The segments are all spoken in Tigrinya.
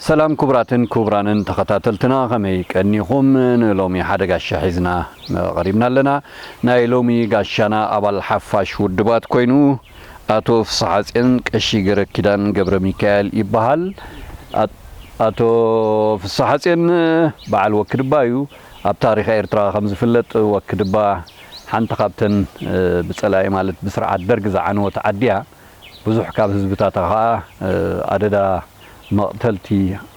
ሰላም ክቡራትን ክቡራንን ተኸታተልትና፣ ከመይ ቀኒኹም? ንሎሚ ሓደ ጋሻ ሒዝና ቀሪብና ኣለና። ናይ ሎሚ ጋሻና ኣባል ሓፋሽ ውድባት ኮይኑ ኣቶ ፍስሓጼን ቀሺ ገረኪዳን ገብረ ሚካኤል ይበሃል። ኣት-፣ ኣቶ ፍስሓጼን በዓል ወክድባ እዩ። ኣብ ታሪኽ ኤርትራ ከም ዝፍለጥ ወክድባ ሓንቲ ካብተን፣ እ፣ ብጸላኢ ማለት ብስርዓት ደርግ ዝዓነወት ዓዲ እያ። ብዙሕ ካብ ህዝብታታ ኸኣ፣ እ፣ ኣደዳ መቕተልቲ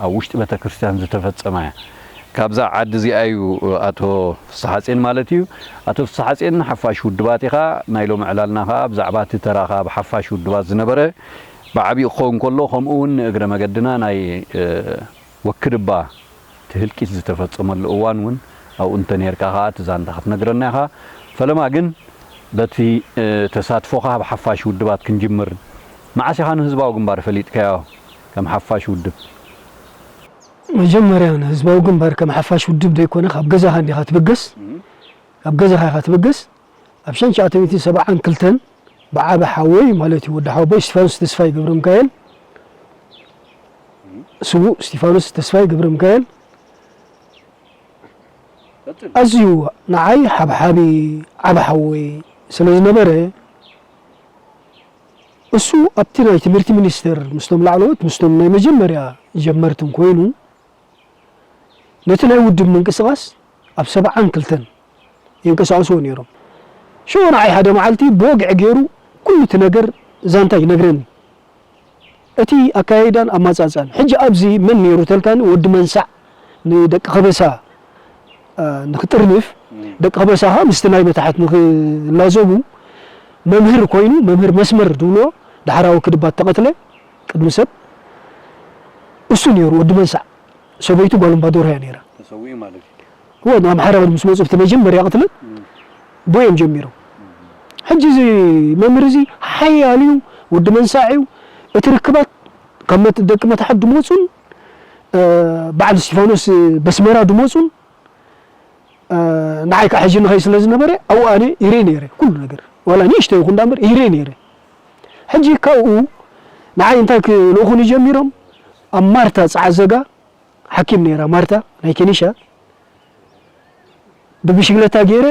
ኣብ ውሽጢ ቤተክርስትያን ዝተፈጸመ እያ። ካብዛ ዓዲ እዚኣ እዩ ኣቶ ፍስሓጼን ማለት እዩ። ኣቶ ፍስሓጼን ሓፋሽ ውድባት ኢኻ። ናይ ሎሚ ዕላልና ኸኣ ብዛዕባ እቲ ተራኻ ኣብ ሓፋሽ ውድባት ዝነበረ ብዓቢኡ ክኸውን ከሎ፣ ከምኡ እውን ንእግረ መገድና ናይ፣ እ፣ ወክድባ እቲ ህልቂት ዝተፈጸመሉ እዋን እውን ኣብኡ እንተ ነይርካ ኸኣ እቲ ዛንታ ክትነግረና ኢኻ። ፈለማ ግን በቲ፣ እ፣ ተሳትፎኻ ኣብ ሓፋሽ ውድባት ክንጅምር። መዓስ ኢኻ ንህዝባዊ ግንባር ፈሊጥካዮ ከም ሓፋሽ ውድብ? መጀመርያ ንህዝባዊ ግንባር ከም ሓፋሽ ውድብ ዘይኮነ ካብ ገዛኻ እንዲኻ ትብገስ። እም። ካብ ገዛኻ ኢኻ ትብገስ። ኣብ ሸንሻዓተ ሚእቲ ሰብዓን ክልተን ብዓቢ ሓወይ ማለት እዩ፣ ወዲ ሓወቦይ እስጢፋኖስ ተስፋይ ገብረ ሚካኤል፣ እም። ስዉእ እስጢፋኖስ ተስፋይ ገብረ ሚካኤል ቀጽል። ኣዝዩ ንዓይ ሓብሓቢ ዓቢ ሓወይ ስለ ዝነበረ፣ እሱ ኣብቲ ናይ ትምህርቲ ሚኒስቴር ምስቶም ላዕለዎት፣ ምስቶም ናይ መጀመርያ ጀመርትን ኮይኑ፣ ነቲ ናይ ውድብ ምንቅስቓስ ኣብ ሰብዓን ክልተን የንቀሳቕስዎ ነይሮም። ሽዑ ንዓይ ሓደ መዓልቲ ብወግዒ ገይሩ ኩሉ እቲ ነገር ዛንታ ይነግረኒ። እቲ ኣካያይዳን ኣማጻጽኣን። ሕጂ ኣብዚ መን ነይሩ ተልካኒ፣ ወዲ መንሳዕ ንደቂ ከበሳ፣ እ፣ ንኽጥርንፍ፣ እም። ደቂ ከበሳ ኸኣ ምስቲ ናይ መታሕት ንኽላዘቡ መምህር ኮይኑ፣ መምህር መስመር ዝብልዎ፣ ዳሕራዊ ክድባት ተቐትለ፣ ቅድሚ ሰብ እሱ ነይሩ፣ ወዲ መንሳዕ። ሰበይቱ ጓል እምባዶር እያ ነይራ። ተሰዊኡ ማለት እዩ። እወ፣ ንኣምሓራ ምስ መጹ፣ ብቲ መጀመርያ ቅትለት እም። ብኡ እዮም ጀሚሮም። ሕጂ እዚ መምህር እዚ ሓያል እዩ፣ ወዲ መንሳዕ እዩ። እቲ ርክባት ካብ መት-፣ ደቂ መታሕት ድመጹን፣ እ፣ በዓል እስጢፋኖስ በስመራ ድመጹን፣ እ፣ ንዓይ ከዓ ሕጂ ንኸይ ስለ ዝነበረ፣ ኣብኡ ኣነ ይርኢ ነይረ፣ ኩሉ ነገር። ዋላ ንእሽተይ ይኹን ደኣ እምበር ይርኢ ነይረ። ሕጂ ካብኡ ንዓይ እንታይ ክልእኹኒ ጀሚሮም፣ ኣብ ማርታ ጸዓዘጋ ሓኪም ነይራ፣ ማርታ ናይ ኬኒሻ፣ ብብሽግለታ ገይረ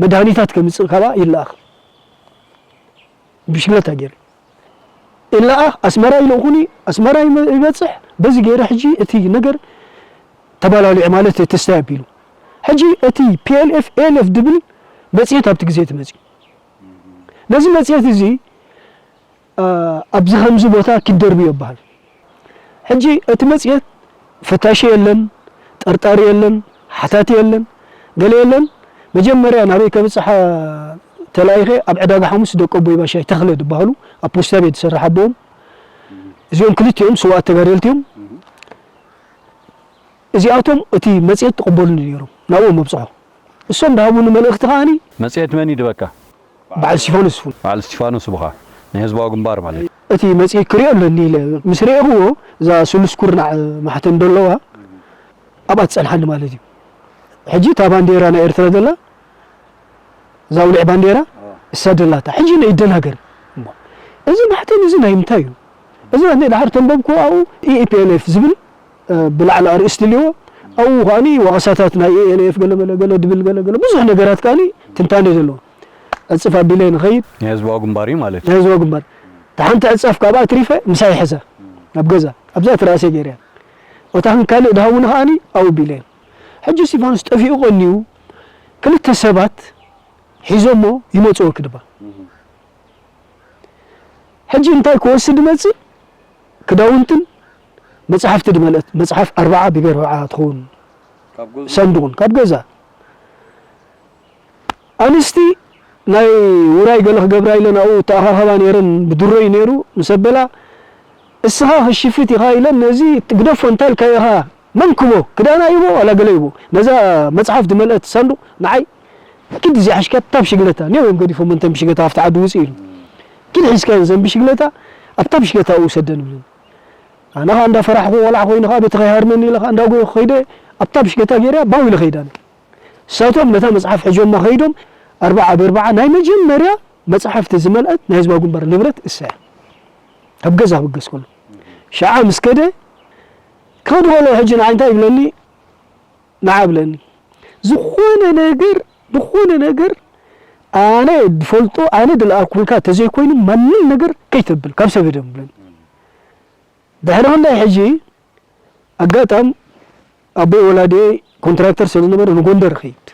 መድሃኒታት ከምጽእ ካብኣ ይለኣኽ። ብሽግለታ ገይረ ይለኣኽ፣ ኣስመራ ይልእኹኒ፣ ኣስመራ ይመ-፣ ይበጽሕ። በዚ ገይረ ሕጂ እቲ ነገር ተባላሊዑ ማለት ተስተይ ኣቢሉ። ሕጂ እቲ ፒ ኤል ኤፍ፣ ኤ ኤል ኤፍ ድብል መጽሔት ኣብቲ ግዜ እቲ መጽዩ። ነዚ መጽሔት እዚ ኣ፣ ኣብዚ ከምዚ ቦታ ኪድ ደርብዮ ይበሃል። ሕጂ እቲ መጽሔት ፈታሺ የለን፣ ጠርጣሪ የለን፣ ሓታቲ የለን፣ ገለ የለን። መጀመርያ ናበይ ከብጽሓ ተላኢኸ፣ ኣብ ዕዳጋ ሓሙስ ደቂ ኣቦይ ባሻይ ተኽለ ዝበሃሉ ኣብ ፖስታ ቤት ዝሰርሕ ኣቦኦም፣ እዚኦም ክልቲኦም ስዉኣት ተጋደልቲ እዮም። እዚኣቶም እቲ መጽሔት ተቐበሉኒ ነይሮም፣ ናብኦም መብጽሖ። እሶም ዝሃቡኒ መልእኽቲ ከኣኒ መጽሔት መን እዩ ድበካ? በዓል እስጢፋኖስ ይኹን። በዓል እስጢፋኖስ ብኻ ናይ ህዝባዊ ግንባር ማለት እዩ። እቲ መጽሔት ክሪኦ ኣለኒ ኢለ ምስ ረኤኽዎ፣ እዛ ስሉስ ኩርናዕ ማሕተም ደለዋ ኣብኣ ትጸንሓኒ ማለት እዩ። ሕጂ እታ ባንዴራ ናይ ኤርትራ ደላ፣ እዛ ውልዕ ባንዴራ፣ ኣዎ። እሳ ደላታ። ሕጂ ንደናገር። እሞ፣ እዚ ማሕተም እዚ ናይ ምንታይ እዩ? እዚ ናይ ድሓር ተንበብክዎ ኣብኡ ኢ ፒ ኤል ኤፍ ዝብል፣ እ፣ ብላዕሊ ኣርእስቲ ኣለዎ። ኣብኡ ከኣኒ ወቐሳታት ናይ ኢ ኤል ኤፍ ገለ መለ ገለ ድብል ገለ ገለ ብዙሕ ነገራት ከኣኒ ትንታነ ዘለዎ። ዕጽፍ ኣቢለ ንኸይድ። ናይ ህዝባዊ ግንባር እዩ ማለት እዩ። ናይ ህዝባዊ ግንባር። እታ ሓንቲ ዕጻፍ ካብኣ ኣትሪፈ ምሳይ ሕዘ ናብ ገዛ። ኣብዛ ትራእሰ ገይረያ። እታ ግን ካልእ ድሃቡኒ ከኣኒ ኣብኡ ኣቢለ። ሕጂ እስጢፋኖስ ጠፊኡ ቀንዩ ክልተ ሰባት ሒዞሞ ይመጽዎ ክድባ። ሕጂ እንታይ ክወስድ ይመጽእ? ክዳውንትን መጽሓፍቲ ድመልአት፣ መጽሓፍ ኣርብዓ ብቤር ኣርብዓ ትኸውን ካብ ገዝኡ? ሳንዱቕን ካብ ገዛ። ኣንስቲ ናይ ውራይ ገለ ክገብራ ኢለን ኣብኡ ተኣኻኸባ ነይረን፣ ብድሮ እዩ ነይሩ። ምስ ኣበላ፣ "እስኻ ክሽፍት ኢኻ" ኢለን፣ "ነዚ ግደፎ እንታይ ኢልካዮ ኢኻ?" መንክቦ፣ ክዳና ይቦ፣ ዋላ ገለ ይቦ። ነዛ መጽሓፍ ዝመልአት ሳንዱቕ ንዓይ፣ "ኪድ እዚኣ ሒዝካ እታ ብሽግለታ፣ ኔው እዮም ገዲፎም፣ እንተ ብሽግለታ ኣብቲ ዓዲ ውጽእ" ኢሉ። "ኪድ ሒዝካ ዘን ብሽግለታ፣ ኣብታ ብሽግለታ ውሰደን" ይብለኒ። ኣነ ኸኣ እንዳፈራሕኩ፣ ቆልዓ ኮይኑ ኸኣ ቤት ኸይሃርመኒ ኢለ ኸኣ እንዳጎየኹ ኸይደ፣ ኣብታ ብሽግለታ ገይረ ባው ኢለ ኸይደ ኣነ። ንሳቶም ነታ መጽሓፍ ሒዞማ ኸይዶም፣ ኣርብዓ ብኣርብዓ ናይ መጀመርያ መጽሓፍቲ ዝመልአት ናይ ህዝባዊ ግንባር ንብረት እሳ እያ። ኣብ ገዛ ክብገስ ከሎ። ሽዓ ምስ ከደ፣ ወዲ ቆልዑ ሕጂ ንዓይ እንታይ ይብለኒ? ንዓ ብለኒ። ዝኾነ ነገር፣ ዝኾነ ነገር ኣነ ዝፈልጦ፣ ኣነ ዝለኣኩልካ ተዘይኮይኑ ማንም ነገር ከይተብል ካብ ሰብ ደም ብለኒ። ድሕሪ ክንደይ ሕጂ ኣጋጣም ኣቦይ ወላዲየይ ኮንትራክተር ስለ ዝነበረ ንጎንደር እኸይድ።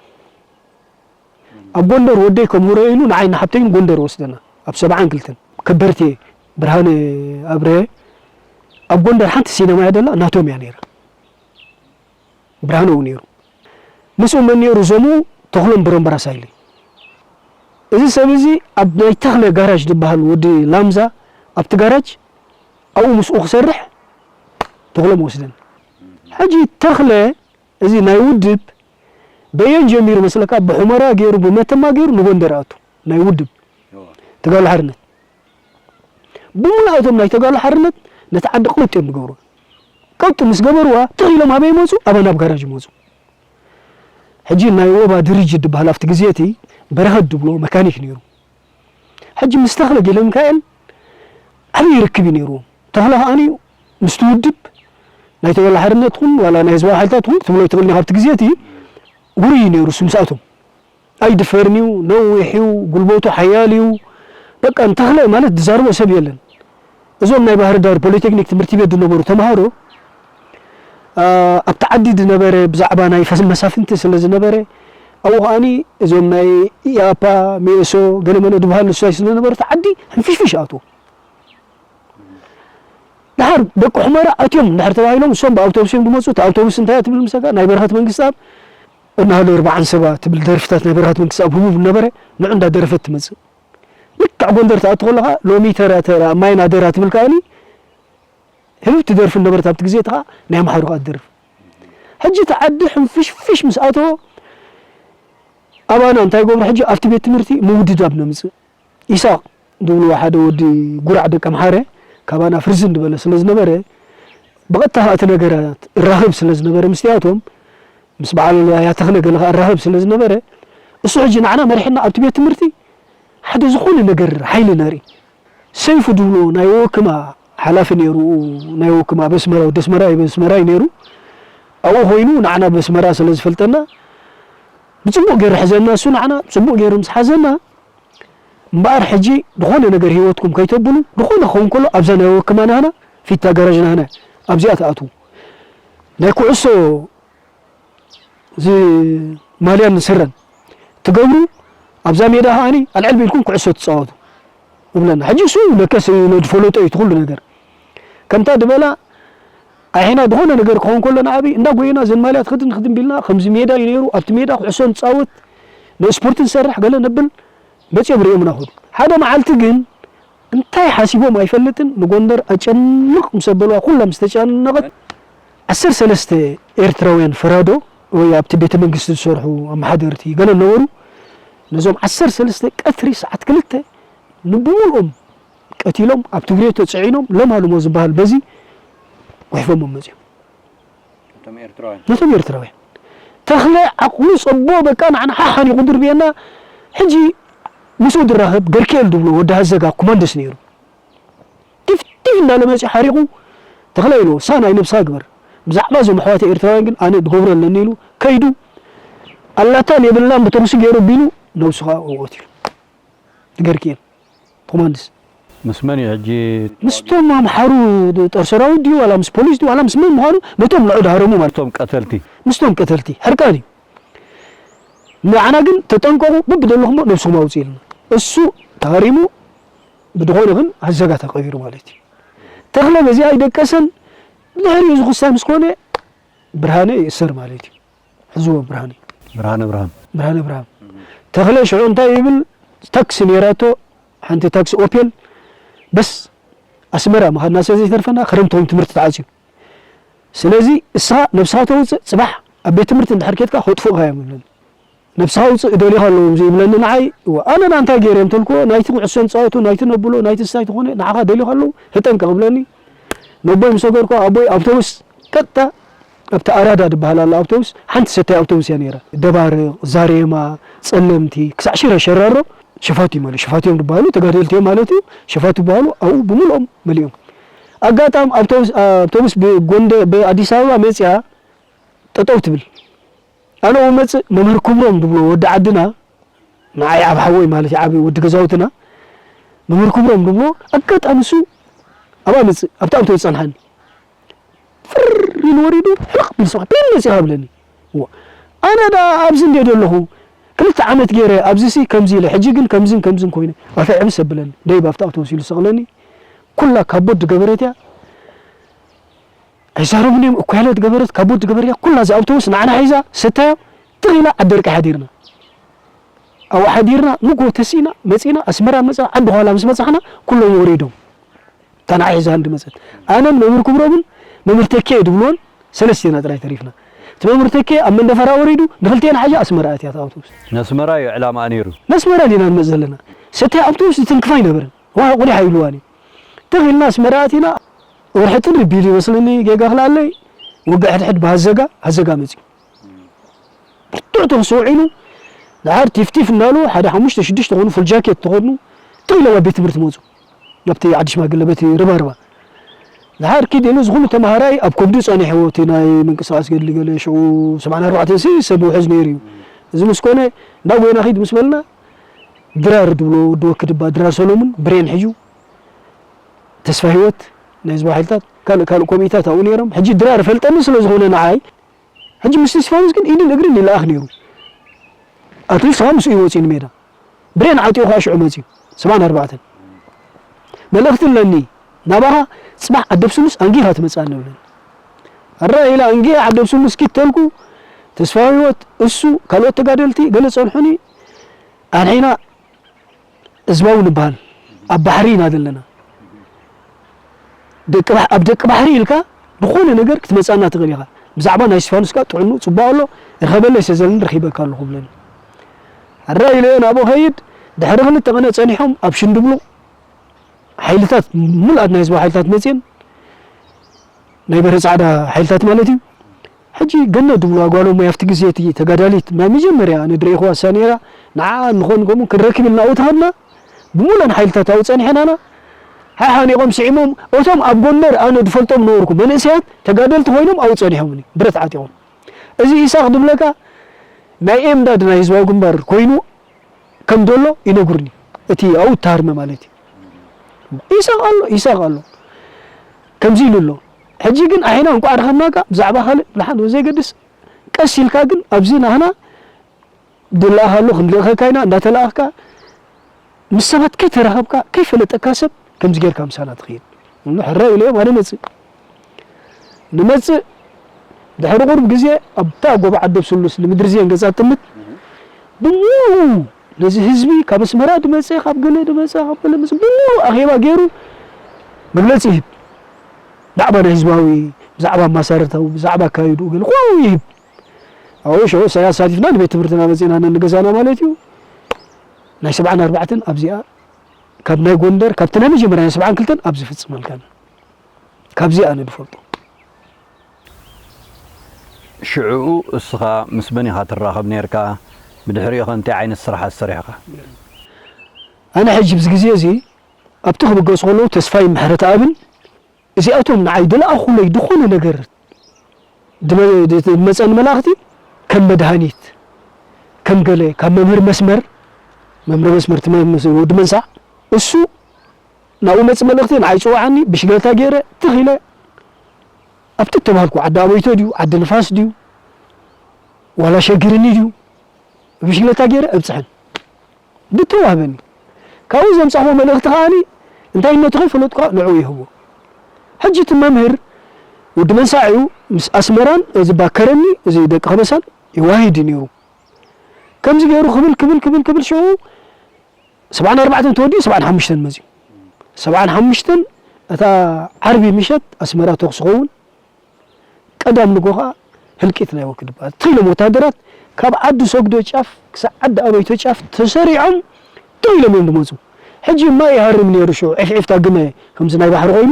ኣብ ጎንደር ወደይ ከምህሮ ኢሉ ንዓይ ንሓብተይን ጎንደር ወስደና። ኣብ ሰብዓን ክልተን ከበርቴ ብርሃነ ኣብርሀ ኣብ ጎንደር ሓንቲ ሲነማ እያ ደላ፣ ናቶም እያ ነይራ። ብርሃነ እውን ነይሩ። ምስኡ መን ነይሩ? ዘሙ ተኽሎም ብረምበራስ ሃይለ። እዚ ሰብ እዚ ኣብ ናይ ተኽለ ጋራጅ ዝበሃል ወዲ ላምዛ ኣብቲ ጋራጅ ኣብኡ ምስኡ ክሰርሕ ተኽሎም ወስደን። ሕጂ ተኽለ እዚ ናይ ውድብ በየን ጀሚሩ መስለካ? ብሑመራ ገይሩ ብመተማ ገይሩ ንጎንደር ኣቱ ናይ ውድብ ተጋድሎ ሓርነት። ብምልኣቶም ናይ ተጋድሎ ሓርነት ነቲ ዓዲ ቀውጥ እዮም ዝገብሩ። ቀውጥ ምስ ገበርዋ ትኽ ኢሎም ኣበይ ይመፁ? ኣበ ናብ ጋራጅ ይመፁ። ሕጂ ናይ ወባ ድርጅት ዝበሃል ኣብቲ ግዜ እቲ በረኸት ድብሎ መካኒክ ነይሩ። ሕጂ ምስ ተኽለ ጊለሚካኤል ዓብዪ ርክብ እዩ ነይርዎም። ተኽለ ከዓኒ ምስቲ ውድብ ናይ ተጋድሎ ሓርነት ኹን ዋላ ናይ ህዝባዊ ሓይልታት ኹን ክትብሎ ኣይትኽእልን ኢኻ። ኣብቲ ግዜ እቲ ውሩይ እዩ ነይሩ እሱ ምስኣቶም። ኣይድፈርን እዩ፣ ነዊሕ እዩ፣ ጉልበቱ ሓያል እዩ። በቃ ንተኽለ ማለት ዝዛርቦ ሰብ የለን። እዞም ናይ ባህር ዳር ፖሊቴክኒክ ትምህርቲ ቤት ዝነበሩ ተምሃሮ ኣብቲ ዓዲ ዝነበረ ብዛዕባ ናይ ፈስ መሳፍንቲ ስለ ዝነበረ ኣብኡ ከዓኒ እዞም ናይ ኢኣፓ፣ ሚኤሶ፣ ገለመለ ዝበሃሉ ንሳይ ስለ ዝነበሩ እቲ ዓዲ ሕንፍሽፍሽ ኣትዎ። ድሓር ደቂ ሑመራ ኣትዮም እንድሕር ተባሂሎም እሶም ብኣውቶቡስ እዮም ዝመፁ። እቲ ኣውቶቡስ እንታይ እያ ትብል ምሰካ ናይ በረኸት መንግስታብ እናሃሉ ኣርባዓን ሰባ ትብል ደርፍታት ናይ በረኸት መንግስታብ ህቡብ ነበረ። ንዑ እንዳደረፈት ትመፅእ። ልክዕ ጎንደር ትኣቱ ከለኻ ሎሚ ተራ ተራ ማይና ደራ ትብል ከኣኒ ህብብቲ ደርፊ ነበረት ኣብቲ ግዜ። እቲ ኸዓ ናይ ኣምሓሩ ኸዓ ትደርፍ። ሕጂ እቲ ዓዲ ሕንፍሽፍሽ ምስ ኣተዎ ኣባና እንታይ ይገብሩ? ሕጂ ኣብቲ ቤት ትምህርቲ ምውድዳብ ነምፅእ። ኢሳቕ ዝብልዎ ሓደ ወዲ ጉራዕ ደቂ ኣምሓረ ካባና ፍርዝን ዝበለ ስለ ዝነበረ ብቐጥታ ኸዓ እቲ ነገራት እራኸብ ስለ ዝነበረ ምስቲኣቶም ምስ በዓል ኣያ ተኽለ ገለ ኸዓ እራኸብ ስለ ዝነበረ እሱ ሕጂ ንዓና መሪሕና ኣብቲ ቤት ትምህርቲ ሓደ ዝኾነ ነገር ሓይሊ ነርኢ። ሰይፉ ድብሎ ናይ ወክማ ሓላፊ ነይሩ። ናይ ወክማ በስመራ ወደ ኣስመራ እዩ በስመራ እዩ ነይሩ። ኣብኡ ኮይኑ ንዓና በስመራ ስለ ዝፈልጠና ብፅቡቕ ገይሩ ሕዘና። እሱ ንዓና ፅቡቕ ገይሩ ምስ ሓዘና እምበኣር ሕጂ ዝኾነ ነገር ህይወትኩም ከይተብሉ ዝኾነ ክኸውን ከሎ ኣብዛ ናይ ወክማ ናህና ፊታ ጋራዥ ናህና ኣብዚኣ ትኣትዉ ናይ ኩዕሶ እዚ ማልያን ስረን ትገብሩ ኣብዛ ሜዳ ከዓኒ ኣልዕል ቢልኩም ኩዕሶ ትፃወቱ እብለና። ሕጂ እሱ ለከስ ኢሉ ዝፈለጦ እዩ እቲ ኩሉ ነገር ከምታ ድበላ ኣሒና ዝኾነ ነገር ክኸውን ከሎ ንዓብይ እንዳ ጎየና ዘን ማልያ ትኽድን ትኽድን ቢልና ከምዚ ሜዳ እዩ ነይሩ ኣብቲ ሜዳ ኩዕሶ ንፃወት ንስፖርት ንሰርሕ ገለ ነብል መፂኦም ሪኦምና ኹዱ ሓደ መዓልቲ ግን እንታይ ሓሲቦም ኣይፈልጥን ንጎንደር ኣጨንቕ ምስ ኣበልዋ ኩላ ምስ ተጨነቐት ዓሰርተ ሰለስተ ኤርትራውያን ፈራዶ ወይ ኣብቲ ቤተ መንግስቲ ዝሰርሑ ኣመሓደርቲ ገለ ነበሩ ነዞም ዓሰርተ ሰለስተ ቀትሪ ሰዓት ክልተ ንብሙሉኦም ቀቲሎም ኣብ ትግሬ ተፅዒኖም ለማልሞ ዝበሃል በዚ ጉሕፎሞም መፅዮም ነቶም ኤርትራውያን ተኽለ ዓቕሉ ፀቦ በቃ ንዓና ሓሓኒቑ ድርብየና ሕጂ ምስኡ ድራኸብ ገርክኤል ድብሎ ወዲ ሃዘጋ ኮማንደስ ነይሩ ቲፍቲፍ እናለ መፂ ሓሪቑ ተኽለ ኢልዎ ሳናይ ነብስኻ ግበር ብዛዕባ እዞም ኣሕዋት ኤርትራውያን ግን ኣነ ድገብሮ ኣለኒ ኢሉ ከይዱ ኣላታን የብልናን ብተኹሲ ገይሩ ቢሉ ነብሱ ከዓ ወቆት ኢሉ ገርክኤል ኮማንድስ ምስ መን እዩ ሕጂ ምስቶም ኣምሓሩ ጦር ሰራዊት ድዩ ዋላ ምስ ፖሊስ ድዩ ዋላ ምስ መን ምዃኑ ነቶም ንዑ ድሃረሙ ማለት እቶም ቀተልቲ ምስቶም ቀተልቲ ሕርቃን እዩ ንዓና ግን ተጠንቀቑ በብደለኹሞ ነብስኹም ኣውፅኡ ኢልና እሱ ተሃሪሙ ብድኾነ ግን ኣዘጋ ተቐቢሩ ማለት እዩ ተኽለ በዚኣ ኣይደቀሰን ድሕሪኡ ዝኽሳይ ምስ ኮነ ብርሃነ ይእሰር ማለት እዩ ሕዝዎ ብርሃነ ብርሃነ ብርሃን ብርሃነ ብርሃን ተኽለ ሽዑ እንታይ ይብል ታክሲ ነይራቶ ሓንቲ ታክሲ ኦፔል በስ ኣስመራ ምኻድና ስለ ዘይተርፈና ክረምቲ ኾይኑ ትምህርቲ ተዓፅዩ ስለዚ እስኻ ነብስኻ ተውፅእ ፅባሕ ኣብ ቤት ትምህርቲ እንድሕር ኬድካ ከጥፍኡኻ እዮም ይብለኒ ነብስኻ ውፅእ እደልዩኻ ኣለዉ ዘይብለኒ ንዓይ ኣነ ንኣ እንታይ ገይረ እንተልክዎ ናይቲ ኩዕሶ ንፃወቱ ናይቲ ነብሎ ናይቲ ስታይ ተኾነ ንዓኻ ደልዩኻ ኣለዉ ተጠንቀቕ ይብለኒ ነቦይ ምስ ነገርኩ ኣቦይ ኣውቶቡስ ቀጥታ ኣብቲ ኣራዳ ዝበሃል ኣሎ ኣውቶቡስ ሓንቲ ሰታይ ኣውቶቡስ እያ ነይራ ደባርቕ ዛሬማ ፀለምቲ ክሳዕ ሽረ ሸራሮ ሸፋቱ ይመሉ ሸፋቱ እዮም ዝበሃሉ ተጋደልቲ እዮም ማለት እዩ ሸፋቱ ዝበሃሉ ኣብኡ ብምልኦም መሊኦም ኣጋጣም ኣውቶቡስ ኣውቶቡስ ብጎንደ ብኣዲስ ኣበባ መጽያ ጠጠው ትብል። ኣነ መጽእ መምህር ክብሮም ድብሎ ወዲ ዓድና ንዓይ ኣብ ሓወይ ማለት ዓቢ ወዲ ገዛውትና መምህር ክብሮም ድብሎ ኣጋጣሚ እሱ ኣብኣ መጽእ ኣብታ ኣውቶቡስ ጸንሓኒ። ፍር ኢሉ ወሪዱ ሕልቕ ቢል ስብሓት ቢል መጺኻ ብለኒ። እዋ ኣነ ዳ ኣብዚ እንደ ዘለኹ ክልተ ዓመት ገይረ ኣብዚ ሲ ከምዚ ኢለ ሕጂ ግን ከምዝን ከምዝን ኮይነ ኣፈ ዕብስ ኣብለኒ ደይ ባፍታ ኣውቶቡስ ኢሉ ሰቕለኒ። ኩላ ካብ ቦድ ገበረት እያ። ኣይዛረቡን እዮም እኮ ያለት ገበረት ካብ ቦድ ገበርያ ኩላ እዚ ኣውቶቡስ ንዓና ሒዛ ሰታዮ ትኺላ ዓዲ ደርቂ ሓዲርና። ኣብኡ ሓዲርና ንጎ ተሲና መጺና ኣስመራ መጻ ዓዲ ኋላ ምስ መጻሕና ኩሎም ወሪዶም። ታና ሒዛ እንዲ መጸት ኣነን መምህር ክብሮምን መምህር ተኬ ድብሎን ሰለስቴና ጥራይ ተሪፍና። እቲ መምህር ተኬ ኣብ መንደፈራ ወሪዱ ንክልቴና ሓጂ ኣስመራ ኣትያ ኣውቶቡስ። ነስመራ እዩ ዕላማኣ ነይሩ። ነስመራ ዲና ንመጽእ ዘለና ሰታይ ኣውቶቡስ ዝትንክፋ ኣይነበረን። ዋ ቁዲ ሓይሉዋኒ ተኺልና ኣስመራ ኣቲና። ወርሒ ጥሪ ቢል ይመስለኒ ጌጋ ክላለይ ውግእ ሕድሕድ ብሃዘጋ ሃዘጋ መጺኡ ብርቱዕ ተኽሲ ውዒሉ። ድሓር ቲፍቲፍ እናሉ ሓደ ሓሙሽተ ሽዱሽተ ኾኑ ፉል ጃኬት ተኾኑ። ጥቕሎም ኣብ ቤት ትምህርቲ መፁ። ኣብቲ ዓዲ ሽማግለ በቲ ርባርባ ድሓር ኪድ ኢሉ ዝኹሉ ተምሃራይ ኣብ ኮብዱ ጸኒሕዎ እቲ ናይ ምንቅስቃስ ገድሊ ገለ ሽዑ ሰብዓን ኣርባዕተን ሲ ሰብ ውሕዝ ነይሩ እዩ። እዚ ምስ ኮነ እንዳ ጎይና ኺድ ምስ በልና ድራር ድብሎ ወዲ ወክድባ ድራር ሰሎሙን ብሬን ሕዩ ተስፋ ህይወት ናይ ህዝባዊ ሓይልታት ካልእ ካልእ ኮሚታት ኣብኡ ነይሮም። ሕጂ ድራር ፈልጠኒ ስለ ዝኾነ ንዓይ ሕጂ ምስ እስፋኖስ ግን ኢድን እግርን ይለኣኽ ነይሩ። ኣትሊስት ከዓ ምስኡ ይወፅእ ንሜዳ ብሬን ዓጢቑ ከዓ ሽዑ መፅዩ ሰብዓን ኣርባዕተን መልእኽቲ ኣለኒ ናባኻ። ፅባሕ ዓደብ ስሉስ ኣንጊኻ ትመፅእ ኣለብለን ኣራ ኢላ ኣንጊ ዓደብ ስሉስ ኪተልኩ ተስፋ ህይወት እሱ ካልኦት ተጋደልቲ ገለ ፀንሑኒ ኣንሒና ህዝባዊ ንበሃል ኣብ ባሕሪ ኢና ዘለና። ደቂ ባሕ- ኣብ ደቂ ባሕሪ ኢልካ ዝኾነ ነገር ክትመጻና ትኽእል ኢኻ። ብዛዕባ ናይ እስቲፋኖስ ከኣ ጥዕኑ ጽቡቕ ኣሎ፣ ርኸበለይ ሰዘልን ረኺበካ ኣለኹ ብለኒ። ሕራይ ኢለዮ ናብኡ ኸይድ፣ ድሕሪ ክልተ ቐነ ጸኒሖም ኣብ ሽንድብሎ ሓይልታት፣ ምሉኣት ናይ ህዝባዊ ሓይልታት መጽየን፣ ናይ በርሀ ጻዕዳ ሓይልታት ማለት እዩ። ሕጂ ገነት ድብልዋ ጓሎም ወይ ኣብቲ ግዜ እቲ ተጋዳሊት ናይ መጀመርያ ኣነ ድረኢኹዋ እሳ ነይራ። ንዓኣ ንኾን ከምኡ ክንረክብ ኢልና ኣብኡ ተኸድና ብምሉኣን ሓይልታት ኣብኡ ጸኒሐናና። ሓሓኒቖም ስዒሞም እቶም ኣብ ጎንደር ኣነ ድፈልጦም ነበርኩ መንእሰያት ተጋደልቲ ኮይኖም ኣብኡ ጸኒሖምኒ ብረት ዓጢቖም። እዚ ኢሳቕ ድብለካ ናይ ኤምዳድ ናይ ህዝባዊ ግንባር ኮይኑ ከም ደሎ ይነግሩኒ። እቲ ኣብኡ እተሃርመ ማለት እዩ። ኢሳቕ ኣሎ ኢሳቕ ኣሎ ከምዚ ኢሉ ኣሎ። ሕጂ ግን ኣሒና እንቋዕ ረኸብናካ ብዛዕባ ካልእ ብልሓት ዘይገድስ ቀስ ኢልካ ግን ኣብዚ ናህና ድለኣኽ ኣሎ ክንልእኸካ ኢና እንዳተለኣኽካ ምስ ሰባት ከይተራኸብካ ከይፈለጠካ ሰብ ከምዚ ጌርካ ምሳና ትኽይድ እሞ ሕራይ ኢለዮም ኣነ መጽእ ንመጽእ ድሕሪ ቁሩብ ግዜ ኣብታ ጎቦ ዓደብ ስሉስ ንምድሪ ዜን ገጻ ትምት ብምሉኡ ነዚ ህዝቢ ካብ ኣስመራ ድመጸ ካብ ገለ ድመጸ ካብ ገለ መጽ ብምሉኡ ኣኼባ ገይሩ መግለጺ ይህብ ብዛዕባ ናይ ህዝባዊ ብዛዕባ ማሳረታዊ ብዛዕባ ኣካይዱ ገለ ኩሉ ይህብ ኣብኡ ሽዑ ሰ ኣሳቲፍና ንቤት ትምህርትና መጺና ነንገዛና ማለት እዩ ናይ ሰብዓን ኣርባዕተን ኣብዚኣ ካብ ናይ ጎንደር ካብቲ ናይ መጀመርያ ናይ ሰብዓን ክልተን ኣብ ዝፍጽመልካን ካብዚ ኣነ ዝፈልጦ። ሽዕኡ እስኻ ምስ መን ኢኻ ትራኸብ ነርካ? ብድሕሪኡ ኸ እንታይ ዓይነት ስራሓት ሰሪሕኻ? ኣነ ሕጂ ብዚ ግዜ እዚ ኣብቲ ክብገሱ ከለዉ ተስፋይ ምሕረተኣብን እዚኣቶም ንዓይ ድለኣኹለይ ዝኾነ ነገር ዝመፀኒ መላእኽቲ ከም መድሃኒት ከም ገለ ካብ መምህር መስመር መምህር መስመር ወዲ መንሳዕ እሱ ናብኡ መፅ መልእኽቲ ንዓይ ፅዋዓኒ ብሽግለታ ገይረ ትኽ ኢለ ኣብቲ እተባህልኩ ዓዲ ኣበይቶ ድዩ ዓዲ ንፋስ ድዩ ዋላ ሸግርኒ ድዩ ብሽግለታ ገይረ እብፅሐን ብተዋህበኒ ካብኡ ዘምፃእኹዎ መልእኽቲ ከዓኒ እንታይነቱ ከይፈለጥኩ ከዓ ንዕኡ ይህቦ ሕጂ እቲ መምህር ወዲ መንሳዕ እዩ ምስ ኣስመራን እዚ ባከረኒ እዚ ደቂ ከበሳን ይዋሂድ እዩ ነይሩ ከምዚ ገይሩ ክብል ክብል ክብል ክብል ሽዑ ሰብዓን ኣርባዕተን ተወዲኡ ሰብዓን ሓሙሽተን መፅዩ ሰብዓን ሓሙሽተን እታ ዓርቢ ምሸት ኣስመራ ተኩስ ኸውን ቀዳም ንጎ ከዓ ህልቂት ናይ ወክድ በዓል ትኺሎም ወታደራት ካብ ዓዲ ሰግዶ ጫፍ ክሳብ ዓዲ ኣበይቶ ጫፍ ተሰሪዖም ትኺሎም እዮም ዝመፁ ሕጂ ማይ ይሃርም ነይሩ ሽዑ ዒፍዒፍታ ግመ ከምዚ ናይ ባሕሪ ኮይኑ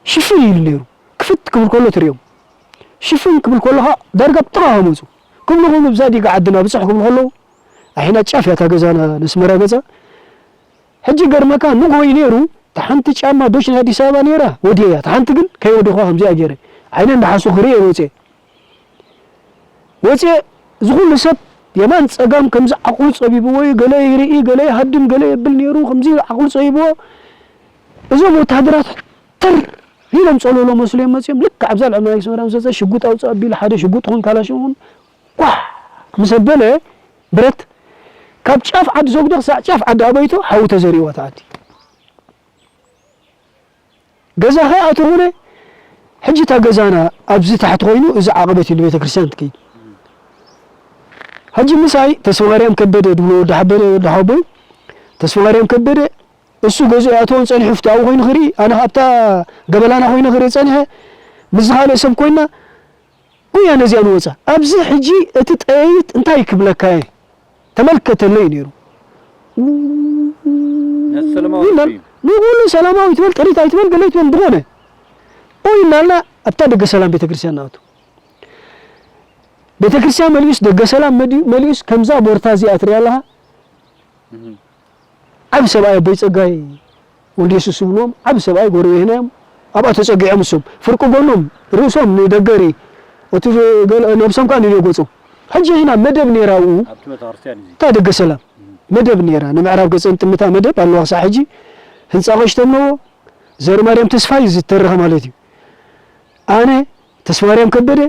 ሽፍን ኢሉ ነይሩ ክፍት ክብል ከሎ ትሪኦም ሽፍን ክብል ከሎ ከዓ ዳርጋ ብጥቓ መፁ ክብሉ ክብሉ ብዛ ዲጋ ዓድና ብፅሕ ክብሉ ከለዉ ኣሒና ጫፍ እያ እታ ገዛና ነስመራ ገፃ ሕጂ ገርመካ ንግሆ እዩ ነይሩ እታ ሓንቲ ጫማ ዶች ናይ ኣዲስ ኣበባ ነይራ፣ ወዲያ እያ። እታ ሓንቲ ግን ከይወደኹዋ ከምዚኣ ገይረ፣ ዓይነ እንዳሓሱ ክርኢ እየ ወፅየ። ወፅየ፣ እዚ ኩሉ ሰብ የማን ጸጋም ከምዚ ዓቕሉ ጸቢብዎ እዩ፣ ገለ ይርኢ፣ ገለ ይሃድም፣ ገለ የብል ነይሩ፣ ከምዚ ዓቕሉ ጸቢብዎ። እዞም ወተሃደራት ተር ኢሎም ጸለሎ መስሉ እዮም መፅዮም። ልክዕ ኣብዛ ልዕሊ ናይ ሰመራ ምስ ወፀ፣ ሽጉጥ ኣውፅእ ኣቢሉ፣ ሓደ ሽጉጥ ይኹን ካላሽን ይኹን ኳሕ ምስ ኣበለ፣ ብረት ካብ ጫፍ ዓዲ ሶግዶ ክሳዕ ጫፍ ዓዲ ኣበይቶ ሓዊ ተዘሪእዋ እታ ዓዲ። ገዛ ከይኣተኹነ፣ ሕጂ እታ ገዛና ኣብዚ ታሕቲ ኮይኑ፣ እዚ ዓቐበት እዩ ንቤተ ክርስቲያን ትከይድ። ሕጂ ምሳይ ተስፋ ማርያም ከበደ ድብሎ ወዲ ሓበደ፣ ወዲ ሓቦይ፣ ተስፋ ማርያም ከበደ፣ እሱ ገዝኡ ኣይኣተወን ጸኒሑ፣ ፍትኣዊ ኮይኑ ክርኢ፣ ኣነ ኣብታ ገበላና ኮይነ ክርኢ ጸኒሐ፣ ምስ ዝኻልእ ሰብ ኮይና፣ ጉያ ነዚኣ ንወጻ። ኣብዚ ሕጂ እቲ ጠያይት እንታይ ክብለካ እየ? ተመልከተለይ ነይሩ። ነቲ ሰላማዊ ይላል። ህዝቢ። ንኹሉ ሰላማዊ ትበል፣ ጥሪት ኣይትበል፣ ገለ ኣይትበል፣ ዝኾነ። ኡይ እናልና ኣብታ ደገ ሰላም ቤተክርስትያን ንኣቱ። ቤተክርስትያን መሊኡስ፣ ደገ ሰላም መዲ-፣ መሊኡስ፣ ከምዛ ቦርታ እዚኣ ትሪኣ ኣለኻ? እህ። ዓቢ ሰብኣይ ኣቦይ ጸጋይ ወልደየሱስ ዝብልዎም፣ ዓቢ ሰብኣይ ጎረቤትና እዮም። ኣብኣ ተጸጊዖም እሶም። ፍርቂ ጎኖም፣ ርእሶም ንደገ ርኢ። እቲ ገለ-፣ ነብሶም ከኣ ንደገ ገጾም። ሕጂ ሒና መደብ ነይራ ኣብኡ። ኣብቲ ቤተክርስትያን እዚ። እታ ደገ ሰላም መደብ ነይራ። ንምዕራብ ገጸን ጥምታ መደብ ኣለዋ ክሳዕ ሕጂ። ህንጻ ቀሽቶም ነዎ። ዘርማርያም ተስፋይ ዝተረኸ ማለት እዩ። ኣነ፣ ተስፋማርያም ከበደ፣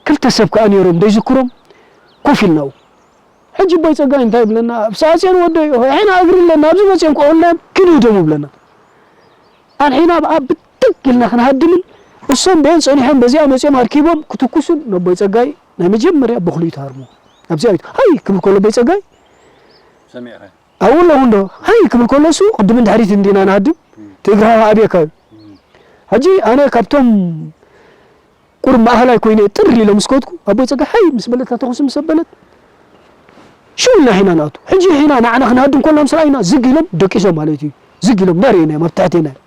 ክልተ ሰብ ከኣ ነይሮም፣ ዘይዝክሮም፣ ኮፍ ኢልና ኣብኡ። ሕጂ ኣቦይ ጸጋይ እንታይ ይብለና? ኣብ ሳጽዮን ወደይ፣ ሒና እግሪ ኣለና፣ ኣብዚ መጽኦም ክቐሉና እዮም፣ ኪዱ ህደሙ ይብለና። ኣንሒና ኣብኣ ብትግ ኢልና ክንሃድምን፣ እሶም በየን ጸኒሖም በዚኣ መጽኦም ኣርኪቦም ክትኩሱን፣ ነቦይ ጸጋይ ናይ መጀመርያ በኽሉ እዩ ተሃርሞ። ኣብዚኣ እዩ፣ ሃይ ክብል ከሎ ኣቦይ ጸጋይ፣ ሰሚዕኻ? ኣብኡ ኣለኹ እንዶ፣ ሃይ ክብል ከሎ እሱ ቅድምን ድሕሪት እንዲና ንሃድም፣ እቲ እግርኻ ከኣብየካ እዩ። ሕጂ ኣነ ካብቶም ቁሩብ ማእኸላይ ኮይነ ጥር ኢለ ምስ ከድኩ፣ ኣቦይ ጸጋይ ሃይ ምስ በለታ ተኹሲ ምስ ኣበለት፣ ሽው ኢልና ሒና ንኣቱ። ሕጂ ሒና ንዓና ክንሃድም ከለና ምስ ረኣዩና ዝግ ኢሎም ደቂሶም ማለት እዩ። ዝግ ኢሎም እንዳርኤና እዮም ኣብ ትሕቴና እዮም።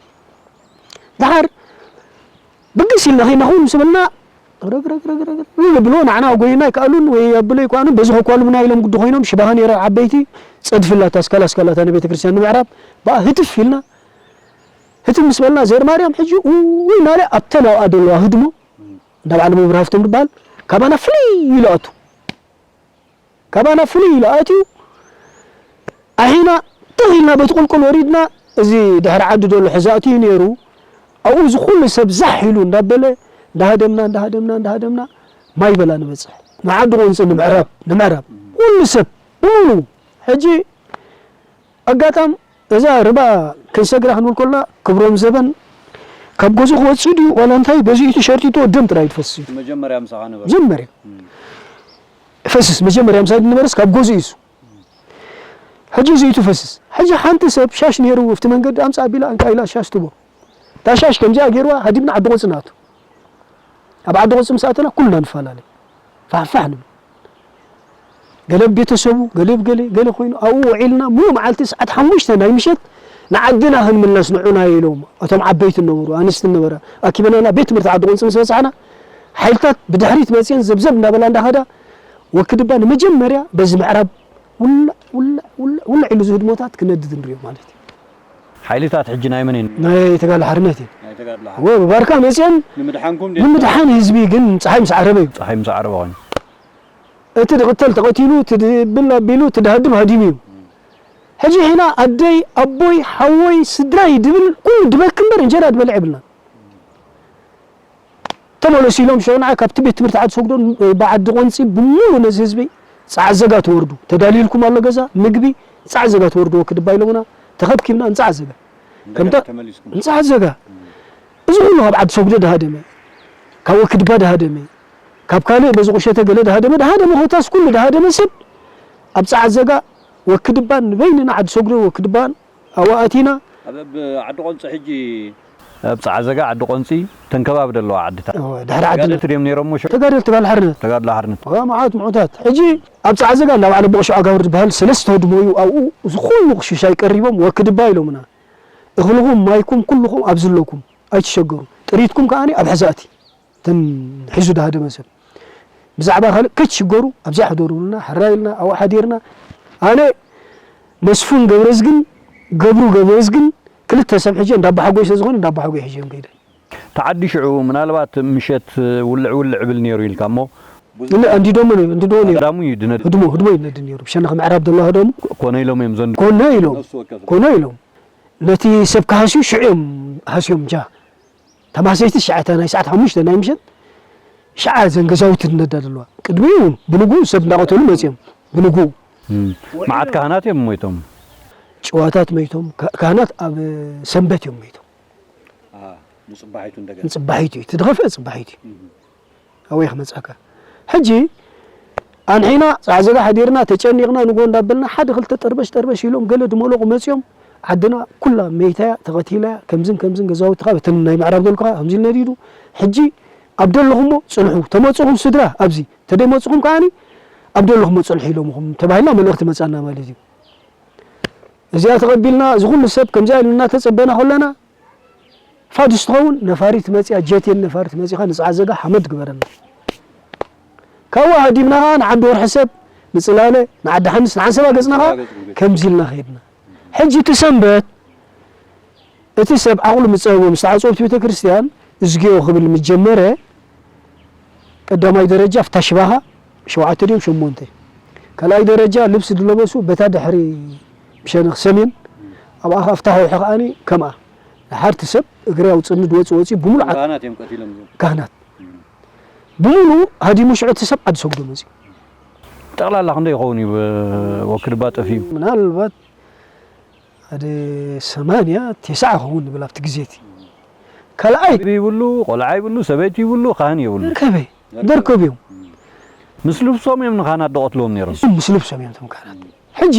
ደሓር ብግስ ኢልና ኸይድና ኹን ምስ በልና፣ ረግ ረግ ረግ ረግ ረግ ብሎ ንዓና ጎይና ኣይከኣሉን ወይ ኣብሎ ኣይከኣሉን፣ በዚ ከኳልሙና ኢሎም ግዲ ኮይኖም፣ ሽባኻ ነይረ ዓበይቲ፣ ጸድፊ ኣላታ፣ ኣስካላ ኣስካላታ ንቤተ ክርስቲያን ንምዕራብ፣ ብኣ ህትፍ ኢልና፣ ህትም ምስ በልና፣ ዘር ማርያም ሕጂ፣ ውይ እናለ ኣብተን ኣብኣ ዘለዋ ህድሞ፣ እንዳ በዓል መብርሃፍቶም ዝበሃል፣ ካባና ፍልይ ኢሉ ኣቱ። ካባና ፍልይ ኢሉ ኣትዩ፣ ኣሒና ትኽ ኢልና በቲ ቁልቁል ወሪድና፣ እዚ ድሕሪ ዓዲ ዘሎ ሕዛእቲ እዩ ነይሩ። ኣብኡ እዚ ኩሉ ሰብ ዛሕ ኢሉ እንዳበለ፣ እንዳሃደምና፣ እንዳሃደምና፣ እንዳሃደምና፣ ማይ በላ ንበጽሕ። ንዓዲ ቆንጽ ንምዕራብ፣ ንምዕራብ። ኩሉ ሰብ፣ ብምሉ። ሕጂ ኣጋጣም እዛ ርባ ክንሰግራ ክንብል ከለና፣ ክብሮም ዘበን ካብ ገዝኡ ክወጽእ ድዩ ዋላ እንታይ፣ በዚ ኢቱ ሸርቲቶ ደም ጥራይ ትፈስስ እዩ። መጀመርያ ምሳኻ ነበረ። መጀመርያ እም። ፈስስ፣ መጀመርያ ምሳይ ዝነበረስ ካብ ገዝኡ እዩ እሱ። ሕጂ እዚ ኢቱ ፈስስ። ሕጂ ሓንቲ ሰብ ሻሽ ነይሩ ኣብቲ መንገዲ ኣምጻእ ኣቢላ፣ እንካ ኢላ ሻሽ ትቦ። እታ ሻሽ ከምዚኣ ገይርዋ ሃዲምና ዓዲ ቆንጽ ንኣቱ። ኣብ ዓዲ ቆንጽ ምስ ኣተና ኩልና ንፈላለ። ፋሕፋሕ ንብል። ገለ ብ ቤተሰቡ፣ ገለ ብ ገለ፣ ገለ ኮይኑ ኣብኡ ውዒልና፣ ሙሉእ መዓልቲ ሰዓት ሓሙሽተ ናይ ምሸት ንዓድና ክንምለስ ንዑና ኢሎም፣ እቶም ዓበይቲ ነበሩ፣ ኣንስቲ ነበራ፣ ኣኪበናና። ቤት ትምህርቲ ዓዲ ቆንጽ ምስ በጻሕና፣ ሓይልታት ብድሕሪት መጽየን ዘብዘብ እንዳበላ እንዳኸዳ፣ ወክድባ ንመጀመርያ በዚ ምዕራብ ውላዕ፣ ውላዕ፣ ውላዕ፣ ውላዕ ኢሉ ዝህድሞታት ክነድድ ንሪኦ ማለት እዩ። ሓይልታት ሕጂ ናይ መን እየን? ናይ ተጋድሎ ሓርነት እዩ። ናይ ተጋድሎ ሓ-፣ እወ፣ ብባርካ መጽየን ንምድሓንኩም ድየን? ንምድሓን ህዝቢ ግን ጸሓይ ምስ ዓረበ እዩ። ጸሓይ ምስ ዓረበ ኮይኑ። እቲ ድቕተል ተቐቲሉ፣ እቲ ድብል ኣቢሉ፣ እቲ ድሃድም ሃዲሙ እዩ። ሕጂ ሒና ኣደይ፣ ኣቦይ፣ ሓወይ፣ ስድራይ ድብል ኩሉ ድበኪ እምበር እንጀራ ድበልዕ የብልናን። ተመለሱ ኢሎም ሸውናዓ ካብቲ ቤት ትምህርቲ ዓዲ ሶግዶ ብዓዲ ቆንጺ ብምሉ ነዚ ህዝቢ ጸዓት ዘጋ ትወርዱ። ተዳልዩልኩም ኣሎ ገዛ፣ ምግቢ፣ ጸዓት ዘጋ ትወርዱ ወክድባ ኢሎምና፣ ተኸብኪብና ንጸዓት ዘጋ። እንደገና ከምታ-፣ ተመሊስኩም። ንጸዓት ዘጋ። እዚ ኩሉ ካብ ዓዲ ሶግዶ ድሃደመ፣ ካብ ወክድባ ድሃደመ፣ ካብ ካልእ በዚ ቁሸተ ገለ ድሃደመ፣ ድሃደመ ኮታስ ኩሉ ድሃደመ ሰብ ኣብ ጸዓት ዘጋ ወክድባን ንበይንና ዓዲ ሶግዶ ወክድባን ኣብኡ ኣቲና። ኣብ፣ ኣብ ዓዲ ቆንጺ ሕጂ ኣብ ጸዓት ዘጋ ዓዲ ቆንጺ ተንከባቢ ዘለዋ ዓድታት። እወ፣ ድሕሪ ዓድና። ተጋደልቲ ድዮም ነይሮም እሞ ሸ-? ተጋደልቲ ተጋድሎ ሓርነት። ተጋድሎ ሓርነት። እወ፣ መዓት ምዑታት። ሕጂ ኣብ ጸዓት ዘጋ እንዳ በዓል ኣቦ ቁሽዖ ኣጋብር ዝበሃል ሰለስተ ህድሞ እዩ። ኣብኡ እዚ ኩሉ ክሽሻይ ቀሪቦም ወክድባ ኢሎምና። እኽልኹም፣ ማይኩም፣ ኩልኹም ኣብዚ ኣለኩም። ኣይትሸገሩ። ጥሪትኩም ከኣ ኣብ ሕዛእቲ። እተን ሒዙ ድሃደመ ሰብ። ብዛዕባ ካልእ ከይትሽገሩ ኣብዚኣ ሕደሩ ኢሉና፣ ሕራይ ኢልና ኣብኡ ሓዲርና። ኣነ መስፉን ገብረዝግን ገብሩ ገብረዝግን ክልተ ሰብ ሕጂ እንዳ ኣባሓጎይ ስለ ዝኾነ እንዳ ኣባሓጎይ ሕጂ እዮም ከይደ። ተዓዲ ሽዑ ምናልባት ምሸት ውልዕ ውልዕ ብል ነይሩ ኢልካ እሞ እንዲዶሞ ነይሩ እንዲዶ ነይሩ። ቀዳሙ እዩ ድነድ። ህድሞ ህድሞ ይነድ ነይሩ ብሸነኽ ምዕራብ ደሎ ህደሙ። ኮነ ኢሎም እዮም ዘንድ። ኮነ ኢሎም ኮነ ኢሎም ነቲ ሰብ ክሃስዩ ሽዑ እዮም ሃስዮም ጃ ተማሰይቲ ሸዓተ ናይ ሰዓት ሓሙሽተ ናይ ምሸት ሸዓ ዘን ገዛውቲ ትነዳ ዘለዋ። ቅድሚኡ እውን ብንጉኡ ሰብ እንዳቐተሉ መፅዮም። ብንጉኡ መዓት ካህናት እዮም ሞይቶም። ጭዋታት መይቶም። ካህናት ኣብ ሰንበት እዮም መይቶም። ንፅባሒቱ እዩ። እቲ ዝኸፍአ ፅባሒቱ እዩ። ኣበይ ክመፅኣካ? ሕጂ ኣንሒና ፃዕዘጋ ሓዲርና ተጨኒቕና ንጎ እንዳበልና ሓደ ክልተ ጠርበሽ ጠርበሽ ኢሎም ገለ ድመለቑ መፅዮም። ዓድና ኩላ መይታያ ተቐቲላያ ከምዝን ከምዝን ገዛውትኻ በተን ናይ ምዕራብ ደልኩኻ ከምዚ ኢሉ ነዲዱ። ሕጂ ኣብ ደለኹሞ ፅንሑ ተመፅኹም ስድራ ኣብዚ ተደይመፅኹም ከዓኒ ኣብ ደለኹሞ ፅንሑ ኢሎምኹም ተባሂልና መልእኽቲ መፃና ማለት እዩ። እዚኣ ተቐቢልና እዚ ኩሉ ሰብ ከምዚኣ ኢሉ እናተፀበና ከለና ፋዱስ ትኸውን ነፋሪት መፂኣ ጀት የን ነፋሪት መፂኻ ንፃዕዘጋ ሓመድ ግበረና። ካብኡ ሃዲምና ከዓ ንዓዲ ወርሒ ሰብ ንፅላለ ንዓዲ ሓንስ ንዓንሰባ ገፅና ከዓ ከምዚ ኢልና ከይድና። ሕጂ እቲ ሰንበት እቲ ሰብ ዓቕሉ ምፀበቦ ምስ ተዓፀወት ቤተ ክርስቲያን እዝግዮ ክብል ምጀመረ ቀዳማይ ደረጃ ፍታ ሽባኻ ሸውዓተ ድዮም ሸሞንተ ካልኣይ ደረጃ ልብሲ ዝለበሱ በታ ድሕሪ ብሸነኽ ሰሜን ኣብኣ ከዓ ፍታ ሆሒ ከዓኒ ከምኣ ናይ ሓርቲ ሰብ እግሪ ኣውፅኒ ድወፂ ወፂ ብምሉእ ዓዲ ካህናት እዮም ቀቲሎም እዚኦም። ካህናት ብምሉኡ ሃዲሙ ሽዑ እቲ ሰብ ዓዲ ሰጉዶ መፂኡ። ጠቕላላ ክንደይ ይኸውን እዩ ወክድባ ጠፊኡ? ምናልባት ሓደ ሰማንያ ቴስዓ ክኸውን ንብል ኣብቲ ግዜ እቲ ካልኣይ ዓቢ ይብሉ ቆልዓ ይብሉ ሰበይቲ ይብሉ ካህን የብሉ ከበይ ደርከቡ እዮም። ምስ ልብሶም እዮም ንካህናት ዝቐትልዎም ነይሮም። እሱም ምስ ልብሶም እዮም እቶም ካህናት። ሕጂ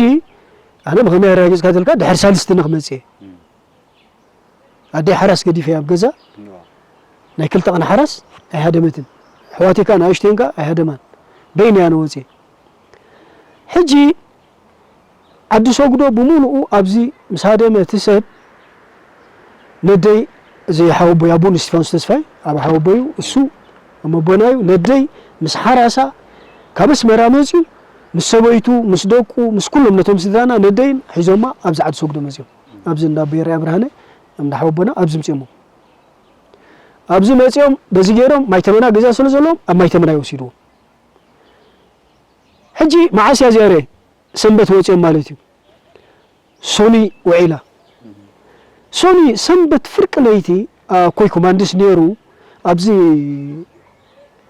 ኣነ ብኸመይ ኣረጋጊፅካ ተልካ ድሕሪ ሳልስቲ ንክመፅእ እየ ኣደይ ሓራስ ገዲፈ ኣብ ገዛ ናይ ክልተ ቀን ሓራስ ኣይሃደመትን። ኣሕዋተይ ከኣ ንኣሽተይን ከኣ ኣይሃደማን። በይነይ ኣነ ወፅየ። ሕጂ ዓዲ ሰጉዶ ብምሉኡ ኣብዚ ምስ ሃደመ እቲ ሰብ ነደይ እዚ ሓወቦይ ኣቦን እስቲፋኖስ ተስፋይ ኣብ ሓወቦዩ እሱ መቦናዩ ነደይ ምስ ሓራሳ ካብ ኣስመራ መፅዩ ምስ ሰበይቱ ምስ ደቁ ምስ ኩሎም ነቶም ስድራና ነደይን ሒዞማ ኣብዚ ዓዲ ሰጉዶ መፅዮም። ኣብዚ እንዳ ቤርያ ብርሃነ እንዳ ሓወቦና ኣብዚ ምፅዮሞ ኣብዚ መፅዮም በዚ ገይሮም ማይተመና ገዛ ስለ ዘለዎም ኣብ ማይተመና ይወሲድዎም። ሕጂ መዓስ እያ እዚኣ ርኤ ሰንበት ወፅዮም ማለት እዩ። ሶኒ ውዒላ ሶኒ ሰንበት ፍርቂ ለይቲ ኣኮይ ኮማንድስ ነይሩ ኣብዚ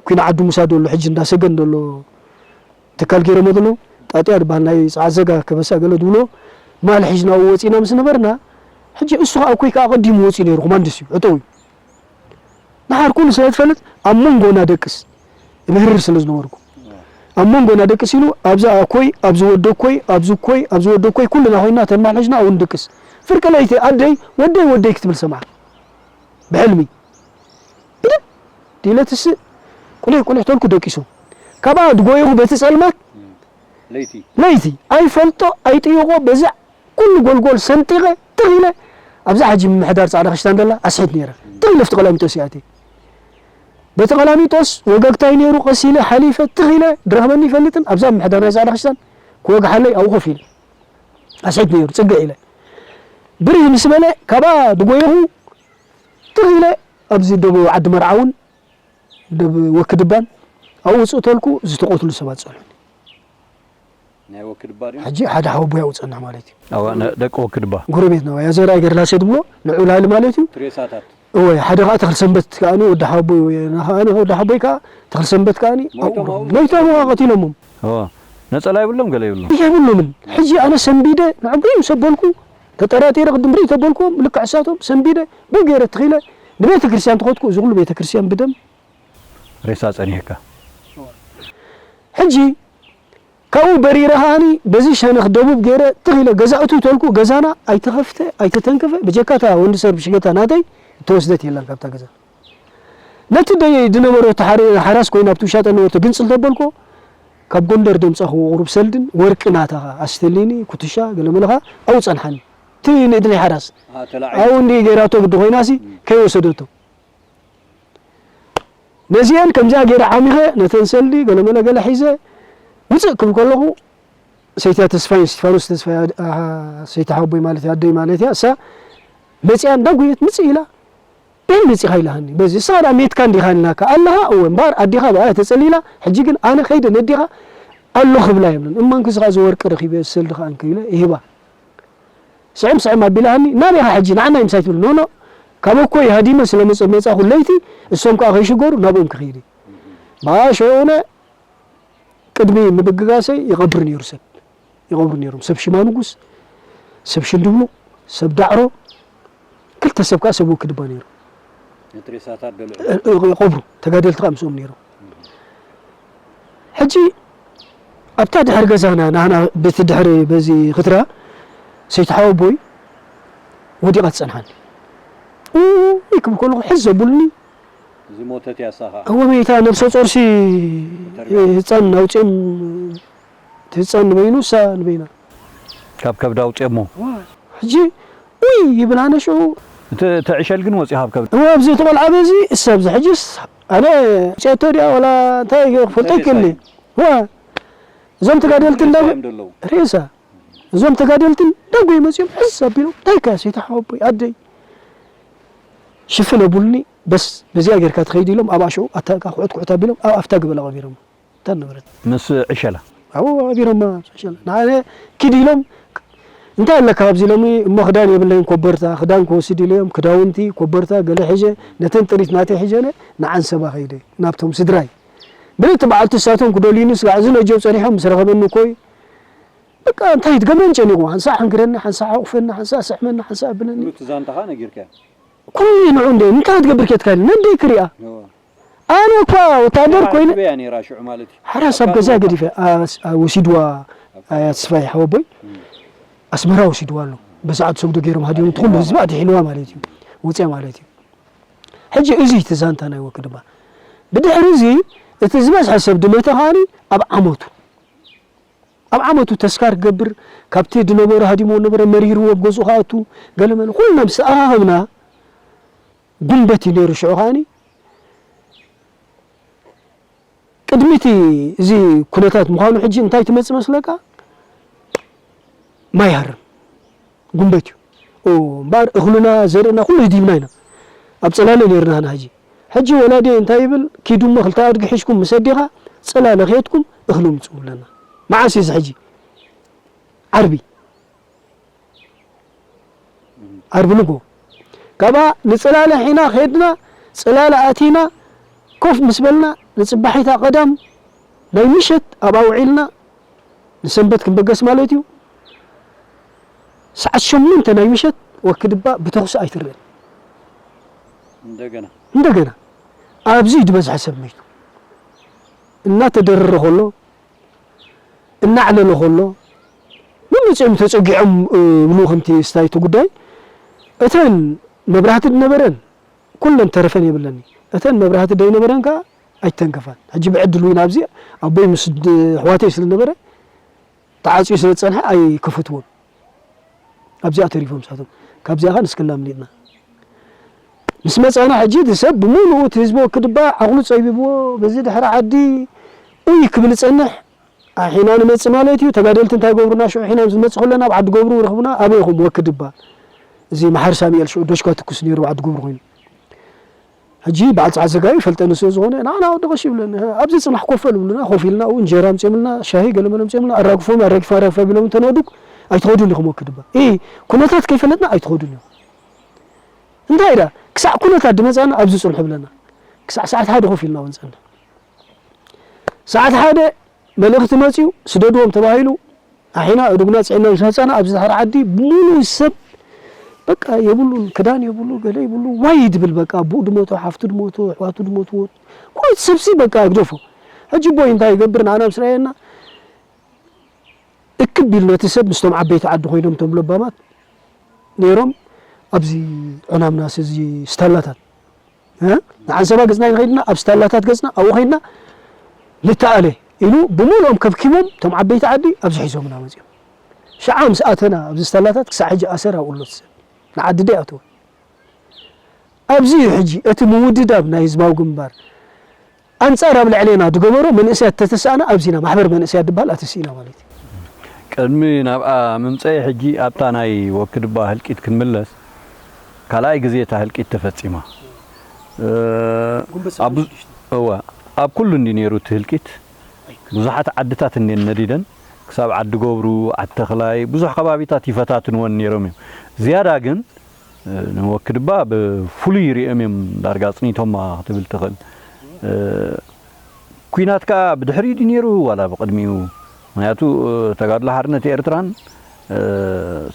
ኩና ዓዲ ሙሳ ደሎ ሕጂ እንዳሰገን ደሎ ትካል ገይሮሞ ዘለዉ ጣጥያ ዝበሃል ናይ ፃዕዘጋ ከበሳ ገለ ዝብሎ ማል ሒዝና ወፂና ምስ ነበርና ሕጂ እሱ ከዓ ኮይ ከዓ ቀዲሙ ወፂኡ ነይሩ ኮማንድስ እዩ ዕጠው እዩ ንሓር ኩሉ ስለ ትፈልጥ ኣብ መንጎና ደቅስ እምህርር ስለ ዝነበርኩ ኣብ መንጎና ደቅስ ኢሉ ኣብዚ ኣኮይ ኣብዚ ወደኮይ ኣብዚ ኮይ ኣብዚ ወደኮይ ኩልና ኮይና ተማል ሒዝና እውን ድቅስ ፍርቂ ለይቲ ኣደይ ወደይ ወደይ ክትብል ሰምዓ ብሕልሚ ብድድ ኢለ ትስእ ቁሊሕ ቁሊሕ ተልኩ ደቂሱ ካብኣ ድጎየኹ በቲ ጸልማት ለይቲ ለይቲ ኣይፈልጦ ኣይጥይቖ በዚ ኩሉ ጎልጎል ሰንጢቐ ትኽ ኢለ ኣብዛ ሕጂ ምምሕዳር ጻዕዳ ክሽታን ደላ ኣስሒት ነይረ ትኽ ኢለ ፍቲ ቀላሚጦስ ይኣትየ በቲ ቀላሚጦስ ወገግታይ ነይሩ ቀስ ኢለ ሓሊፈ ትኽ ኢለ ድረኽበኒ ይፈልጥን ኣብዛ ምምሕዳር ናይ ጻዕዳ ክሽታን ክወግሓለይ ኣብኡ ኮፍ ኢለ ኣስሒት ነይሩ ጽግዕ ኢለ ብርህ ምስ በለ ካብኣ ድጎየኹ ትኽ ኢለ ኣብዚ ደቡብ ዓዲ መርዓ እውን ደብ ወክድባን ኣብኡ ውፅእ ተልኩ ዝተቆትሉ ሰባት ፀንሑኒ ናይ ወክድባ ድዩ? ሕጂ ሓደ ሓወቦይ ኣብኡ ፀንሕ ማለት እዩ ኣዋ ነ- ደቂ ወክድባ ጎረቤትና ያ ዘርኣይ ገርላሴ ድብሎ ልዑል ሃይሊ ማለት እዩ ትሬሳታት እወ ሓደ ከዓ ተኽልሰንበት ከዓኒ ወዲ ሓወቦይ ወይ ንኸዓኒ ወዲ ሓወቦይ ከዓ ተኽልሰንበት ከዓኒ ሞይቶም ኣብኡ ኣብኡ? ሞይቶም ኣብኡ ቀቲሎሞም እዋ ነፀላ የብሎም ገለ የብሎም የብሉምን ሕጂ ኣነ ሰንቢደ ንዕብሪኡ ሰበልኩ ተጠራጢረ ቅድም ርእ ተበልኩዎም ልክዕ እሳቶም ሰንቢደ ብኡ ገይረ ትኺለ ንቤተ ክርስቲያን ተኸድኩ እዚ ኩሉ ቤተ ክርስቲያን ብደም ሬሳ ጸኒሕካ ሕጂ ካብኡ በሪረ ከዓኒ በዚ ሸነኽ ደቡብ ገይረ ትኺለ ገዛ እቱ ተልኩ ገዛና ኣይተኸፍተ ኣይተተንከፈ ብጀካታ ወንዲ ሰርብ ሽገታ ናተይ እተወስደት የላን ካብታ ገዛ ነቲ ደየይ ድነበሮ ተሓሪ ሓራስ ኮይኑ ኣብቲ ውሻጠ ነበርቶ ግንጽል ተበልኮ ካብ ጎንደር ደምጻኹዎ ቁሩብ ሰልድን ወርቂ ናታ ኣስተሊኒ ኩትሻ ገለመለኻ ኣብኡ ጸንሓኒ እቲ ንእድነይ ሓራስ ኣብኡ እንዲ ገይራቶ ግዲ ኮይናሲ ከይወሰደቶ ነዚአን ከምዚኣ ገይረ ዓሚኸ ነተን ሰልዲ ገለመለ ገለ ሒዘ ውፅእ ክብል ከለኹ ሰይትያ ተስፋይ እስቲፋኖስ ተስፋይ ሰይቲ ሓቦይ ማለት ኣደይ ማለት እያ እሳ መጺኣ እንዳጎየት ምጽእ ኢላ፣ በይ መጺኻ ኢላሃኒ። በዚ እሳ ደኣ ሜትካ እንዲኻ ኢልናካ ኣለኻ፣ እወ እምበኣር ኣዴኻ ብኣ ተጸሊላ፣ ሕጂ ግን ኣነ ከይደ ነዴኻ ኣሎ ክብላ የብለን። እማንኪ እዚ ኸኣ እዚ ወርቂ ረኺበ፣ እዚ ሰልዲ ኸኣ እንከ ኢለ ይህባ። ስዕም ስዕም ኣቢላሃኒ፣ ናበይ ኢኻ ሕጂ ንዓና ምሳይ ትብል፣ ኖ ኖ፣ ካብ እኮይ ሃዲመ ስለ መጸ-፣ መጻኹ ለይቲ፣ እሶም ከኣ ከይሽገሩ ናብኦም ክኸይድ እየ። ብኣ ሽዑ ቅድሚ ምብግጋሰይ ይቐብር ነይሩ ሰብ። ይቐብሩ ነይሮም። ሰብ ሽማ ንጉስ፣ ሰብ ሽንድብሉ፣ ሰብ ዳዕሮ፣ ክልተ ሰብ ከኣ ሰብ ወክድባ ነይሩ። ነቲ ሬሳታት ደልዑ። እ-፣ እ-፣ ይቐብሩ። ተጋደልቲ ከኣ ምስኦም ነይሮም። ሕጂ ኣብታ ድሕሪ ገዛና ናህና በቲ ድሕሪ በዚ ክትራ ሰይቲ ሓወቦይ ወዲቓ ትጸንሓኒ። ኡይ ክብል ከለኹ ሕዝ ዘብሉኒ። ዝሞተት እያ እሳ ኸኣ። እወ መይታ ነብሰ ጾርሲ ተርቢያ። ህጻን ኣውጺኦም፣ እቲ ህጻን ንበይኑ እሳ ንበይና። ካብ ከብዳ ኣውጺኦሞ። ዋ፣ ሕጂ ኡይ ይብል ኣነ ሽዑ። እቲ፣ እቲ ዕሸል ግን ወጺኡ ካብ ከብዳ። እወ ኣብዚ እቲ ቆልዓ በዚ እሳ ኣብዚ ሕጂስ ኣነ ውጽኤቶ ድያ ዋላ እንታይ ክፈልጦ እንታይ ይክእልኒ። ሬሳ እዩ? ዋ፣ እዞም ተጋደልቲ እንዳበ-፣ ሬሳ እዮም ዘለዉ። ሬሳ። እዞም ተጋደልቲ እንዳጎዩ መጺኦም ሕዝ ኣቢሎም፣ "እንታይ ከ ሰይቲ ሓወቦይ ኣደይ?" ሽፍን ኣቡልኒ፣ "በስ በዚኣ ጌርካ ትኸይድ" ኢሎም፣ ኣብኣ ሽዑ ኣታ፣ እካ ኩዕት ኩዕት ኣቢሎም፣ ኣብ ኣፍታ ገበላ ቀቢሮም። እታ ነበረት። ምስ ዕሸላ? ኣብኡ ቀቢሮማ፣ ምስ ዕሸላ። ንዓነ ኪድ ኢሎም፣ "እንታይ ኣለካ ኣብዚ ሎሚ?" እሞ ክዳን የብለይን፣ ኮበርታ፣ ክዳን ክወስድ ኢለዮም፣ ክዳውንቲ፣ ኮበርታ፣ ገለ ሒዘ፣ ነተን ጥሪት ናተይ ሒዘ፣ ንዓንሰባ ከይደ፣ ናብቶም ስድራይ። ብልእቲ በዓልቲ እሳቶም ክደልዩኒ ስጋዕ እዚ ነጀው ጸኒሖም ምስ ረኸበኒ እኮ እዩ። በቃ እንታይ ትገብረን ጨኒቑ፣ ሓንሳእ ሓንግረኒ፣ ሓንሳእ ሓቑፈኒ፣ ሓንሳእ ስሕመኒ፣ ሓንሳእ ኣብለኒ። ኩሉ እቲ ዛንታኻ ነጊርካዮ? ኩሉ ንዑ እንደ እንታይ ትገብር ኬትካ ኢሉ ነደይ ክሪኣ። እወ። ኣነ እኳ ወታደር ኮይነ ሓራስ ትበያ ነይራ ሽዑ ማለት እዩ። ሓራስ ኣብ ኣብ ገዛ ገዛ ገዲፈ፣ ኣስ-፣ ኣ-፣ ወሲድዋ፣ ኣያ ተስፋይ ሓወቦይ። እም። ኣስመራ ወሲድዋ ኣሎ። በሰዓቱ ሰጉዶ ገይሮም ሃዲሞም፣ እቲ ኩሉ ህዝቢ ኣድሒንዋ ማለት እዩ። ወፅያ ማለት እዩ። ሕጂ እዚ እቲ ዛንታ ናይ ወክድባ። ብድሕሪ እዚ እቲ ዝበዝሐ ሰብ ድመተ ከኣኒ ኣብ ዓመቱ። ኣብ ዓመቱ ተስካር ክገብር፣ ካብቲ ድነበሩ ሃዲሞ ነበረ፣ መሪርዎ ኣብ ገዝኡ ክኣቱ፣ ገለመለ፣ ኩልና ምስ ተኣኻኸብና፣ ጉንበት እዩ ነይሩ ሽዑ ከኣኒ። ቅድሚቲ እዚ ኩነታት ምዃኑ ሕጂ እንታይ ትመጽእ መስለካ? ማይ ሃርም። ጉንበት እዩ። ኦ፣ እምበኣር እኽሉና፣ ዘርእና ኩሉ ህዲምና ኢና። ኣብ ጽላለ ነይርና ንሕና ሕጂ። ሕጂ ወላዲ እንታይ ይብል? ኪዱ እሞ ክልተ ኣድጊ ሒዝኩም ምስ ኣዴኻ ጽላለ ከየድኩም እኽሊ ምጽኡ ብለና። መዓስ እዩ እዚ ሕጂ? ዓርቢ። ዓርቢ ንግሆ። ካብኣ ንጽላለ ሒና ከድና፣ ጽላለ ኣቲና፣ ኮፍ ምስ በልና፣ ንጽባሒታ ቀዳም ናይ ምሸት ኣብኣ ውዒልና፣ ንሰንበት ክንበገስ ማለት እዩ። ሰዓት ሸሞንተ ናይ ምሸት ወክድባ ብተኹሲ ኣይትረአን። እንደገና? እንደገና። ኣብዚ እዩ ዝበዝሐ ሰብ መይቱ። እናተደረረ ከሎ፣ እናዕለለ ከሎ፣ መመጺኦም ተጸጊዖም፣ እ፣ ብሉ ከምቲ ስታይቱ ጉዳይ፣ እተን መብራህቲ ዝነበረን ኩለን ተረፈን የብለኒ። እተን መብራህቲ ደይነበረን ከኣ ኣይተንከፋን። ሕጂ ብዕድል እውን ኣብዚ ኣቦይ ምስ ድ-፣ ኣሕዋተይ ስለ ነበረ፣ ተዓጽዩ ስለ ዝጸንሐ ኣይከፈትዎን። ኣብዚኣ ተሪፎም ንሳቶም። ካብዚኣ ከኣ ንስክላ ኣምሊጥና። ምስ መጻና ሕጂ እቲ ሰብ ብምሉኡ እቲ ህዝቢ ወክድባ ዓቕሉ ጸቢብዎ፣ በዚ ድሕሪ ዓዲ ኡይ ክብል ይጸንሕ። ኣሒና ንመጽእ ማለት እዩ። ተጋደልቲ እንታይ ገብሩና? ሽዑ ሒና ምስ ንመጽእ ከለና ኣብ ዓዲ ገብሩ ረኽቡና። ኣበይ ኢኹም? ወክድባ። እዚ መሓሪ ሳሙኤል ሽዑ ዶሽካ ትኩስ ነይሩ ኣብ ዓዲ ገብሩ ኮይኑ። ሕጂ በዓል ጸዓት ዘጋዩ ይፈልጠኒ ስለ ዝኾነ፣ ንዓና ወዲ ቀሺ ይብለኒ። ኣብዚ ጽናሕ ኮፍ በል ይብሉና፣ ኮፍ ኢልና፣ ኣብኡ እንጀራ ኣምጺኦምልና፣ ሻሂ ገለመለ ኣምጺኦምልና፣ ኣራግፎም፣ ኣራጊፋ፣ ኣራጊፋ ቢሎም እንተነወዱክ፣ ኣይትኸዱን ኢኹም ወክድባ። ኢ፣ ኩነታት ከይፈለጥና ኣይትኸዱን ኢኹም። እንታይ ኢዳ፣ ክሳዕ ኩነታት ድመጻና ኣብዚ ጽንሑ ብለና። ክሳዕ ሰዓት ሓደ ኮፍ ኢልና እውን ጸንሕ። ሰዓት ሓደ መልእኽቲ መጺኡ፣ ስደድዎም ተባሂሉ፣ ኣሒና እዱግና ጽዒና ምስ መጻና ኣብዚ ድሕሪ ዓዲ ብምሉእ ሰብ በቃ የብሉን፣ ክዳን የብሉ፣ ገለ የብሉ፣ ዋይ ድብል በቃ ኣቦኡ ድሞቶ፣ ሓፍቱ ድሞቶ፣ ኣሕዋቱ ድሞትዎ፣ ኩሉ እቲ ሰብሲ በቃ ግደፎ። ሕጂ ኣቦይ እንታይ ይገብር ንዓና ምስ ረኣየና እክብ ኢሉ ነቲ ሰብ ምስቶም ዓበይቲ ዓዲ ኮይኖም እቶም ለባማት ነይሮም ኣብዚ ዑናምናስ እዚ ስታላታት እ? ንዓንሰባ ገጽና ይኸይድና፣ ኣብ ስታላታት ገጽና፣ ኣብኡ ኸይድና ንተኣለ ኢሉ ብምሉኦም ከብኪቦም፣ እቶም ዓበይቲ ዓዲ ኣብዚ ሒዞምና መጺኦም። ሽዓ ምስ ኣተና ኣብዚ ስታላታት ክሳዕ ሕጂ ኣሰር ኣብኡ ኣሎ እቲ ሰብ። ንዓዲ ደይኣተወ። ኣብዚ እዩ ሕጂ እቲ ምውድዳብ ናይ ህዝባዊ ግንባር ኣንጻር ኣብ ልዕሌና ዝገበሮ መንእሰያት ተተሳእና ኣብዚና ማሕበር መንእሰያት ዝበሃል ኣተሲእና ማለት እዩ። ቅድሚ ናብኣ ምምጸኢ ሕጂ ኣብታ ናይ ወክድባ ህልቂት ክንምለስ፣ ካልኣይ ግዜ እታ ህልቂት ተፈጺማ። እ፣ ጉንበት ኣብ ብዙ-፣ ሰማንያ ሽዱሽተ። እወ፣ ኣብ ኩሉ እንዲ ነይሩ እቲ ህልቂት። ኣይከ- ብዙሓት ዓድታት እንዴን ነዲደን፣ ክሳብ ዓዲ ገብሩ፣ ዓዲ ተኽላይ፣ ብዙሕ ከባቢታት ይፈታትንወን ነይሮም እዮም። ዝያዳ ግን፣ እ፣ ንወክድባ ብፍሉይ ይሪኦም እዮም ዳርጋ ኣጽኒቶማ ክትብል ትኽእል። እ፣ ኲናት ከኣ ብድሕሪኡ ድዩ ነይሩ ዋላ ብቕድሚኡ? ምኽንያቱ፣ እ፣ ተጋድሎ ሓርነት ኤርትራን፣ እ፣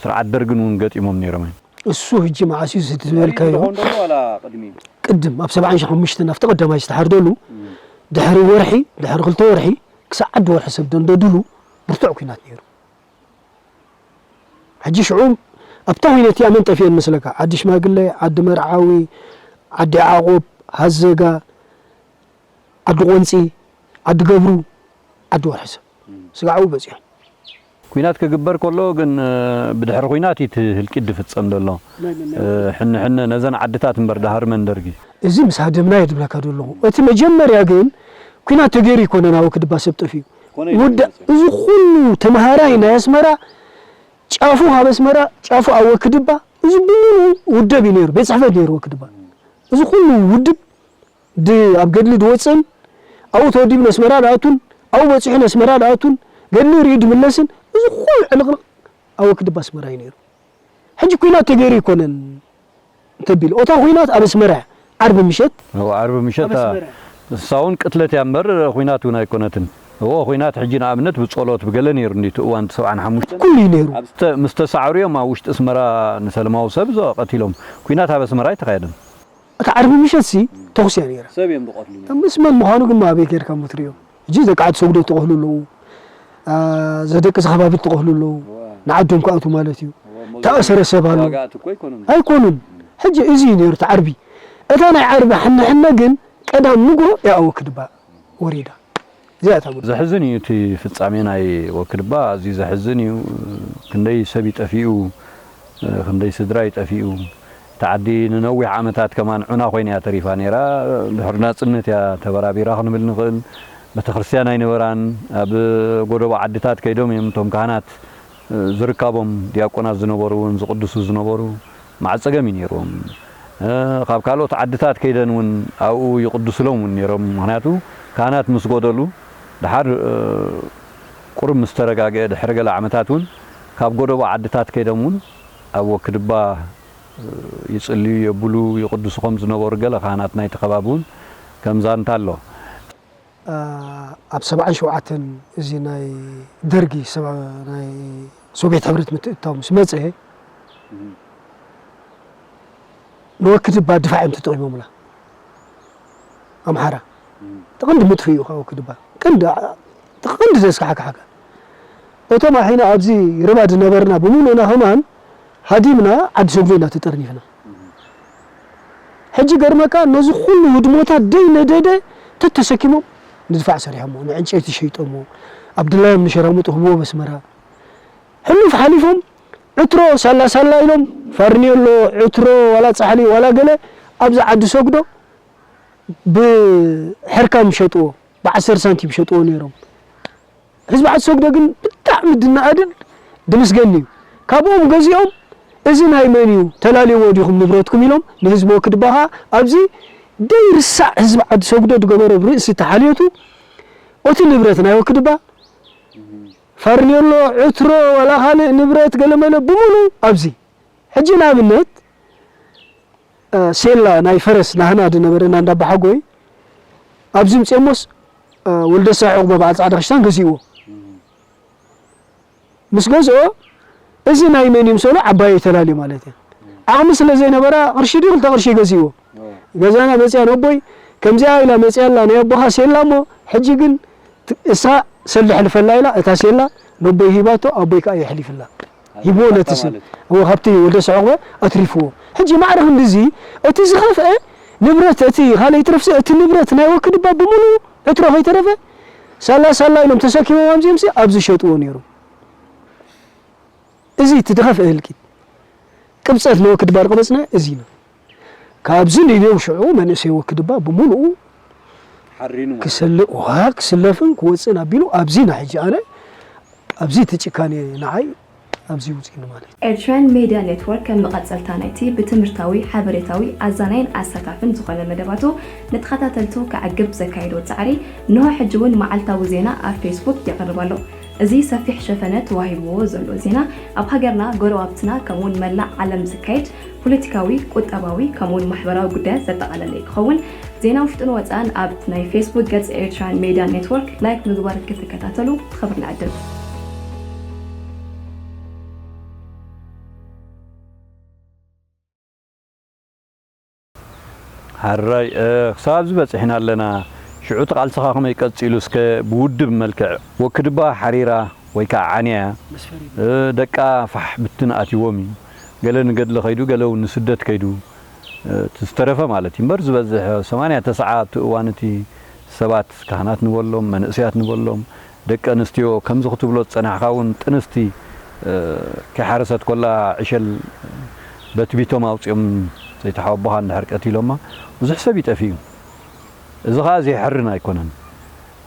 ስርዓት ደርግን እውን ገጢሞም ነይሮም እዮም። እሱ ህጂ መዓስ እዩ እዚ ዝበልካዮ? ድኾን ደሎ ዋላ ቅድሚ? ቅድም ኣብ ሰብዓን ሓሙሽተን ኣብቲ ቀዳማይ ዝተሓርደሉ እም። ድሕሪ ወርሒ፣ ድሕሪ ክልተ ወርሒ ክሳዕ ዓዲ ወርሒ ሰብ ደንደድሉ ብርቱዕ ኲናት ነይሩ። ሕጂ ሽዑ ኣብታ ኲናት እያ መን ጠፊአን መስለካ? ዓዲ ሽማግለ፣ ዓዲ መርዓዊ፣ ዓዲ ዓቆብ፣ ሃዘጋ፣ ዓዲ ቆንጺ፣ ዓዲ ገብሩ፣ ዓዲ ወርሒ ሰብ። እም። ስጋዕ ኣብኡ በጺሖም። ኲናት ክግበር ከሎ ግን፣ እ፣ ብድሕሪ ኲናት እዩ እቲ ህልቂት ዝፍጸም ዘሎ። ናይ መን፣ ናይ እ፣ ሕነ ሕነ ነዘን ዓድታት እምበር ደሃር መን ደርጊ። እዚ ምስ ሃደምናዮ ዝብለካ ዘለኹ። እቲ መጀመርያ ግን ኲናት ተገይሩ ኣይኮነን ኣብ ወክድባ ሰብ ጠፊኡ። ኮነ እዩ ውዳ-፣ ዝመጽእ። እዚ ኩሉ ተምሃራይ ናይ ኣስመራ ጫፉ ኣብ ኣስመራ፣ ጫፉ ኣብ ወክድባ፣ እዚ ብምሉኡ ውደብ እዩ ነይሩ፣ ቤት ጽሕፈት ነይሩ ወክድባ። እዚ ኩሉ ውድብ ድ-፣ ኣብ ገድሊ ድወፅን፣ ኣብኡ ተወዲቡ ነስመራ ድኣቱን፣ ኣብኡ በፂሑ ነስመራ ድኣቱን፣ ገድሊ ርእዩ ድምለስን፣ እዚ ኩሉ ዕልቕልቕ ኣብ ወክድባ ኣስመራ እዩ ነይሩ። ሕጂ ኲናት ተገይሩ ኣይኮነን እንተቢሉ፣ እታ ኲናት ኣብ ኣስመራ እያ። ዓርቢ ምሸት እዎ፣ ዓርቢ ምሸት ኣብ ኣስመራ። ንሳ እውን ቅትለት እያ እምበር ኲናት እውን ኣይኮነትን። እዎ፣ ኲናት ሕጂ ንኣብነት ብጸሎት ብገለ ነይሩ እንዲ እቲ እዋን እቲ ሰብዓን ሓሙሽተን። ኩሉ እዩ ነይሩ። ኣብ ስተ-፣ ምስ ተሳዕሩ እዮም ኣብ ውሽጢ ኣስመራ ንሰለማዊ ሰብ ቀቲሎም። ኲናት ኣብ ኣስመራ ኣይተኻየደን። እታ ዓርቢ ምሸት ሲ ተኹሲ እያ ነይራ። ሰብ እዮም ዝቐትሉ ነይሮም። ምስ መን ምዃኑ ግን ኣበይ ጌርካ እሞ ትርእዮ? ሕጂ ደቂ ዓዲ ሰጉዶ ትቐትሉ ኣለዉ። አ፣ ዘደቂ ከባቢ ትቐትሉ ኣለዉ። እዋ። ንዓዶም ክኣትዉ ማለት እዩ። እዋ፣ እሞ ተኣሰረ ሰብ ኣሎ። ዋጋ ኣትኮ ኣይኮኑን። ኣይኮኑን። ሕጂ እዚ እዩ ነይሩ እቲ ዓርቢ። እታ ናይ ዓርቢ ሕነ ሕነ ግን ቀዳም ንግሆ እያ ኣብ ወክድባ ወሪዳ። እዚኣ እታ ጉዳይ። ዘሕዝን እዩ እቲ ፍጻሜ ናይ ወክድባ፣ ኣዝዩ ዘሕዝን እዩ። ክንደይ ሰብ እዩ ጠፊኡ፣ ክንደይ ስድራ እዩ ጠፊኡ። እታ ዓዲ ንነዊሕ ዓመታት ከማን ዑና ኮይና እያ ተሪፋ ነይራ። ድሕሪ ናጽነት እያ ተበራቢራ ክንብል ንኽእል። ቤተክርስትያን ኣይነበራን። ኣብ ጎደቦ ዓድታት ከይዶም እዮም እቶም ካህናት ዝርካቦም ዲያቆናት ዝነበሩ እውን ዝቕድሱ ዝነበሩ መዓት ጸገም እዩ ነይርዎም። እ፣ ካብ ካልኦት ዓድታት ከይደን እውን ኣብኡ ይቕድስሎም እውን ነይሮም። ምኽንያቱ ካህናት ምስ ጎደሉ፣ ደሓር፣ እ፣ ቁሩብ ምስ ተረጋግአ፣ ድሕሪ ገለ ዓመታት እውን ካብ ጎደቦ ዓድታት ከይዶም እውን ኣብ ወክድባ፣ እ፣ ይጽልዩ፣ የብሉ፣ ይቕድሱ ከም ዝነበሩ ገለ ካህናት ናይቲ ከባቢ እውን ከም ዛንታ ኣሎ። አ፣ ኣብ ሰብዓን ሸውዓተን እዚ ናይ ደርጊ ሰብዓ-፣ ናይ ሶቪየት ሕብረት ምትእትታው ምስ መጸ፣ እም። ንወክድባ ድፋዕ እዮም ተጠቒሞምላ። ኣምሓራ። እም። እቲ ቀንዲ ምጥፍኡ እዩ ካብ ወክድባ። ቀንዲ፣ እቲ ቀንዲ ዘስካሕክሓካ። እቶም ኣሒና ኣብዚ ርባ ዝነበርና ብምሉእና ከማን ሃዲምና ዓዲ ሰጉዶ ኢና ተጠርኒፍና። ሕጂ ገርመካ ነዚ ኩሉ ህድሞታት ደይ ነደደ ተተሰኪሞም ንድፋዕ ሰሪሖሞ፣ ንዕንጨይቲ ሸይጦሞ፣ ኣብ ድላዮም ንሸራሙጥ ህብዎ በስመራ። ሕሉፍ ሓሊፎም ዕትሮ ሳላ ሳላ ኢሎም ፋርኔሎ፣ ዕትሮ፣ ዋላ ጻሕሊ፣ ዋላ ገለ ኣብዚ ዓዲ ሰጉዶ ብሕርካም ይሸጥዎ፣ ብዓሰርተ ሳንቲም ይሸጥዎ ነይሮም። ህዝቢ ዓዲ ሰጉዶ ግን ብጣዕሚ ድነኣድን ድምስገን እዩ። ካብኦም ገዚኦም፣ "እዚ ናይ መን እዩ? ተላልይዎ ዲኹም ንብረትኩም?" ኢሎም ንህዝቢ ወክድባ ኸዓ ኣብዚ ደይርሳዕ ህዝቢ ዓዲ ሰጉዶ ዝገበሮ ርእሲ ተሓልየቱ፣ እቲ ንብረት ናይ ወክድባ፣ ፋርኔሎ፣ ዕትሮ፣ ዋላ ካልእ ንብረት ገለመለ ብምሉኡ ኣብዚ። ሕጂ ንኣብነት፣ እ፣ ሴላ ናይ ፈረስ ናህና ዝነበረና እንዳ ኣባሓጎይ ኣብዚ ምፅኦሞስ፣ እ፣ ወልደሳይ ዕቑበ በዓል ፃዕዳ ክሽታን ገዚእዎ። ምስ ገዝኦ፣ "እዚ ናይ መን እዩ?" ምስ በሎ፣ ዓባየይ ተላልዩ ማለት እዩ። ዓቕሚ ስለ ዘይነበራ፣ ቅርሺ ድዩ ክልተ ቅርሺ ገዚእዎ። ገዛና መፅያ ነቦይ፣ "ከምዚኣ ኢላ መፅያ ኣላ ናይ ኣቦኻ ሴላ እሞ፣ ሕጂ ግን ት-፣ እሳ ሰሊ ሕልፈላ" ኢላ፣ እታ ሴላ ነቦይ ሂባቶ፣ ኣቦይ ከዓ የሕሊፍላ። ሂብዎ ነቲ ስም። ማለት እዩ። እዎ፣ ካብቲ ወልደሰ ዕቑበ ኣትሪፍዎ። ሕጂ ማዕረ ክንድዚ፣ እቲ ዝኸፍአ ንብረት፣ እቲ ካልእ ይትረፍሲ፣ እቲ ንብረት ናይ ወክድባ ብምሉኡ ዕትሮ ከይተረፈ፣ ሳላ ሳላ ኢሎም ተሰኪሞም ኣምጺኦምሲ፣ ኣብዚ ሸጥዎ ነይሮም። እዚ እቲ ዝኸፍአ ህልቂት። ቅብጸት ንወክድባ ዝቐበጽና እዚ ኢና። ካብዚ ንኢዶም ሽዑ መንእሰይ ወክድባ ብምሉኡ ሓሪኑ ማለት ክሰል-፣ ዋ፣ ክስለፍን ክወጽእን ኣቢሉ ኣብዚ ኢና ሕጂ ኣነ ኣብዚ እቲ ጭካኔ ንዓይ ኣብዚ ውፅኢኑ ማለት እዩ። ኤርትራን ሜድያ ኔትወርክ ከም መቐጸልታ ናይቲ ብትምህርታዊ፣ ሓበሬታዊ፣ ኣዛናይን ኣሳታፍን ዝኾነ መደባቱ ንተኸታተልቱ ከዕግብ ዘካየዶ ጻዕሪ እንሆ ሕጂ እውን መዓልታዊ ዜና ኣብ ፌስቡክ የቕርብ ኣሎ። እዚ ሰፊሕ ሸፈነ ተዋሂብዎ ዘሎ ዜና ኣብ ሃገርና፣ ጎረባብትና ከምኡውን መላእ ዓለም ዝካየድ ፖለቲካዊ፣ ቁጠባዊ ከምኡውን ማሕበራዊ ጉዳያት ዘጠቓለለ ክኸውን ዜና ውሽጥን ወፃእን ኣብ ናይ ፌስቡክ ገጽ ኤርትራን ሜድያ ኔትወርክ ላይክ ምግባር ክትከታተሉ ብኽብሪ ንዕድም። ሓራይ ክሳብ ዝበፅሕና ኣለና። ሽዑ እቲ ቃልስኻ ከመይ ቀፂሉ እስከ ብውድብ መልክዕ ወክድባ ሓሪራ ወይ ከዓ ዓንያ ደቃ ፋሕ ብትን ኣትዎም እዩ። ገለ ንገድሊ ከይዱ ገለ እውን ንስደት ከይዱ እቲ ዝተረፈ ማለት እዩ እምበር ዝበዝሕ ሰማንያ ተስዓ ኣብቲ እዋን እቲ ሰባት ካህናት ንበሎም መንእሰያት ንበሎም ደቂ ኣንስትዮ ከምዚ ክትብሎ ዝጸናሕካ እውን ጥንስቲ ከይሓረሰት ኮላ ዕሸል በትቢቶም ኣውፅኦም ዘይተሓወቦኻ እንድሕር ቀቲሎማ ብዙሕ ሰብ ይጠፊ እዩ። እዚ ኸዓ ዘይሕርን ኣይኮነን።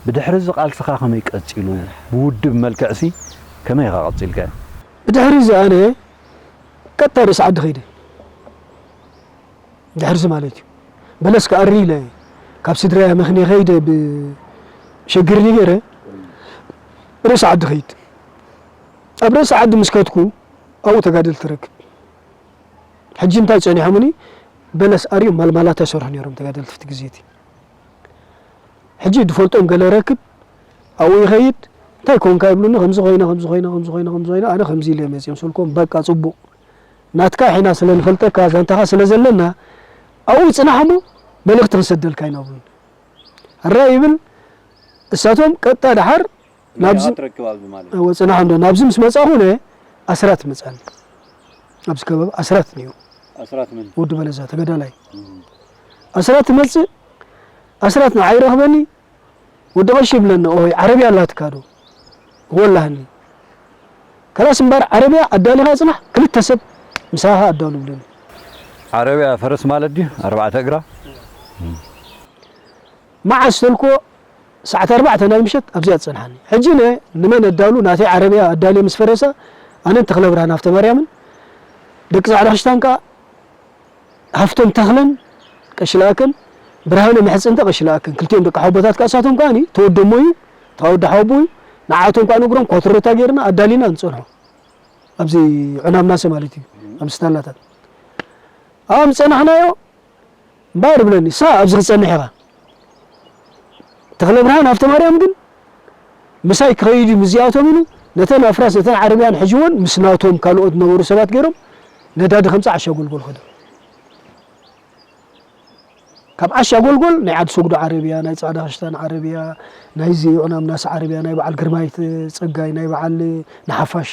ብድሕሪ እዚ ቃልስኻ ከመይ ቀፂሉ? ብውድብ መልክዕሲ ከመይ ኢኻ ቀፂልካዮ? ብድሕሪ እዚ ኣነ ቀጥታ ርእሲ ዓዲ ከይደ ድሕርዚ ማለት እዩ። በለስ ክኣሪ ኢለ ካብ ስድራይ ኣመኽንየ ከይደ ብሸግርኒ ገይረ ርእሲ ዓዲ ከይድ። ኣብ ርእሲ ዓዲ ምስ ከድኩ ኣብኡ ተጋደልቲ ረክብ። ሕጂ እንታይ ጸኒሖምኒ? በለስ ኣርዮም ማልማላታ ይሰርሑ ነይሮም ተጋደልቲ ፍቲ ግዜ እቲ። ሕጂ ድፈልጦም ገለ ረክብ ኣብኡ ይኸይድ እንታይ ኮንካ ይብሉኒ ከምዚ ኮይነ ከምዚ ኮይነ ከምዚ ኮይነ ከምዚ ኮይነ ኣነ ከምዚ ኢለ መፅኦም ስልኮም በቃ ፅቡቕ ናትካ ሒና ስለ ንፈልጠካ ዛንታኻ ስለ ዘለና ኣብኡ ፅናሕ እሞ መልእኽቲ ክንሰደልካ ኢና ብሉኒ ኣራ ይብል እሳቶም ቀጥታ ደሓር ናብዚ ወፅናሕ እንዶ ናብዚ ምስ መፃኹ ነ ኣስራት መፃኒ ኣብዚ ከባቢ ኣስራት ነይሩ ወዲ በለዛ ተገዳላይ ኣስራት ትመፅእ ኣስራት ንዓይ ረኽበኒ ወዲ ቀሺ ይብለኒ ኦሆይ ዓረብያ ኣላትካ ዶ ወላህኒ ከላስ እምበር ዓረብያ ኣዳሊኻ ፅናሕ ክልተ ሰብ ምሳኻ ኣዳሉ ይብለኒ ዓረብያ ፈረስ ማለት ድዩ ኣርባዕተ እግራ መዓስ ተልኮ ሰዓት ኣርባዕተ ናይ ምሸት ኣብዚኣ ትፀንሓኒ ሕጂ ነ ንመን ኣዳሉ ናተይ ዓረብያ ኣዳልየ ምስ ፈረሳ ኣነን ተኽለ ብርሃን ሃፍተ ማርያምን ደቂ ፃዕዳ ክሽታን ከዓ ሃፍቶም ተኽለን ቀሽላኣከን ብርሃነ ምሕፅንተ ቀሽላኣከን ክልቲኦም ደቂ ሓቦታት ከዓ እሳቶም ከዓ ተወደሞ እዩ ተወዲ ሓቦ እዩ ንዓቶም ከዓ ነግሮም ኮትሮታ ገይርና ኣዳሊና ንፀንሖ ኣብዚ ዕናምናሰ ማለት እዩ ኣብ ስታላታት ኣብ ዝፀናሕናዮ እምበኣር ይብለኒ ሳ ኣብዚ ክትፀንሕ ኢኻ ተኽለ ብርሃን ሃፍተ ማርያም ግን ምሳይ ክኸይድ እዩ ምስዚኣቶም ኢሉ ነተን ኣፍራስ ነተን ዓረብያን ሕጅወን ምስ ናቶም ካልኦት ዝነበሩ ሰባት ገይሮም ነዳዲ ከምፃ ዓሻ ጎልጎል ኸዱ ካብ ዓሻ ጎልጎል ናይ ዓዲ ሰጉዶ ዓረብያ ናይ ፃዕዳ ክሽታን ዓረብያ ናይ እዚ ዑናም ናስ ዓረብያ ናይ በዓል ግርማይ ፀጋይ ናይ በዓል ንሓፋሽ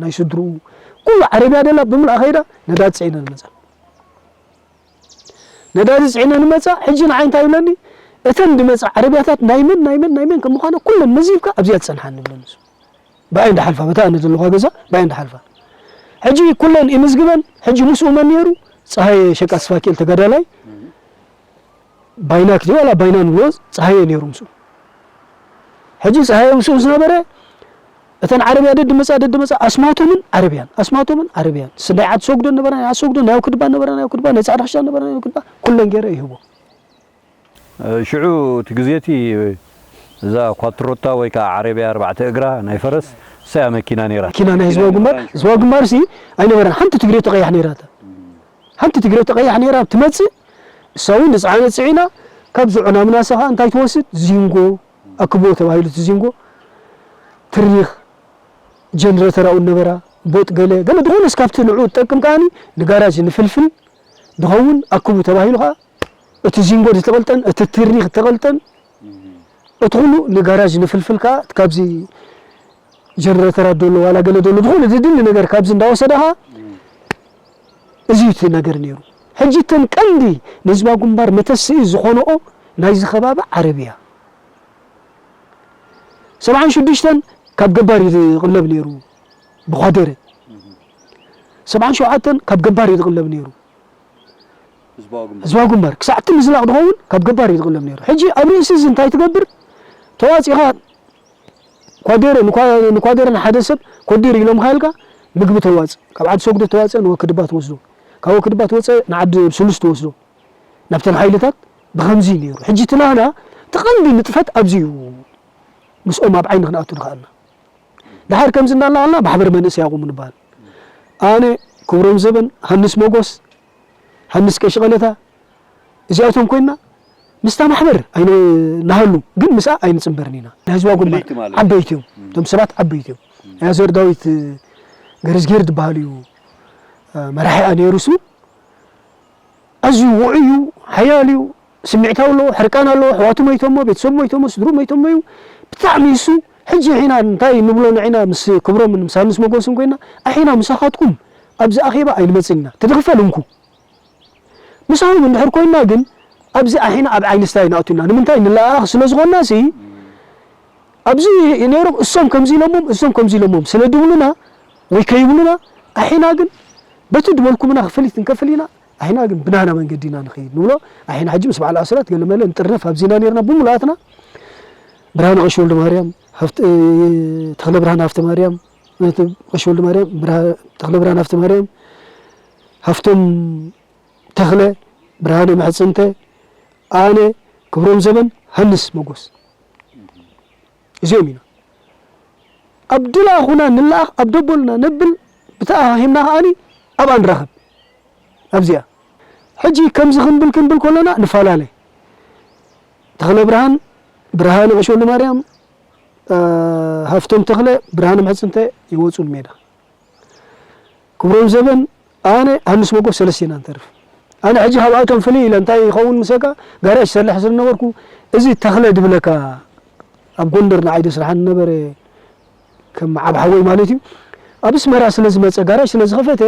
ናይ ስድርኡ ኩሉ ዓረብያ ደላ ብምልኣ ከይዳ ነዳዲ ፅዒነን መፃ ነዳዲ ፅዒነ ንመፃ ሕጂ ንዓይ እንታይ ይብለኒ እተን ድመፃ ዓረብያታት ናይ መን ናይ መን ናይ መን ከም ምዃነ ኩለን መዚብካ ኣብዚኣ ትፀንሓኒ ይብለኒ ብኣይ እንዳሓልፋ በታ ኣነ ዘለኳ ገዛ ብኣይ እንዳሓልፋ ሕጂ ኩለን ይምዝግበን ሕጂ ምስኡ መን ነይሩ ፀሃየ ሸቃ ስፋኪኤል ተጋዳላይ ባይናክ ድዩ ዋላ ባይና ንብሎ ፀሃየ ነይሩ ምስኡ ሕጂ ፀሃየ ምስኡ ዝነበረ እተን ዓረብያ ደድመፃ ደድመፃ ኣስማቶምን ዓረብያን ኣስማቶምን ዓረብያን ስናይ ዓድ ሰጉዶ ነበረ ናይ ኣሰጉዶ ናይ ኣውክድባ ነበረ ናይ ኣውክድባ ናይ ፃዕዳ ሕሻ ነበረ ናይ ኣውክድባ ኩለን ገይረ ይህቦ ሽዑ እቲ ግዜ እቲ እዛ ኳትሮታ ወይ ከዓ ዓረብያ ኣርባዕተ እግራ ናይ ፈረስ እሳያ መኪና ነይራ መኪና ናይ ህዝባዊ ግንባር ህዝባዊ ግንባር ሲ ኣይነበረን ሓንቲ ትግሬ ተቀያሕ ነይራ ሓንቲ ትግሬ ተቐያሕ ነይራ ትመፅእ እሳ እውን ንፅዓነት ፅዒና ካብ ዝዑና ምናሰ ከዓ እንታይ ትወስድ ዚንጎ ኣክቦ ተባሂሉ እቲ ዚንጎ ትሪኽ ጀነሬተር ኣብኡ ነበራ ቦጥ ገለ ገለ ዝኾነስ ካብቲ ንዑ ትጠቅም ከዓኒ ንጋራጅ ንፍልፍል ዝኸውን ኣክቡ ተባሂሉ ከዓ እቲ ዚንጎ ዝተቐልጠን እቲ ትሪኽ ዝተቐልጠን እቲ ኩሉ ንጋራጅ ንፍልፍል ከዓ ካብዚ ጀነሬተራት ደሎ ዋላ ገለ ደሎ ዝኾነ ዝድሊ ነገር ካብዚ እንዳወሰደ ከዓ እዚ እቲ ነገር ነይሩ ሕጂ እተን ቀንዲ ንህዝባዊ ግንባር መተስኢ ዝኾነኦ ናይዚ ከባቢ ዓረብያ ሰብዓን ሽዱሽተን ካብ ገባር እዩ ዝቕለብ ነይሩ ብኳደረ ሰብዓን ሸውዓተን ካብ ገባር እዩ ዝቕለብ ነይሩ ህዝባዊ ግንባር ክሳዕ እቲ ምዝላቕ ዝኸውን ካብ ገባር እዩ ዝቕለብ ነይሩ ሕጂ ኣብ ርእሲ እዚ እንታይ ትገብር ተዋፂኻ ኳዴረ ንኳዴረ ንሓደ ሰብ ኮዲር ኢሎም ካልካ ምግቢ ተዋፅእ፣ ካብ ዓዲ ሰጉዶ ተዋፅአ ንወክድባ ትወስዶ፣ ካብ ወክድባ ተወፀ ንዓዲ ስሉስ ትወስዶ። ናብተን ሓይልታት ብኸምዚ እዩ ነይሩ። ሕጂ እቲ ናህና እቲ ቀንዲ ንጥፈት ኣብዚ እዩ። ምስኦም ኣብ ዓይኒ ክንኣቱ ንኽኣልና። ድሓር ከምዚ እናላዓልና ማሕበር መንእሰይ ኣቑሙ ንበሃል። ኣነ፣ ክብሮም ዘበን፣ ሃንስ ሞጎስ፣ ሃንስ ቀሺ ቀለታ፣ እዚኣቶም ኮይና ምስታ ማሕበር ኣይንናሃሉ፣ ግን ምስኣ ኣይንጽንበርን ኢና። ናይ ህዝባዊ ግንባር ፍልይቲ ማለት እዩ። ዓበይቲ እዮም። እም። እቶም ሰባት ዓበይቲ እዮም። እም። ናይ ኣዘር ዳዊት ገረዝጌር ዝበሃል እዩ፣ እ፣ መራሒኣ ነይሩ እሱ። ኣዝዩ ውዑይ እዩ፣ ሓያል እዩ፣ ስምዒታዊ ኣለዎ፣ ሕርቃን ኣለዎ፣ ኣሕዋቱ ሞይቶሞ፣ ቤተሰቡ ሞይቶሞ፣ ስድርኡ ሞይቶሞ እዩ። ብጣዕሚ እሱ፣ ሕጂ ኣሒና እንታይ ንብሎ ንዒና ምስ ክብሮምን ምስ ሃንስ መጎስን ኮይና፣ ኣሒና ምሳኻትኩም ኣብዚ ኣኼባ ኣይንመጽእን ኢና። እቲ ዝኽፈል እንኩ። ምሳኹም እንድሕር ኮይና ግን፣ ኣብዚ ኣሒና ኣብ ዓይኒ ስታይ ንኣቱ ኢና። ንምንታይ? ንለኣኣኽ ስለ ዝኾንና ሲ፣ ኣብዚ ነይሮም እሶም ከምዚ ኢሎሞም፣ እሶም ከምዚ ኢሎሞም ስለ ድብሉና ወይ ከይብሉና፣ ኣሒና ግን በቲ ድበልኩምና ክፍሊት ንከፍል ኢና፣ ኣሒና ግን ብናህና መንገዲ ኢና ንኸይድ ንብሎ። ኣሒና ሕጂ ምስ በዓል ኣስራት ገለመለ ንጥርነፍ ኣብዚ ኢና ነይርና ብምሉኣትና። ብርሃነ ቀሺ ወልደማርያም፣ ሃፍት-፣ ተኽለ ብርሃን ሃፍተ ማርያም፣ ቀሺ ወልደማርያም፣ ብርሃ-፣ ተኽለ ብርሃን ሃፍተ ማርያም፣ ሃፍቶም ተኽለ፣ ብርሃነ ምሕጽንተ፣ ኣነ፣ ክብሮም ዘበን፣ ሃንስ መጎስ። እዚኦም ኢና። ኣብ ድለኣኹና ንለኣኽ፣ ኣብ ደበሉና ነብል፣ ብተኣኻኺብና ከኣኒ ኣብኣ ንራኸብ። ኣብዚኣ። ሕጂ ከምዚ ክንብል ክንብል ከለና ንፈላለ። ተኽለ ብርሃን፣ ብርሃነ ቀሺ ወልደማርያም፣ እ፣ ሃፍቶም ተኽለ፣ ብርሃነ ምሕጽንተ ይወጹ ንሜዳ። ክብሮም ዘበን፣ ኣነ፣ ሃንስ መጎስ ሰለስተ ኢና ንተርፍ። ኣነ ሕጂ ካብኣቶም ፍልይ ኢለ እንታይ ይኸውን ምሰካ፣ ጋራጅ ሰርሕ ስለ ነበርኩ፣ እዚ ተኽለ ድብለካ ኣብ ጎንደር ንዓይ ደስርሓኒ ነበረ፣ ከም ዓብ ሓወይ ማለት እዩ። ኣብ ኣስመራ ስለ ዝመጸ፣ ጋራጅ ስለ ዝኸፈተ፣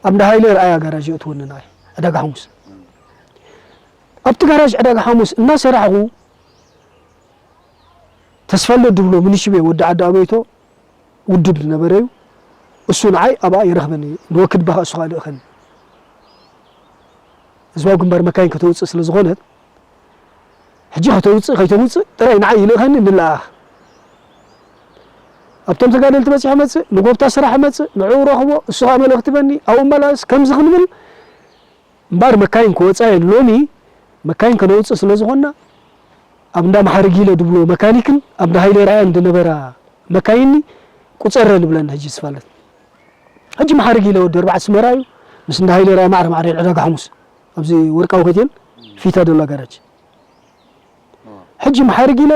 ኣብ እንዳ ሃይለ ርኣያ ጋራጅ የእትወኒ ንዓይ፣ ዕዳጋ ሓሙስ። ኣብቲ ጋራጅ ዕዳጋ ሓሙስ እናሰራሕኹ፣ ተስፋለ ድብሎ ምንሽቤ ወዲ ዓዲ ኣበይቶ ውድብ ዝነበረ እዩ። እሱ ንዓይ ኣብኣ ይረኽበኒ፣ ንወክድባ እሱ ኸኣ ልእኸኒ። ህዝባዊ ግንባር መካይን ከተውጽእ ስለ ዝኾነት፣ ሕጂ ከተውጽእ ከይተውጽእ ጥራይ ንዓይ ይልእኸኒ፣ ንለኣኣኽ። ኣብቶም ተጋደልቲ በጺሐ መጽእ፣ ንጎብታ ስራሕ መጽእ፣ ንዕኡ ረኽቦ፣ እሱ ኸኣ መልእኽቲ በኒ፣ ኣብኡ እመላለስ፣ ከምዚ ክንብል እምበኣር መካይን ክወጻ እየን። ሎሚ መካይን ከነውጽእ ስለ ዝኾንና፣ ኣብ እንዳ መሓሪ ጊለ ድብሎ መካኒክን ኣብ እንዳ ሃይለ ራያን ዝነበራ መካይኒ ቁጸረ ንብለን ሕጂ ስፋለት። ሕጂ መሓሪ ጊለ ወዲ ኣርባዕተ ኣስመራ እዩ። ምስ እንዳ ሃይለ ራያ ማዕረ ማዕረ ዕዳጋ ሓሙስ ኣብዚ ወርቃዊ ሆቴል ፊታ ደላ ጋራጅ። ሕጂ መሓሪ ጊለ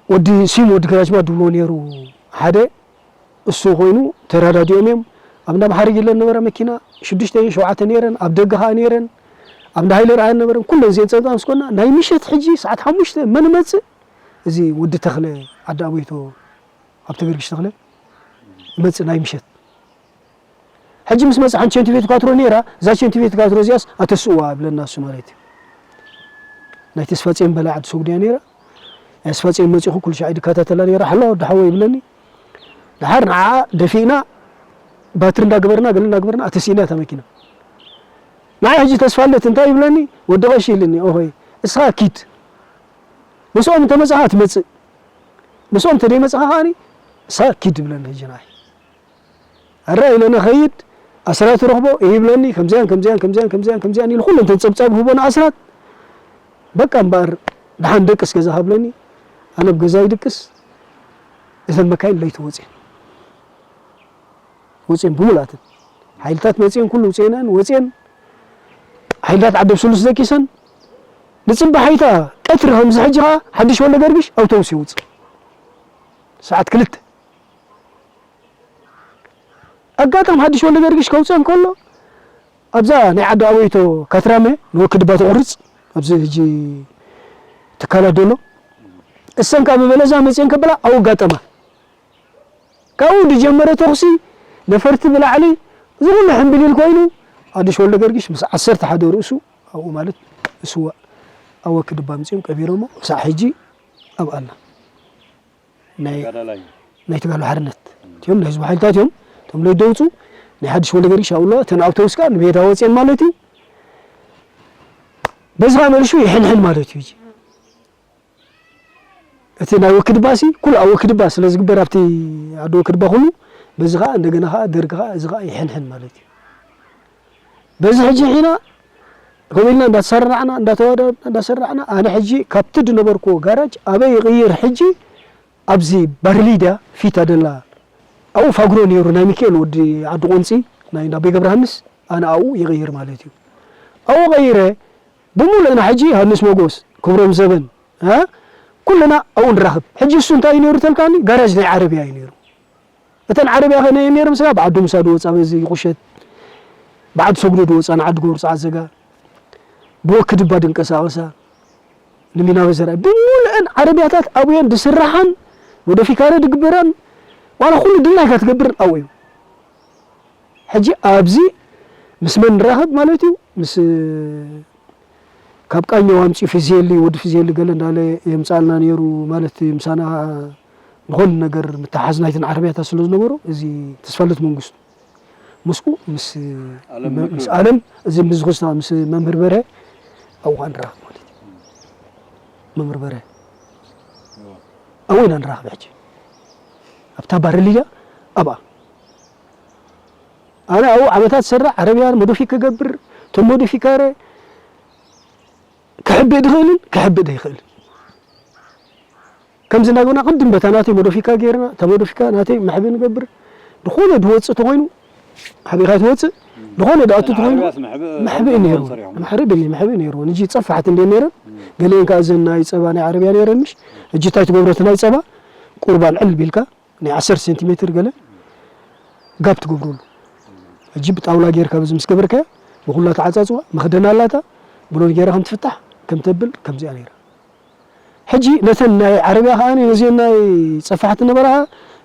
ወዲ ሲም ወዲ ገራጅማ ድብሎ ነይሩ ሓደ እሱ ኮይኑ ተረዳዲኦም እዮም። ኣብ እንዳ መሓሪ ጊለ ነበረ መኪና ሽዱሽተ ሸውዓተ ነይረን፣ ኣብ ደገ ኸኣ ነይረን፣ ኣብ እንዳ ሃይለ ራእያ ነበረን፣ ኩለን እዚአን ጸብጻብ ምስ ኮና፣ ናይ ምሸት ሕጂ ሰዓት ሓሙሽተ መን ይመጽእ? እዚ ወዲ ተኽለ ዓዲ ኣበይቶ፣ ኣብ ተገርግሽ ተኽለ ይመጽእ ናይ ምሸት። ሕጂ ምስ መጽእ ሓንቲ ቸንቲቬት ኳትሮ ነይራ፣ እዛ ቸንቲቬት ኳትሮ እዚኣስ ኣተስእዋ ይብለና እሱ ማለት እዩ። ናይ ተስፋጽዮን በላይ ዓዲ ሰጉድ እያ ነይራ። ናይ ተስፋጽዮን መጺኹ ኩሉ ሻዕ ድከታተላ ነይራ፣ ሓላ ወዲ ሓወይ ይብለኒ። ደሓር ንዓ ደፊእና፣ ባትሪ እንዳገበርና፣ ገለ እንዳገበርና፣ ኣተሲእና እታ መኪና። ንዓይ ሕጂ ተስፋለት እንታይ ይብለኒ? ወዲ ቀሺ ኢልኒ፣ ኦሆይ፣ እስኻ ኪድ። ምስኦም እንተመጻኻ ትመጽእ። ምስኦም እንተደይመጻኻ ከኣኒ፣ እስኻ ኪድ ይብለኒ ሕጂ ንዓይ። ኣረ ኢለ ንኸይድ፣ ኣስራት ረኽቦ፣ ይብለኒ፣ ከምዚያን፣ ከምዚያን፣ ከምዚያን፣ ከምዚያን፣ ከምዚያን ኢሉ ኩለን ተን ጸብጻብ ይህቦ ንኣስራት። በቃ እምበኣር፣ ደሓን ደቅስ ገዛኻ ብለኒ፣ ኣነ ኣብ ገዛ ይድቅስ፣ እተን መካይን ለይቲ ወጽየን። ወጽየን ብምሉኣተን። ሓይልታት መጽየን ኩሉ ውጽኤነን ወጽየን። ሓይልታት ዓደብ ስሉስ ደቂሰን። ንጽባሒታ ቀትሪ ከምዚ ሕጂ ኸኣ ሓድሽ ወልደ ገርግሽ ኣውቶቡስ የውጽእ። ሰዓት ክልተ። ኣጋጣሚ ሓድሽ ወልደ ገርግሽ ከውጽእ እንከሎ፣ ኣብዛ ናይ ዓዲ ኣበይቶ ካትራመ ንወክድባ ተቑርጽ፣ ኣብዚ ሕጂ ትካላት ዘሎ። እሰን ከኣ ብበለዛ መጽየን ከበላ ኣብኡ ኣጋጠማ። ካብኡ ዝጀመረ ተኹሲ ነፈርቲ ብላዕሊ፣ እዚ ኩሉ ሕምብሊል ኮይኑ፣ ሓድሽ ወልደ ገርግሽ ምስ ዓሰርተ ሓደ ርእሱ ኣብኡ ማለት እስዋእ ኣብ ወክድባ ኣምጺኦም ቀቢሮሞ፣ ክሳዕ ሕጂ ኣብኣ ኣላ። ናይ፣ ተጋዳላይ። ናይ ተጋድሎ ሓርነት። እቲኦም ናይ ህዝቢ ሓይልታት እዮም። እቶም ለይደውጹ ናይ ሓድሽ ወልደ ገርግሽ ኣብኡ ኣለዋ። እተን ኣውቶቡስ ከኣ ንሜዳ ወጽየን ማለት እዩ። በዚ ከኣ መልሱ ይሕንሕን ማለት እዩ። እቲ ናይ ወክድባሲ ኩሉ ኣብ ወክድባ ስለ ዝግበር ኣብቲ ዓዲ ወክድባ ኩሉ በዚ ኸዓ እንደገና ኸዓ ደርጊ ኸዓ እዚ ኸዓ ይሕንሕን ማለት እዩ። በዚ ሕጂ ሒና ከምኡ ኢልና እንዳተሰራዕና እንዳተዋዳደርና እንዳሰራዕና ኣነ ሕጂ ካብቲ ዝነበርኩዎ ጋራጅ ኣበይ ይቕይር ሕጂ ኣብዚ ባርሊዳ ፊት ኣደላ ኣብኡ ፋግሮ ነይሩ ናይ ሚካኤል ወዲ ዓዲ ቆንፂ ናይ ናቤ ገብረሃንስ ኣነ ኣብኡ ይቕይር ማለት እዩ። ኣብኡ ቀይረ ብምሉእና ሕጂ ሃንስ መጎስ ክብሮም ዘበን እ ኩልና ኣብኡ ንራኽብ። ሕጂ እሱ እንታይ እዩ ነይሩ ተልካኒ ጋራጅ ናይ ዓረብያ እዩ ነይሩ። እተን ዓረብያ ከ ነየን ነይረ ምስላ ብዓዱ ምሳ ድወፃ በዚ ይቑሸት ብዓዲ ሰጉዶ ድወፃ ንዓዲ ጎርፃ ዓዘጋ ብወክድባ ድንቀሳቐሳ ንሚናበ ዘርኣይ ብምሉአን ዓረብያታት ኣብየን ድስራሓን ወደ ፊካረ ድግበራን ዋላ ኩሉ ድላይካ ትገብርን ኣብኡ እዩ። ሕጂ ኣብዚ ምስ መን ንራኸብ ማለት እዩ ምስ ካብ ቃኘው ኣምፂኡ ፊዜሊ ወዲ ፊዜሊ ገለ እንዳለ የምፃልና ነይሩ ማለት ምሳና ዝኾነ ነገር ምትሓዝ ናይተን ዓረብያታት ስለ ዝነበሩ እዚ ተስፋለት መንግስቱ ምስኡ ምስ ኣለም መ- ምክሩ። ምስ ኣለም እዚ ምስ ዝኾስታ ምስ መምህር በርሀ ኣብኡ ንራኸብ ማለት እዩ። መምህር በርሀ ኣብኡ ኢና ንራኸብ ሕጂ ኣብታ ባርሊዳ ኣብኣ ኣነ ኣብኡ ዓመታት ሰራ ዓረብያ ሞዶፊክ ክገብር እቶም ሞዶፊካረ ክሕብእ ድኽእልን ክሕብእ ደይኽእልን ከምዚ እናገና ቅድም በታ ናተይ ሞዶፊካ ገይርና እታ ሞዶፊካ ናተይ መሕብእ ንገብር ዝኾነ ድወፅእ ተኾይኑ ሓቢኻ ትወፅእ ዝኾነ ድኣቱ ተኾይኑ ዓረብያስ መሕብእ መሕብእ ነይሩ ሰሪሖም። መሕርብ እኒ መሕብእ ነይሩ ንጂ ፀፋሕት እንደ ነይረን ገሊአን ከዓ እዘን ናይ ፀባ ናይ ዓረብያ ነይረን ምሽ እጂ እንታይ ትገብረቲ ናይ ፀባ ቁርባን ዕል ቢልካ ናይ ዓሰርተ ሴንቲሜትር ገለ ጋብ ትገብረሉ ሕጂ ብጣውላ ጌርካ በዚ ምስ ገበርካዮ ብኩላ ተዓፃፅዋ መኽደና ኣላታ ብሎን ጌራ ከም ትፍታሕ ከም ተብል ከምዚኣ ነይራ ሕጂ ነተን ናይ ዓረብያ ከዓ ነዚአን ናይ ፀፋሕቲ ነበራ ከዓ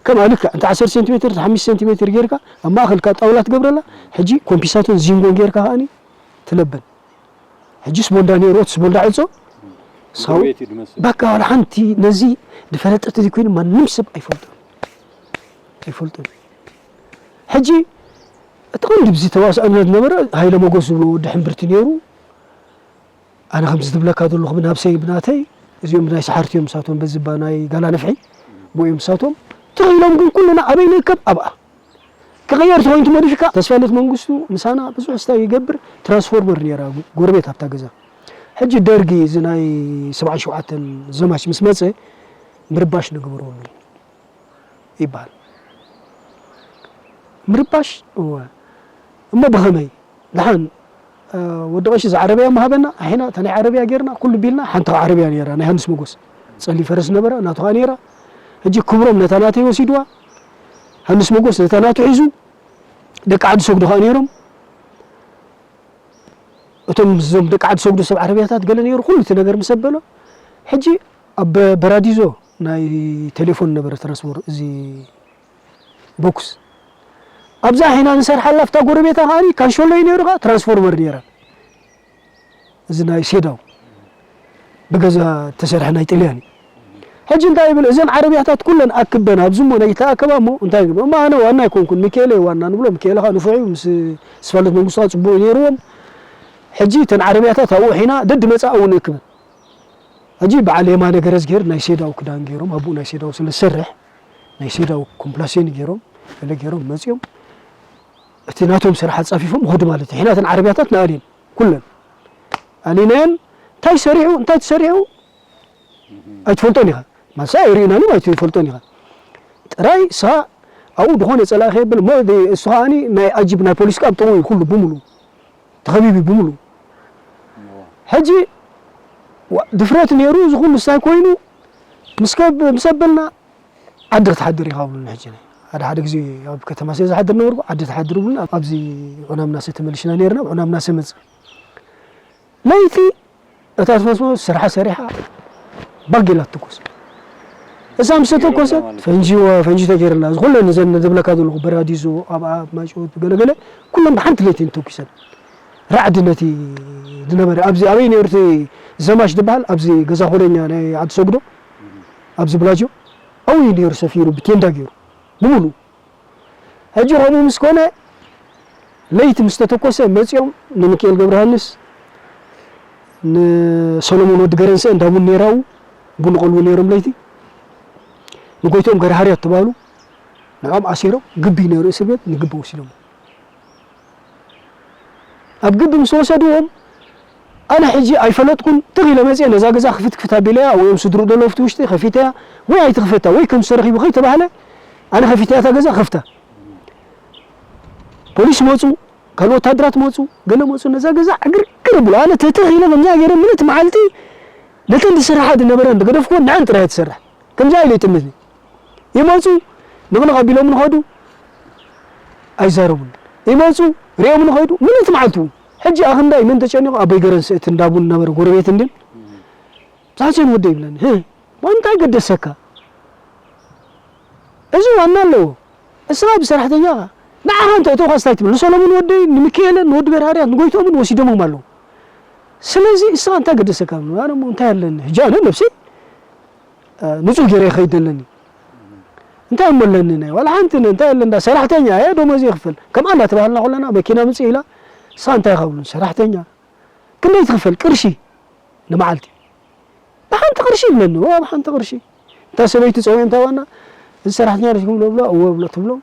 ከም ኣልክዕ እንተ ዓሰርተ ሴንቲሜትር ሓሙሽተ ሴንቲሜትር ጌርካ ኣብ ማእኸል ካብ ጣውላ ትገብረላ ሕጂ ኮምፒሳቶን ዚንጎን ጌርካ ከዓ ትለበን ሕጂ ስቦንዳ ነይርዎ እቲ ስቦንዳ ዕፆ ሳው ጎረቤት እዩ ዝመስል። በቃ ዋላ ሓንቲ ነዚ ዝፈለጠት እዚ ኮይኑ ማንም ሰብ ኣይፈልጦን ኣይፈልጦን ሕጂ እቲ ቀንዲ ብዚ ተዋስኣና ዝነበረ ሃይለ መጎስ ዝብሎ ወዲ ሕምብርቲ ነይሩ ኣነ ከምዚ ዝብለካ ዘለኹ ብናብሰይ ብናተይ እዚኦም ብናይ ሰሓርቲ እዮም ምሳቶም በዝባ ናይ ጋላ ነፍሒ ብኡ እዮም ምሳቶም ትኽኢሎም ግን ኩልና ኣበይ ንእከብ ኣብኣ ክቕየር ተኾይኑ መዲፍካ ተስፋነት መንግስቱ ምሳና ብዙሕ ስታይ ይገብር ትራንስፎርመር ነይራ ጎረቤት ኣብታ ገዛ ሕጂ ደርጊ እዚ ናይ ሰብዓን ሸውዓተን ዘማች ምስ መፀ ምርባሽ ንግበረሉ ይበሃል ምርባሽ እወ እሞ ብኸመይ ደሓን ወዲ ቀሺ እዛ ዓረብያ ምሃበና ኣሒና እታ ናይ ዓረብያ ጌርና ኩሉ ቢልና ሓንቲ ዓረብያ ነይራ ናይ ሃንስ መጎስ ፀሊ ፈረስ ነበራ ናቱ ከዓ ነይራ ሕጂ ክብሮም ነታ ናተይ ወሲድዋ ሃንስ መጎስ ነታ ናቱ ሒዙ ደቂ ዓዲ ሰጉዶ ከዓ ነይሮም እቶም እዞም ደቂ ዓዲ ሰጉዶ ሰብ ዓረብያታት ገለ ነይሩ ኩሉ እቲ ነገር ምስ ኣበሎ ሕጂ ኣብ በራዲዞ ናይ ቴሌፎን ነበረ ትራንስፎር እዚ ቦክስ ኣብዛ ሒና ንሰርሓላ ኣብታ ጎረቤታ ከዓ ካንሾሎ እዩ ነይሩ ከዓ ትራንስፎርመር ነይራ እዚ ናይ ሴዳው ብገዛ ተሰርሐ ናይ ጥልያን እዩ ሕጂ እንታይ ይብል እዘን ዓረብያታት ኩለን ኣክበን ኣብዚ እሞ ናይ ተኣከባ እሞ እንታይ ይብል እሞ ኣነ ዋና ኣይኮንኩን ሚካኤለ ዋና ንብሎ ሚካኤለ ከዓ ንፉዕ እዩ ምስ ስፋለት መንግስቱ ከዓ ፅቡቅ ነይርዎም ሕጂ እተን ዓረብያታት ኣብኡ ሒና ደድ መፃ እውን እክበን ሕጂ በዓል የማነ ገረዝጊሄር ናይ ሴዳው ክዳን ገይሮም ኣቡኡ ናይ ሴዳው ስለ ዝሰርሕ ናይ ሴዳው ኮምፕላሴን ገይሮም ገለ ገይሮም መፂኦም እቲ ናቶም ስራሕ ኣፃፊፎም ሆድ ማለት እዩ ሒናተን ዓረብያታት ንኣልየን ኩለን ኣሊናየን እንታይ ሰሪሑ እንታይ ተሰሪሑ ኣይትፈልጦን ኢኻ ማሳ ኣይርእናን ኣይትፈልጦን ኢኻ ጥራይ ስኻ ኣብኡ ዝኾነ ፀላኢ ከየብል እሞ እሱ ከዓኒ ናይ ኣጅብ ናይ ፖሊስ ካብ ጥቕኡ እዩ ኩሉ ብምሉ ተኸቢቡ ብምሉ ሕጂ ድፍረት ነይሩ እዚ ኩሉ ስታይ ኮይኑ ምስ ከብ- ምስ ኣበልና ዓዲ ክትሓድር ኢኻ ብሉና ሕጂ ሓደ ሓደ ግዜ ኣብ ከተማ ስለ ዝሓድር ነበርኩ ዓዲ ትሓድር ብሉና ኣብዚ ዑናምናሰ ተመልሽና ነርና ዑናምናሰ መፅእ ለይቲ እታ ትመስሎ ስርሓ ሰሪሓ ባጌላ ትተኮስ እዛ ምስ ተተኮሰ ፈንጂ ፈንጂ ተገይርላ ዝኩለን ዘን ዝብለካ ዘለኹ በራዲዞ ኣብኣ ማይጨወት ገለገለ ኩለን ብሓንቲ ለይቲ ተኩሰን ራዕዲ ነቲ ዝነበረ ኣብዚ ኣበይ ነይሩ እቲ ዘማች ዝበሃል ኣብዚ ገዛ ኮለኛ ናይ ዓዲ ሰጉዶ ኣብዚ ብላጆ ኣብኡ እዩ ነይሩ ሰፊሩ ብቴንዳ ገይሩ ብምሉ ሕጂ ከምኡ ምስ ኮነ ለይቲ ምስ ተተኮሰ መፂኦም ንሚካኤል ገብረሃንስ ንሰሎሞን ወዲ ገረንሰ እንዳ ቡን ነይራው ቡን ቆልቡ ነይሮም ለይቲ ንጎይቶም ገርሃርያ ተባሉ ንዕኦም ኣሲሮም ግቢ ነይሩ እስር ቤት ንግቢ ወሲዶም። ኣብ ግቢ ምስ ወሰድዎም ኣነ ሕጂ ኣይፈለጥኩን፣ ትኽ ኢለ መፅየ ነዛ ገዛ ክፍት ክፍት ኣቢለያ፣ ወይ እዮም ስድሩ ደለዉ ኣብቲ ውሽጢ ከፊተያ፣ ወይ ኣይትኽፈታ ወይ ከምዚ ተረኺቡ ከይተባህለ ኣነ ከፊተያ እታ ገዛ ክፍታ። ፖሊስ መፁ፣ ካልእ ወታደራት መፁ፣ ገለ መፁ፣ ነዛ ገዛ ዕግርግር ኣብሉ። ኣነ ትትኽ ኢለ ከምዛ ገይረ ምልእቲ መዓልቲ ነተን ዝስርሓ ዝነበራ ዝገደፍኩወን ንዐን ጥራይ እየ ትሰርሕ። ከምዛ ኢለ ይጥምትኒ። ይመፁ፣ ንቕንቕ ኣቢሎም ንኸዱ፣ ኣይዛረቡን። ይመፁ፣ ሪኦም ንኸዱ፣ ምልእቲ መዓልቲ እውን። ሕጂ ኣኽንዳይ መን ተጨኒቑ፣ ኣቦይ ገረንስ እቲ እንዳ ቡን ነበረ፣ ጎረቤት እንድን። ሳህሴን ወደይ ይብለኒ፣ "ህ፣ እንታይ ገደሰካ? እዚ ዋና ኣለዎ። እስኻ ብሰራሕተኛኻ፣ ንዓኻ እንተ እተውካ ስታይ ትብል? ንሰሎሞን ወደይ፣ ንሚካኤልን፣ ንወዲ ቤርሃርያት፣ ንጎይቶምን ወሲዶሞም ኣለዉ። ስለዚ እስኻ እንታይ ገደሰካ?" ኣነ እሞ እንታይ ኣለኒ? ሕጂ ኣነ ነብሰይ፣ እ፣ ንጹህ ገይረ ይኸይድ ኣለኒ። እንታይ እሞ ኣለኒ? ናይ ዋላ ሓንቲ ነ-፣ እንታይ ኣለንዳ? ሰራሕተኛ እየ፣ ደሞዝ ይኽፈል። ከምኣ እንዳተባሃልና ከለና መኪና ምጽእ ኢላ፣ እስኻ እንታይ ኢኻ ብሉን? ሰራሕተኛ። ክንደይ ትኽፈል? ቅርሺ ንመዓልቲ። ብሓንቲ ቅርሺ ይብለኒ፣ ዋ፣ ብሓንቲ ቅርሺ። እታ ሰበይቲ ጸውዮም ታባና፣ "እዚ ሰራሕተኛ ዲኹም?" ብሎ፣ "እወ" ብሎ ትብሎም።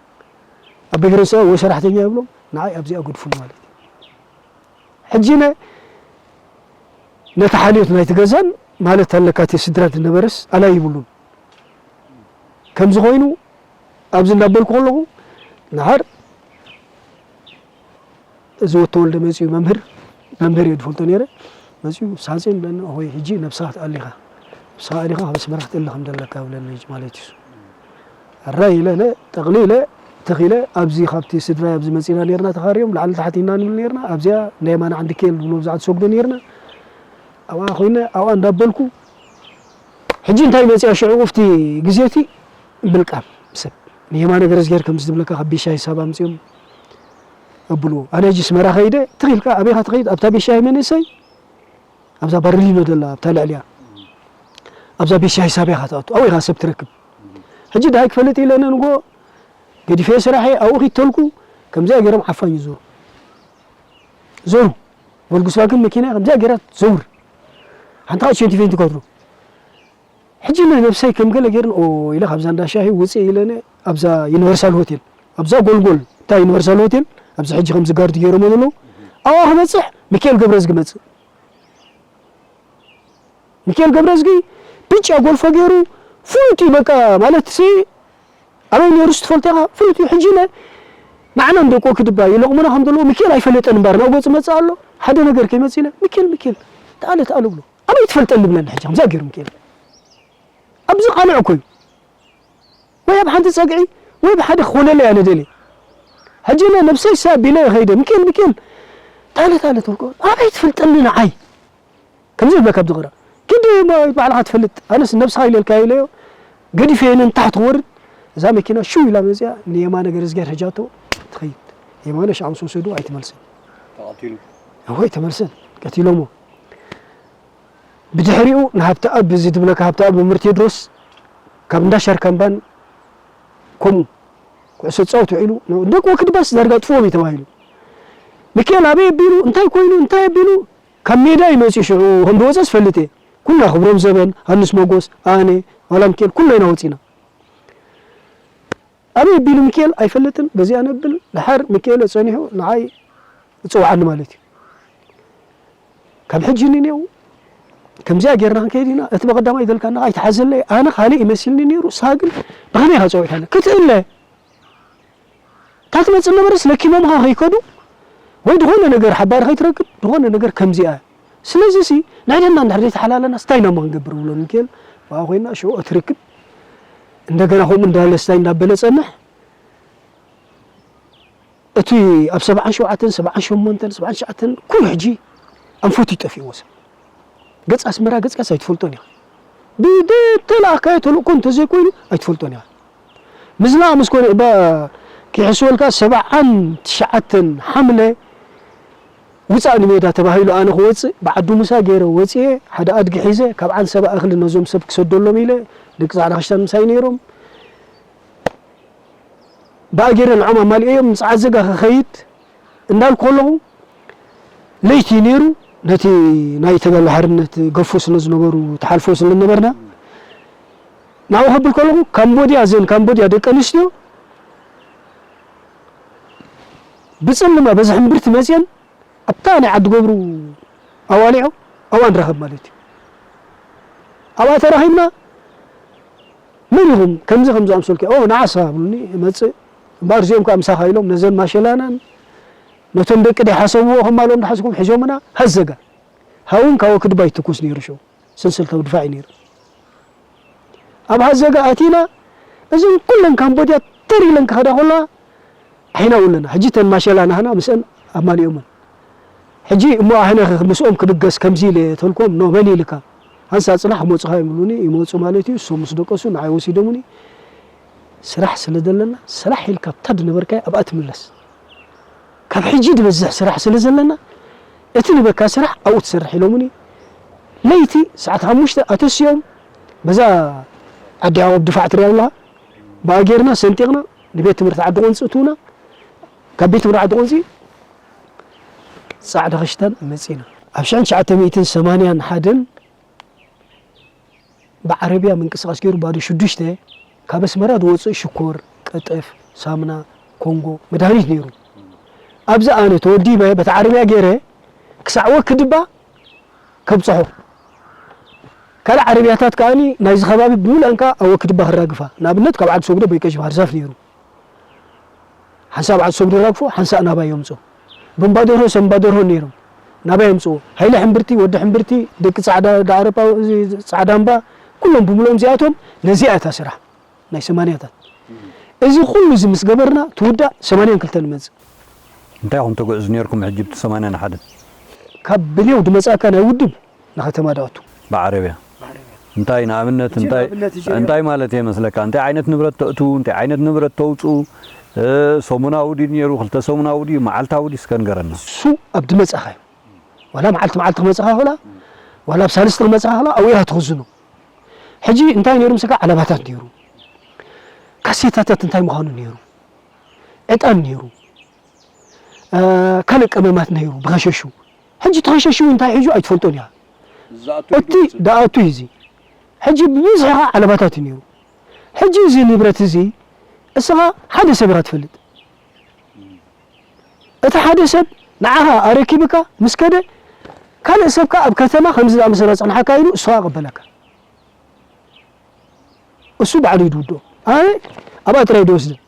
ኣብ ቤት ረሰ ወይ ሰራሕተኛ ይብሎም፣ ንዓይ ኣብዚኣ ገድፉኒ ማለት እዩ። ሕጂ ነ-፣ ነቲ ሓልዮት ናይቲ ገዛን ማለት ኣለካ እቲ ስድራ ዝነበረስ ኣላይ ይብሉን። ከምዚ ኮይኑ ኣብዚ እንዳበልኩ ከለኹ፣ ንሓር እዚ ወዲ ተወልደ መጺኡ መምህር፣ መምህር እየ ዝፈልጦ ነይረ። መጺኡ ሳህሴን ብለኒ፣ "ሆይ፣ ሕጂ ነብስኻ ትኣሊኻ። ነብስኻ ኣሊኻ ካብ ኣስመራ ክትእለ ከም ዘለካ" ብለኒ ሕጂ ማለት እዩ። ኣራይ ኢለ፣ ነ-፣ ጠቕሊለ፣ ትኽ ኢለ፣ ኣብዚ ካብቲ ስድራይ ኣብዚ መጺና ነይርና፣ ተኻርዮም፣ ላዕሊ ታሕቲ ኢና ንብል ነይርና። ኣብዚኣ ናይ የማነ ዓንዲ ኬል ዝብሎ ብዛዕባ ትሰግዶ ነይርና። ኣብኣ ኮይነ፣ ኣብኣ እንዳበልኩ፣ ሕጂ እንታይ መጺኣ ሽዑ፣ ኣብቲ ግዜ እቲ ምልቃም ሰብ። ንየማነ ገረዝጊሄር ከምዚ ዝብለካ ካብ ቤሻ ሂሳብ ኣምጺኦም ኣብልዎ። ኣነ ሕጂ ኣስመራ ከይደ፣ ትኽ ኢልካ ኣበይካ ትኸይድ? ኣብታ ቤሻ መንእሰይ፣ ኣብዛ በርሊኖ ዘላ፣ ኣብታ ልዕሊያ። ኣብዛ ቤሻ ሂሳብ ኢኻ ትኣቱ። ኣብኡ ኢኻ ሰብ ትረክብ። ሕጂ ድሃይ ክፈልጥ ኢለ ነንጎ ገዲፈ ስራሐይ ኣብኡ ኺድ ተልኩ፣ ከምዚኣ ገይሮም ዓፋኝ ይዞሩ። ዞሩ። ቮልክስቫገን መኪና ከምዚኣ ገይራ ትዘውር። ሓንቲ ኻብ ሸንቲ ፌንቲ ከትሩ። ሕጂ ነ-፣ ነብሰይ ከም ገለ ገይርን፣ ኦ፣ ኢለ ካብዛ እንዳ ሻሂ ውፅእ ኢለነ ኣብዛ ዩኒቨርሳል ሆቴል፣ ኣብዛ ጎልጎል፣ እታ ዩኒቨርሳል ሆቴል፣ ኣብዚ ሕጂ ከምዚ ጋርድ ገይሮሞ ዘለዉ፣ ኣብኣ ክበፅሕ ሚካኤል ገብረዝጊ መፅእ። ሚካኤል ገብረዝጊ ብጫ ጎልፎ ገይሩ፣ ፍሉጥ እዩ በቃ፣ ማለት ሲ፣ ኣበይ ነይሩስ ትፈልጦ ኢኻ? ፍሉጥ እዩ። ሕጂ ነ-፣ ንዓና ንደቂ ወክድባ ይለቕሙና ከም ዘለዉ ሚካኤል ኣይፈለጠን እምበር፣ ናብ ገፁ መፅእ ኣሎ። ሓደ ነገር ከይመፅእ ኢለ፣ "ሚካኤል፣ ሚካኤል፣ ተኣለ፣ ተኣለ" ብሎ። ኣበይ ትፈልጠኒ ብለኒ ሕጂ፣ ከምዛ ገይሩ ሚካኤል። ኣብዚ ቃልዕ እኮ እዩ። ወይ ኣብ ሓንቲ ጸግዒ፣ ወይ ብሓደ ክኾነለይ ኣነ ደልየ። ሕጂ ነ-፣ ነብሰይ ሳብ ኢለ ከይደ፣ "ሚካኤል፣ ሚካኤል፣ ተኣለ፣ ተኣለ" ተልኮ፣ ኣበይ ትፈልጠኒ ንዓይ? ከምዚ ይብለካ ኣብዚ ቐረባ። ኪድ ባዕልኻ ትፈልጥ። ኣነስ ነብስኻ ኢለልካ ኢለዮ። ገዲፈ የነን ታሕቲ ክወርድ። እዛ መኪና ሽው ኢላ መጽያ ንየማነ ገረዝጊሄር ሕጃቶ ትኸይድ። የማነ ሻዕ ምስ ወሰዱ ኣይትመልስን። ተቐቲሉ። እወ ኣይተመልስን። ቀቲሎሞ። ብድሕሪኡ ንሃብተኣብ እዚ ድብለካ ሃብተኣብ መምህር ቴድሮስ ካብ እንዳ ሻርካምባን ከምኡ ኩዕሶ ጻወት ውዒሉ ንደቂ ወክድባስ ዳርጋ ጥፍዎም እዩ ተባሂሉ። ሚካኤል ኣበይ ኣቢሉ እንታይ ኮይኑ እንታይ ኣቢሉ ካብ ሜዳ እዩ መጺኡ ሽዑ ከም ዝወጸ ዝፈልጥ እየ። ኩልና ክብሮም ዘበን፣ ሃንስ ሞጎስ፣ ኣነ፣ ዋላ ሚካኤል ኩልና ኢና ወጺና። ኣበይ ኣቢሉ ሚካኤል ኣይፈልጥን። በዚኣ ነብል ድሓር ሚካኤል ጸኒሑ ንዓይ እጽውዓኒ ማለት እዩ። ካብ ሕጂ ንኔው ከምዚኣ ጌርና ክንከይድ ኢና። እቲ ብቐዳማይ ዘልካና ኣይትሓዘለይ። ኣነ ካልእ ይመሲልኒ ነይሩ፣ እሳ ግን ብኸመይ ኢኻ ጸዊዕካኒ? ክትእለ እታ ትመጽእ ነበረስ ለኪሞምኻ ከይከዱ ወይ ዝኾነ ነገር ሓባሪ ከይትረክብ ዝኾነ ነገር ከምዚኣ። ስለዚ ሲ ንሕደና እንድሕር ዘይተሓላለና ስታይ ናማ ክንገብር ብሎ ሚካኤል ብኣ ኮይና ሽዑ እትርክብ እንደገና ከምኡ እንዳለ ስታይ እንዳበለ ጸንሕ። እቲ ኣብ ሰብዓን ሸውዓተን፣ ሰብዓን ሸሞንተን፣ ሰብዓን ትሽዓተን ኩሉ ሕጂ ኣንፈቱ ይጠፍእዎ ሰብ። ገጽ ኣስመራ ገጽካስ ኣይትፈልጦን ኢኻ። ብተለኣኽካዮ ተልእኮ እንተዘይኮይኑ ኣይትፈልጦን ኢኻ። ምዝላቕ ምስ ኮነ እባ ክሕስወልካ ሰብዓን ትሽዓተን ሓምለ ውጻእ ንሜዳ ተባሂሉ ኣነ ክወጽእ ብዓዱ ሙሳ ገይረ ወጽኤ ሓደ ኣድጊ ሒዘ ካብ ዓንሰባ እኽሊ ነዞም ሰብ ክሰደሎም ኢለ ደቂ ጻዕዳ ክሽታን ምሳይ ነይሮም። ብኣገይረ ንዖም ኣማሊኤዮም ምስ ዓዘጋ ክኸይድ እንዳልኩ ከለኹ ለይቲ ነይሩ። ነቲ ናይ ተጋድሎ ሓርነት ገፎ ስለ ዝነበሩ ተሓልፎ ስለ ዝነበርና ናብኡ ከብል ከለኹ ካምቦድያ፣ እዘን ካምቦድያ ደቂ ኣንስትዮ ብጽልማ በዚ ሕምብርቲ መጽየን ኣብታ ናይ ዓዲ ገብሩ ኣዋሊዖም ኣብኣ ንራኸብ ማለት እዩ። ኣብኣ ተራኺብና መን ኢኹም ከምዚ ከም ዝኣምሰልኩ ኦ ንዓሳ ብሉኒ መጽእ እምበኣር እዚኦም ከዓ ምሳኻ ኢሎም ነዘን ማሸላናን ነቶም ደቂ ደይሓሰብዎ ከማሎም ድሓስኩም ሒዞምና ሃዘጋ ሃውን ካብ ወክድባ ይትኩስ ነይሩ ሽዑ ሰንሰልታዊ ድፋዕ እዩ ነይሩ። ኣብ ሃዘጋ ኣቲና እዘን ኩለን ካምቦድያ ተር ኢለን ክኸዳ ከለዋ ኣሒና ውለና ሕጂ ተን ማሸላ ናህና ምስአን ኣማሊኦመን ሕጂ እሞ ኣህነ ምስኦም ክብገስ ከምዚ ኢለ ተልኮም ኖ መን ኢልካ ሓንሳ ጽናሕ ክመጹኻ ይብሉኒ ይመጹ ማለት እዩ እሶም ምስ ደቀሱ ንዓይ ወሲዶምኒ ስራሕ ስለ ዘለና ስራሕ ኢልካ ኣብታ ድነበርካዮ ኣብኣ ትምለስ ካብ ሕጂ ድበዝሕ ስራሕ ስለ ዘለና እቲ ንበካ ስራሕ ኣብኡ ትሰርሕ ኢሎምኒ ለይቲ ሰዓት ሓሙሽተ ኣተስዮም በዛ ዓዲ ያዕቆብ ድፋዕ ትሪያ ኣለኻ ብኣ ጌርና ሰንጢቕና ንቤት ትምህርቲ ዓዲ ቆንፂ እትውና ካብ ቤት ትምህርቲ ዓዲ ቆንፂ ፃዕዳ ክሽታን መፂና ኣብ ሽሕን ትሽዓተ ሚእትን ሰማንያን ሓደን ብዓረብያ ምንቅስቃስ ገይሩ ባዶ ሽዱሽተ ካብ ኣስመራ ዝወፅእ ሽኮር፣ ቀጠፍ፣ ሳምና፣ ኮንጎ፣ መድሃኒት ነይሩ። ኣብዚ ኣነ ተወዲበ በቲ ዓረብያ ገይረ ክሳዕ ወክድባ ከብፅሖ። ካልእ ዓረብያታት ከኣኒ ናይዚ ከባቢ ብምሉኣን ከኣ ኣብ ወክድባ ክራግፋ። ንኣብነት ካብ ዓዲ ሰጉዶ በይቀሽ ባህርዛፍ ነይሩ። ሓንሳእ በዓል ሰጉዲ ራግፎ ሓንሳእ ናባይ የምፅኦ። ብምባደርሆ ሰብ ምባደርሆ ነይሮም ናባይ የምፅዎ። ሃይለ ሕምብርቲ፣ ወዲ ሕምብርቲ፣ ደቂ ፃዕዳ ዳኣረፓ፣ ፃዕዳ እምባ ኩሎም ብምልኦም እዚኣቶም ነዚኣ እታ ስራሕ ናይ ሰማንያታት። እዚ ኩሉ እዚ ምስ ገበርና ትውዳእ ሰማንያን ክልተን ንመፅእ። እንታይ ኢኹም ተጉዕዙ ነይርኩም ሕጂ ብቲ ሰማንያን ሓደን? ካብ ብኔው ድመፃእካ ናይ ውድብ ንከተማ ድኣቱ። ብዓረብያ? እንታይ ንኣብነት እንታይ ንኣብነት ይጀምር። እንታይ ማለት እየ መስለካ እንታይ ዓይነት ንብረት ተእቱ እንታይ ዓይነት ንብረት ተውፅኡ እ፣ ሰሙናዊ ድዩ ነይሩ ክልተ ሰሙናዊ ድዩ መዓልታዊ ድዩ እስከ ንገረና እሱ ኣብ ድመፃኻ እዩ ዋላ መዓልቲ መዓልቲ ክመፅኻ ክላ ዋላ ኣብ ሳልስቲ ክመፅኻ ክላ ኣብኡ ኢኻ ትኽዝኖ ሕጂ እንታይ ነይሩ ምስካ ዓለባታት ነይሩ ካሴታታት እንታይ ምዃኑ ነይሩ ዕጣን ነይሩ እ፣ ካልእ ቀመማት ነይሩ ብኸሸሹ ሕጂ ተኸሸሹ እንታይ ሒዙ ኣይትፈልጦን ኢኻ ዝኣቱ እቲ ይግብጽ። ድኣቱ እዩ እዚ ሕጂ ብብዝሒ ኸዓ ዓለባታት እዩ ነይሩ ሕጂ እዚ ንብረት እዚ እስኻ ሓደ ሰብ ኢኻ ትፈልጥ እቲ ሓደ ሰብ ንዓኻ ኣረኪብካ ምስ ከደ ካልእ ሰብካ ኣብ ከተማ ከምዚ ዝኣመሰለ ጸንሓካ ኢሉ እሱ ኸዓ ቀበለካ እሱ ባዕሉ ይድውዶ ኣነ ኣብኣ ጥራይ ድወስድን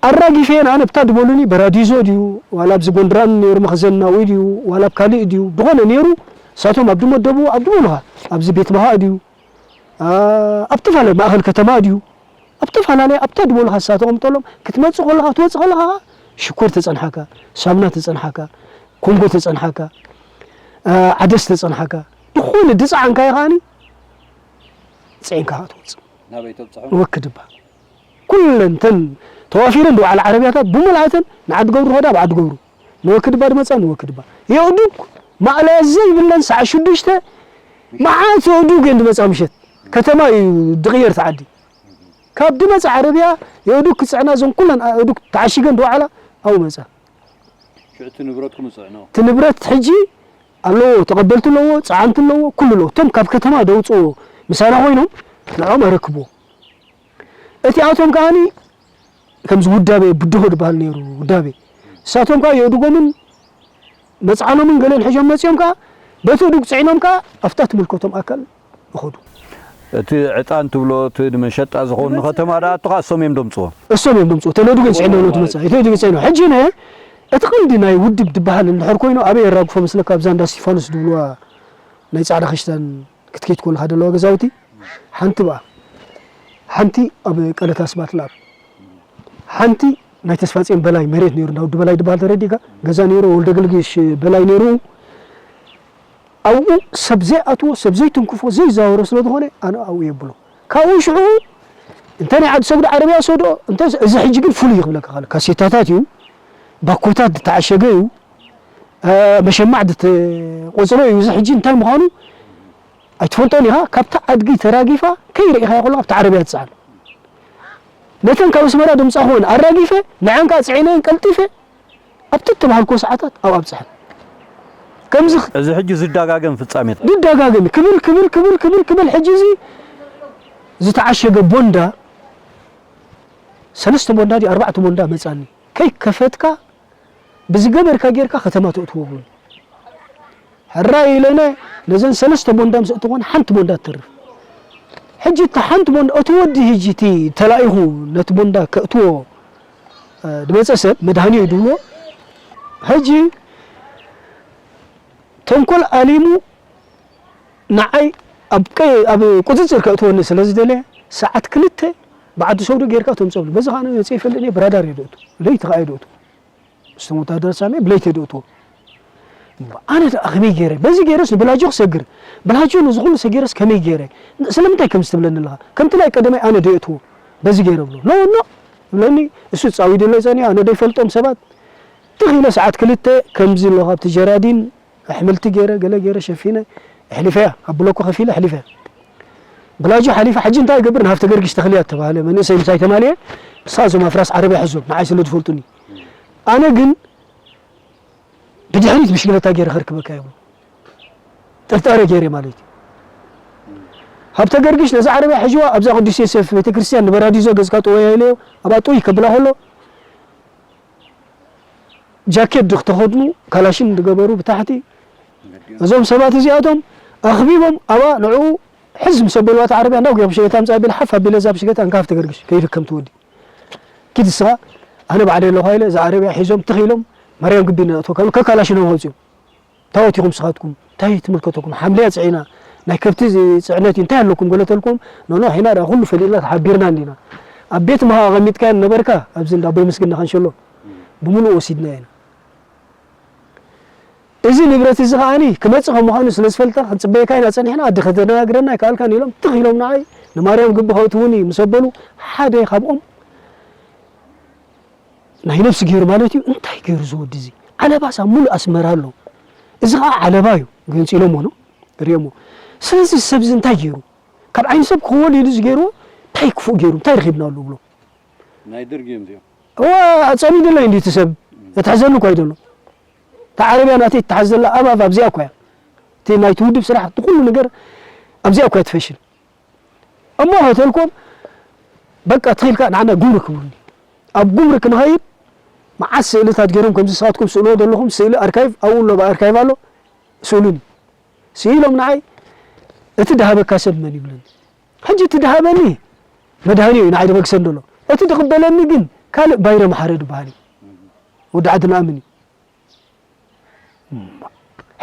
ኣራጊፈየን ኣነ ብታ ድበሉኒ በራዲዞ ድዩ ዋላ ኣብዚ ጎንድራን ነይሩ መኽዘን ናዊ ድዩ ዋላ ኣብ ካልእ ድዩ ድኾነ ነይሩ እሳቶም ኣብ ድመደቡ ኣብ ድበሉኻ ኣብዚ ቤት መኻእ ድዩ ኣብ ተፈላለየ ማእኸል ከተማ ድዩ ኣብ ተፈላለየ ኣብታ ድበሉኻ እሳ ተቐምጠሎም ክትመፅእ ከለኻ ትወፅእ ከለኻ ሽኮር ተፀንሓካ ሳምና ተፀንሓካ ኮንጎ ተፀንሓካ ዓደስ ተፀንሓካ ዝኾነ ድፃዓንካዮ ከዓኒ ፅዒንካ ትወፅእ ናበይ ተብፅሖ ወክድባ ኩለን ተን ተዋፊረን ዝወዓላ ዓረብያታት ብሙልኣተን ንዓዲ ገብሩ ከዳ ብዓዲ ገብሩ ንወክድባ ድመፃ ንወክድባ የእዱግ ማእለያ ዘይብለን ሰዓ ሽዱሽተ መዓት የእዱግ እየን ድመፃ ምሸት ከተማ እዩ ድቕየር ተዓዲ ካብ ድመፃ ዓረብያ የእዱግ ክፅዕና እዘን ኩለን ኣእዱግ ተዓሺገን ዝወዓላ ኣብኡ መፃ ሽዑ እቲ ንብረትኩም ዝፅዕኖ እቲ ንብረት ሕጂ ኣለዎ ተቐበልቲ ኣለዎ ፀዓንቲ ኣለዎ ኩሉ ኣለዎ እቶም ካብ ከተማ ደውፅዎ ምሳና ኮይኖም ንዕኦም ኣረክብዎ እቲኣቶም ከዓኒ ከምዚ ውዳቤ ብድሆ ዝበሃል ነይሩ ውዳቤ እሳቶም ከዓ የእድጎምን መፅዓኖምን ገለን ሕዞም መፂኦም ከዓ በቲ እዱግ ፅዒኖም ከዓ ኣብታ ትምልከቶም ኣካል ይኸዱ እቲ ዕጣን ትብሎ እቲ ንመሸጣ ዝኸውን ንከተማ ደኣ ኣቱ ከዓ እሶም እዮም ደምፅዎ እሶም እዮም ደምፅዎ ተለዱ ግን ፅዒኖ ነው ትመፃ እቲ እዱግ ፅዒኖ ሕጂ ነ እቲ ቀንዲ ናይ ውድብ ዝበሃል እንድሕር ኮይኑ ኣበይ የራግፎ መስለካ ኣብዛ እንዳ እስቲፋኖስ ዝብልዋ ናይ ፃዕዳ ክሽታን ክትከይድ ከለኻ ዘለዋ ገዛውቲ ሓንቲ ብኣ ሓንቲ ኣብ ቀለታ ስባት ለኣብ ሓንቲ ናይ ተስፋፅዮን በላይ መሬት ነይሩ እንዳ ወዲ በላይ ዝበሃል ተረዲእካ ገዛ ነይሩ ወልደ ገልግሽ በላይ ነይሩ ኣብኡ ሰብ ዘይኣትዎ ሰብ ዘይትንክፎ ዘይዛወሮ ስለ ዝኾነ ኣነ ኣብኡ የብሎ ካብኡ ሽዑ እንተ ናይ ዓዲ ሰጉዲ ዓረብያ ሰዶ እንተ እዚ ሕጂ ግን ፍሉይ ይኽብለካ ካለ ካሴታታት እዩ ባኮታት ዝተዓሸገ እዩ መሸማዕ ዝተቆፅሮ እዩ እዚ ሕጂ እንታይ ምዃኑ ኣይትፈልጦን ኢኻ ካብታ ኣድጊ ተራጊፋ ከይርኢኻዮ ከሎ ካብታ ዓረብያ ትፅዓን ነተን ካብ ኣስመራ ድምፃ ክወን ኣራጊፈ ንዓን ከዓ ፅዒነን ቀልጢፈ ኣብቲ እተባሃልክዎ ሰዓታት ኣብኡ ኣብፅሐን ከምዚ እዚ ሕጂ ዝደጋገም ፍጻሜታት ድደጋገም ክብል ክብል ክብል ክብል ክብል ሕጂ እዚ ዝተዓሸገ ቦንዳ ሰለስተ ቦንዳ ድዩ ኣርባዕተ ቦንዳ መፃኒ ከይከፈትካ ብዝገበርካ ጌርካ ከተማ ተእትዎ ብሎ። ሕራይ ኢለነ ነዘን ሰለስተ ቦንዳ ምስ እትኾን ሓንቲ ቦንዳ ትተርፍ። ሕጂ እታ ሓንቲ ቦንዳ፣ እቲ ወዲ ሕጂ እቲ ተላኢኹ ነቲ ቦንዳ ከእትዎ፣ እ፣ ዝመጸ ሰብ መድሃኒዮ እዩ ድብሎ። ሕጂ ተንኮል ኣሊሙ ንዓይ ኣብ ቀ-፣ ኣብ ቁጽጽር ከእትወኒ ስለ ዝደለየ፣ ሰዓት ክልተ ብዓዲ ሰውዶ ጌርካ ተምጸሉ። በዚ ኸኣ መጽእ ይፈልጥ እየ፣ ብራዳር እየ ደእቱ። ለይቲ ኸኣ እየ ደእቱ። ምስቶም ወታደር ሳሚ ብለይቲ እየ ደእትዎ። ኣነ ደኣ ከመይ ገይረ? በዚ ገይረስ ንብላጆ ክሰግር። ብላጆ ነዚ ኩሉ ሰጊረስ ከመይ ገይረ? ስለምንታይ ከምዚ ትብለኒ ኣለኻ? ከምቲ ናይ ቀደመይ ኣነ ደእትዎ። በዚ ገይረ ብሎ። ኖ፣ ኖ፣ ይብለኒ። እሱ ጻዊዱ ኣሎ ይጸንዮ፣ ኣነ ደይፈልጦም ሰባት። ትኽ ኢለ ሰዓት ክልተ ከምዚ ኣሎ ካብቲ ጀራዲን ኣሕምልቲ ገይረ፣ ገለ ገይረ ሸፊነ፣ ኣሕሊፈያ። ኣብ ብሎኮ ከፊለ ኣሕሊፈያ። ብላጆ ሓሊፋ፣ ሕጂ እንታይ ይገብር? ንሃፍተ ገርግሽ ተኽልያ ተባህለ። መንእሰይ ምሳይ ተማልየ፣ ንሳ እዞም ኣፍራስ ዓረብያ ሕዞም፣ ንዓይ ስለ ዝፈልጡኒ። ኣነ ግን ብድሕሪት ብሽክለታ ገይረ ከርክበካ ይብሉ። ጥርጣረ ገይረ ማለት እዩ። ሃብተ ገርግሽ ነዛ ዓረብያ ሕጅዋ ኣብዛ ቅዱስ ዮሴፍ ቤተክርስትያን ንበራዲዞ ገዝካ ጠወያ ኢለዮ፣ ኣብኣ ጥውይ ከብላ ከሎ፣ ጃኬት ድኽ ተኸድኑ፣ ካላሽን ዝገበሩ ብታሕቲ፣ እዞም ሰባት እዚኣቶም ኣኽቢቦም ኣብኣ ንዕኡ ሕዝ ምስ ኣበልዋ እታ ዓረብያ፣ "እንዳው፣ ብሽክለታ ኣምጽእ" ኣቢለ ሓፍ ኣቢለ እዛ ብሽክለታ እንካ ሃብተ ገርግሽ፣ ከይድከም ትወዲ። ኪድ እስኻ፣ ኣነ ባዕለይ ኣለኹ ኢለ፣ እዛ ዓረብያ ሒዞም ትኽ ኢሎም፣ ማርያም ግቢ ነእትወካ፣ ከካላሽኖም ኣውጺኦም። "እንታይ ወቲኹም ስኻትኩም? እንታይ ትምልከተኩም? ሓምለያ ጽዒና፣ ናይ ከብቲ ዝ-፣ ጽዕነት እዩ፣ እንታይ ኣለኩም?" ገለ ተልኩም፣ "ኖ፣ ኖ፣ ሒና ደኣ ኩሉ ፈሊጥና ተሓቢርና እንዲና። ኣብ ቤት ምሃ ኣቐሚጥካዮ ነበርካ፣ ኣብዚ እንዳ ኣቦይ ምስግና ካንሸሎ፣ ብምሉኡ ወሲድናዮ ኢና። እዚ ንብረት እዚ ከኣኒ ክመጽእ ከም ምዃኑ ስለ ዝፈልጠ፣ ክንጽበየካ ኢና ጸኒሕና፣ ኣዲ ከተደናግረና ኣይከኣልካን" ኢሎም፣ ትኽ ኢሎም ንዓይ፣ ንማርያም ግቢ ከእትዉኒ ምስ ኣበሉ፣ ሓደ ካብኦም ናይ ነብሲ ገይሩ ማለት እዩ። እንታይ ገይሩ እዚ ወዲ እዚ? ዓለባስ ኣብ ሙሉእ ኣስመራ ኣሎ። እዚ ኸዓ ዓለባ እዩ። ገንጺሎሞ ነው፣ ርእዮሞ። ስለዚ ሰብ እዚ እንታይ ገይሩ? ካብ ዓይኒ ሰብ ክኽወል ኢሉ እዚ ገይርዎ፣ እንታይ ክፉእ ገይሩ? እንታይ ረኺብናሉ ብሎ። ናይ ደርጊ እዮም እዚኦም። እዋ፣ ጸሚዱለይ እንዲ እቲ ሰብ። እም። እትሕዘኒ እኳ ኣይደሎ። እታ ዓረብያ ናተይ እትሓዝ ዘላ ኣብ፣ ኣብ፣ ኣብዚኣ እኳ እያ። እቲ ናይቲ ውድብ ስራሕ፣ እቲ ኩሉ ነገር ኣብዚኣ እኳ እያ ትፈሽል። እሞ ሆተልኩም በቃ ተኺልካ ንዓና ጉምሩክ ክብሉኒ። ኣብ ጉምሩክ ክንኸይድ መዓት ስእልታት ገይሮም፣ ከምዚ ንስኻትኩም ስእልዎ ዘለኹም ስእሊ ኣርካይቭ ኣብኡ ኣሎ፣ ኣብ ኣርካይቭ ኣሎ፣ ስእሉኒ። ስኢሎም ንዓይ፣ "እቲ ድሃበካ ሰብ መን?" ይብለኒ። ሕጂ እቲ ድሃበኒ መድሃኒ እዩ፣ ንዓይ ደበግሰን ዘሎ። እቲ ድቕበለኒ ግን ካልእ ባይረ መሓረ ድበሃል እዩ። ወዲ ዓድና ኣምን እዩ።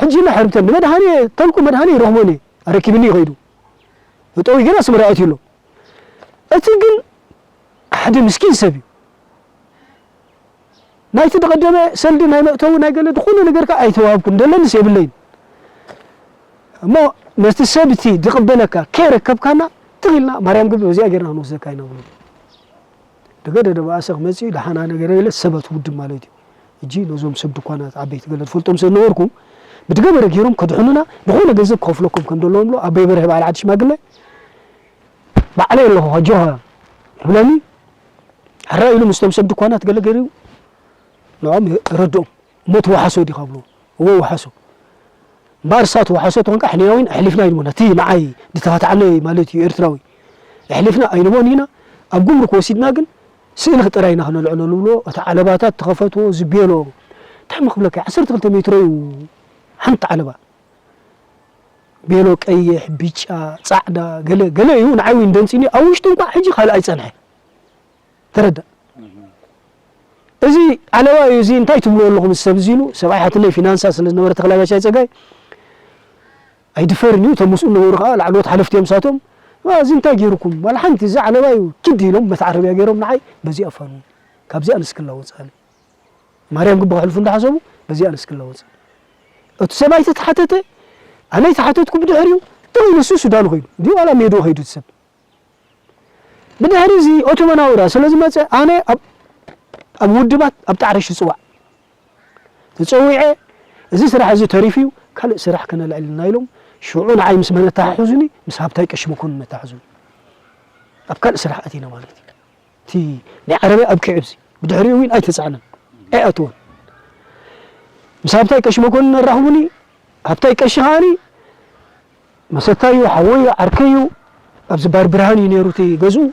ሕጂ ኢለ ሕርብተን ንመድሃኒ ተልኩ፣ መድሃኒ ይረኽቦኒ፣ ኣረኪብኒ ይኸይዱ። እጠዊ ግን ኣስመራ ኣትዩ ኣሎ። እቲ ግን ሓደ ምስኪን ሰብ እዩ። ናይቲ ዝቐደመ ሰልዲ ናይ መእተዊ ናይ ገለ ዝኾነ ነገር ከኣ ኣይተዋህብኩን፣ ደለንስ የብለይን። እሞ ነቲ ሰብ እቲ ዝቕበለካ ከይረከብካና፣ ትኽ ኢልና ማርያም ግቢ በዚኣ ጌርና ክንወስደካ ኢና ብሎ። ደገ ደደ በኣሰ ክመጽእ እዩ፣ ደሓና ነገር የለ፣ ሰበት ውድብ ማለት እዩ። ሕጂ ነዞም ሰብ ድኳናት ዓበይቲ ገለ ትፈልጦም ስለ ነበርኩም፣ ብድገበረ ገይሮም ከድሕኑና፣ ዝኾነ ገንዘብ ክኸፍለኩም ከም ዘለዎም ብሎ፣ ኣቦይ በርሀ በዓል ዓዲ ሽማግለ፣ ባዕለይ ኣለኹ፣ ኣጆኻ ይብለኒ። ሕራይ ኢሉ ምስቶም ሰብ ድኳናት ገለ ገይሩ ንዕኦም ረድኦም። እሞ ትወሓሶ ዲኻ ብሎ። እወ፣ ወሓሶ። እምበኣር፣ እሳ ትወሓሶ ተኾንካ፣ ሕኒና እውን ኣሕሊፍና ኣይንቦን። እቲ ንዓይ ዝተኻትዓለይ ማለት እዩ፣ ኤርትራዊ። ኣሕሊፍና ኣይንቦን ኢና። ኣብ ጉምሩክ ወሲድና ግን፣ ስእሊ ጥራይ ኢና ክነልዕለሉ ብሎ። እቲ ዓለባታት ተኸፈትዎ፣ እዚ ቤሎ። እንታይ እሞ ክብለካ፣ ዓሰርተ ክልተ ሜትሮ እዩ፣ ሓንቲ ዓለባ። ቤሎ ቀይሕ፣ ብጫ፣ ጻዕዳ፣ ገለ፣ ገለ እዩ፣ ንዓይ እውን ደንጺኒ። ኣብ ውሽጡ እንኳ ሕጂ ካልእ ኣይጸንሐ። ተረዳእ። እዚ ዓለባ እዩ፣ እዚ እንታይ ትብልዎ ኣለኹም ሰብ እዚ ኢሉ፣ ሰብኣይ ሓትነይ ፊናንሳ ስለ ዝነበረ ተኽላይ ባሻይ ጸጋይ ኣይድፈርን እዩ። እቶም ምስኡ ዝነበሩ ከኣ ላዕለዎት ሓለፍቲ እዮም ንሳቶም። "ዋ፣ እዚ እንታይ ገይሩኩም? ዋላ ሓንቲ፣ እዚ ዓለባ እዩ፣ ኪድ" ኢሎም መተዓረብያ ገይሮም ንዓይ በዚኣ ኣፋንዉ። ካብዚኣ ንስክላ ወጻኒ። ማርያም ግቢ ከሕልፉ እንዳሓሰቡ በዚኣ ንስክላ ወጻኒ። እቲ ሰብኣይ ተተሓተተ፣ ኣነ ኣይተሓተትኩ ብድሕሪኡ፣ ጥቕኡ ንሱ ሱዳን ኸይዱ። ድዩ ዋላ ሜድኡ ኸይዱ እቲ ሰብ። ብድሕሪ እዚ ኦቶማን ኣውራ ስለ ዝመጸ፣ ኣነ ኣብ፣ ኣብ ውድባት ኣብ ጣዕረሽ ይጽዋዕ። ተጸዊዐ፣ "እዚ ስራሕ እዚ ተሪፉ እዩ፣ ካልእ ስራሕ ከነልዕል ኢና" ኢሎም፣ ሽዑ ንዓይ ምስ መን ኣተሓሕዙኒ? ምስ ሃብታይ ቀሺ መኮንን ኣተሓሕዙኒ። ኣብ ካልእ ስራሕ ኣቲና ማለት እዩ። እቲ ናይ ዓረብያ ኣብቂዑ፣ ኣብዚ ብድሕሪኡ እውን ኣይተጻዕነን፣ ኣይኣተወን። ምስ ሃብታይ ቀሺ መኮንን ኣራኽቡኒ። ሃብታይ ቀሺ ከኣኒ መሰታዩ፣ ሓወዩ፣ ዓርከዩ፣ ኣብዚ ባር ብርሃን እዩ ነይሩ እቲ ገዝኡ።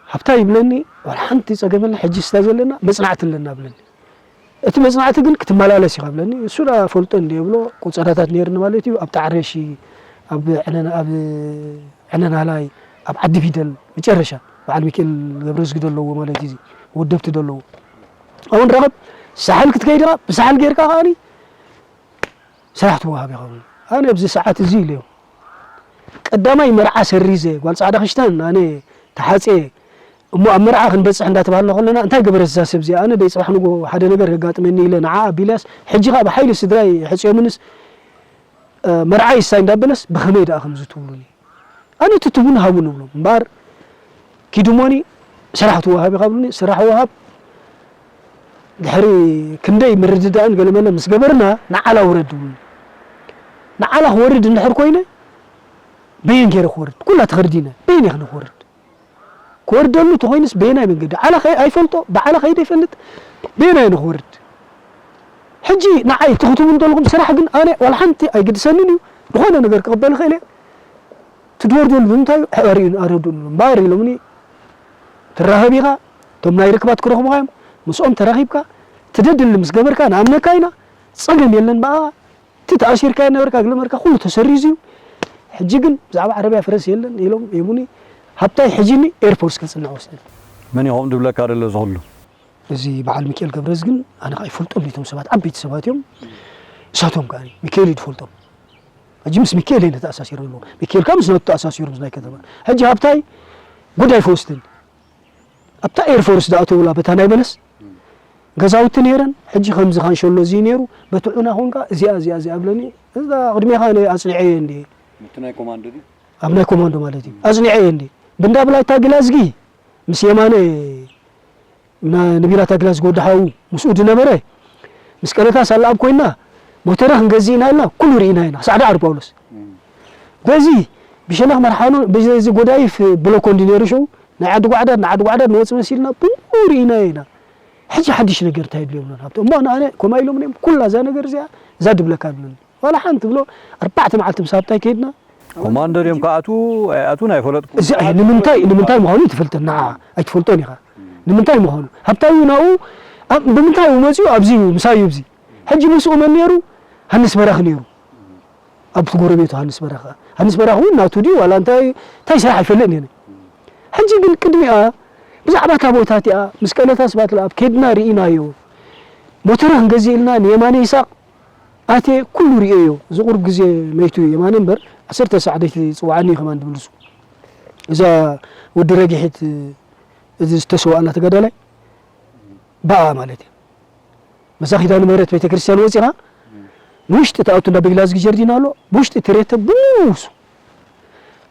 "ሃብታይ" ይብለኒ፣ "ዋላ ሓንቲ ጸገም የለን፣ ሕጂ ስታ ዘለና መጽናዕቲ ኣለና" ብለኒ። እቲ መጽናዕቲ ግን ክትመላለስ ኢኻ ብለኒ። እሱ ደኣ ፈልጦ እንድየ ብሎ ቆጸራታት ነይርኒ ማለት እዩ። ኣብ ጣዕረሺ፣ ኣብ ዕነን-፣ ኣብ ዕነናላይ፣ ኣብ ዓዲ ፊደል፣ መጨረሻ በዓል ሚካኤል ገብረዝጊ ደለዎ ማለት እዩ። ወደብቲ ደለዎ። ኣብኡ ንራኸብ፣ ሳሕል ክትከይድ ኢኻ፣ ብሳሕል ጌርካ ከኣኒ ስራሕ ትወሃብ ኢኻ። ኣነ ኣብዚ ሰዓት እዚ ኢለዮም። ቀዳማይ መርዓ ሰሪዘ፣ ጓል ጻዕዳ ክሽታን ኣነ ተሓጽየ፣ እሞ ኣብ መርዓ ክንበጽሕ እንዳተባሃልና ከለና፣ እንታይ ገበረት እዛ ሰብ እዚኣ? ኣነ ደይ ጽባሕ ንግሆ ሓደ ነገር ከጋጥመኒ ኢለ ንዓ ኣቢለስ፣ ሕጂ ከኣ ብሓይሊ ስድራይ ሕጽዮምንስ፣ እ፣ መርዓ ይሳይ እንዳበለስ፣ ብኸመይ ደኣ ከምዚ ትብሉኒ? ኣነ እቲ ትቡን ሃቡን እብሎም። እምበኣር ኪዱ እሞኒ ስራሕ ትወሃብ ኢኻ ብሉኒ፣ ስራሕ ወሃብ ድሕሪ ክንደይ ምርድዳእን ገለመለ ምስ ገበርና፣ ንዓላ ውረድ ይብሉኒ። ንዓላ ክወርድ እንድሕር ኮይነ፣ በየን ገይረ ክወርድ? ኩላ ተኸርዲነ፣ በየን እየ ክነ ክወርድ? ክወርደሉ ተኾይንስ በየናይ መንገዲ? ዓላ ከይ-፣ ኣይፈልጦ፣ ብዓላ ከይደ ይፈልጥ፣ በየናይ እየ ንኽወርድ? ሕጂ ንዓይ ትኽትቡ እንተለኹም ስራሕ ግን ኣነ ዋላ ሓንቲ ኣይግድሰንን እዩ፣ ዝኾነ ነገር ክቕበል ይኽእል እየ። ትድወርደሉ ብምንታይ እዩ? ኣርእዩን ኣረዱን እምበኣር ኢሎምኒ፣ ትራኸብ ኢኻ፣ እቶም ናይ ርክባት ክረኽቡኻ እዮም፣ ምስኦም ተራኺብካ፣ ትደድሊ ምስ ገበርካ ንኣምነካ ኢና፣ ጸገም የለን ብኣ፣ እቲ ተኣሲርካ ነበርካ፣ ግለመርካ ኩሉ ተሰሪዙ እዩ። ሕጂ ግን ብዛዕባ ዓረብያ ፈረስ የለን ኢሎም ሂቡኒ። ሃብታይ ሕጂኒ ኤርፎርስ ከጽንዕ ወስደን። መን ኢኹም ድብለካ ደሎ እዚ ኩሉ? እዚ በዓል ሚካኤል ገብረዝ ግን ኣነ ከኣ ይፈልጦም እቶም ሰባት፣ ዓበይቲ ሰባት እዮም። እሳቶም ከኣ ሚካኤል እዩ ዝፈልጦም። ሕጂ ምስ ሚካኤል እየ ተኣሳሲሩ ኣለኹ። ሚካኤል ከኣ ምስ ናቱ ተኣሳሲሩ ምስ ናይ ከተማ። ሕጂ ሃብታይ ጉዳይ ፈወስትን ኣብታ ኤርፎርስ ደኣ ተውላ በታ ናይ በለስ ገዛውቲ ነይረን። ሕጂ ከምዚ ካንሸሎ እዚ ነይሩ፣ በቲ ዑና ኾንካ እዚኣ፣ እዚኣ፣ እዚኣ ብለኒ። እዛ ቅድሜኻ ኣነ ኣጽኒዐየ እንድየ። እቲ ናይ ኮማንዶ ድዩ? ኣብ ናይ ኮማንዶ ማለት እዩ። ኣጽኒዐየ እንድየ። ብንዳብላ እታ ግላዝጊ ምስ የማነ ና-፣ ንቢራ እታ ግላዝጊ ወዲ ሓዉ ምስኡ ዝነበረ፣ ምስ ቀለታ ሳላ ኣብ ኮይና፣ ሞተረ ክንገዝእ ኢና ኢልና፣ ኩሉ ርኢና ኢና። ሳዕዳ ዓር ጳውሎስ። እም። በዚ ብሸነኽ መርሓኖ፣ በዚ ጎዳይፍ ብሎኮ እንዲ ነይሩ ሽዑ፣ ናይ ዓዲ ጓዕዳድ፣ ንዓዲ ጓዕዳድ ንወጽእ መሲልና፣ ብኡ ርኢናዮ ኢና። ሕጂ ሓድሽ ነገር እንታይ የድልዮም ኣሎ? ሃብቶም። እሞ ኣነ፣ ኣነ፣ ከምኣ ኢሎምኒ እዮም፣ ኩላ እዛ ነገር እዚኣ፣ እዛ ድብለካ ኣለኒ። ዋላ ሓንቲ ብሎ፣ ኣርባዕተ መዓልቲ ምስ ሃብታይ ከይድና። ኮማንደር እዮም ክኣትዉ ኣይኣትዉን ኣይፈለጥኩ። እዚ ኣይ-፣ ንምንታይ፣ ንምንታይ ምዃኑ ኣይትፈልጥን፣ ንዓ፣ ኣይትፈልጦን ኢኻ። ንምንታይ ምዃኑ? ሃብታይ እውን ኣብኡ፣ ኣብ-፣ ብምንታይ እዩ መጺኡ? ኣብዚ እዩ፣ ምሳይ እዩ፣ ኣብዚ። ሕጂ ምስኡ መን ነይሩ? ሃንስ በራኺ ነይሩ። ኣብቲ ጎረቤቱ ሃንስ በራኺ። ሃንስ በራኺ እውን ናቱ ድዩ ዋላ እንታይ፣ እንታይ ስራሕ ኣይፈልጥን እየ። ሕጂ ግን ቅድሚኣ ብዛዕባ እታ ቦታ እቲኣ ምስ ቀለታ ስባት ለኣብ ከድና ርኢናዮ። ሞተረ ክንገዝእ ኢልና ንየማነ ይስሐቅ ኣትየ ኩሉ ርእየዮ። እዚ ቁሩብ ግዜ መይቱ እዩ የማነ እምበር፣ ዓሰርተ ሳዕ ደይትጽውዓኒ እዩ ከማን ድብል ንሱ። እዛ ወዲ ረጊሒት፣ እዚ ዝተሰውኣና ተጋዳላይ፣ ብኣ ማለት እዩ። በዛ ኪዳነ ምህረት ቤተክርስትያን ወጺኻ፣ ንውሽጢ ትኣቱ እንዳ ቤግላዝጊ ጀርዲን ኣሎ፣ ብውሽጢ ትሬተ ብሙሱ።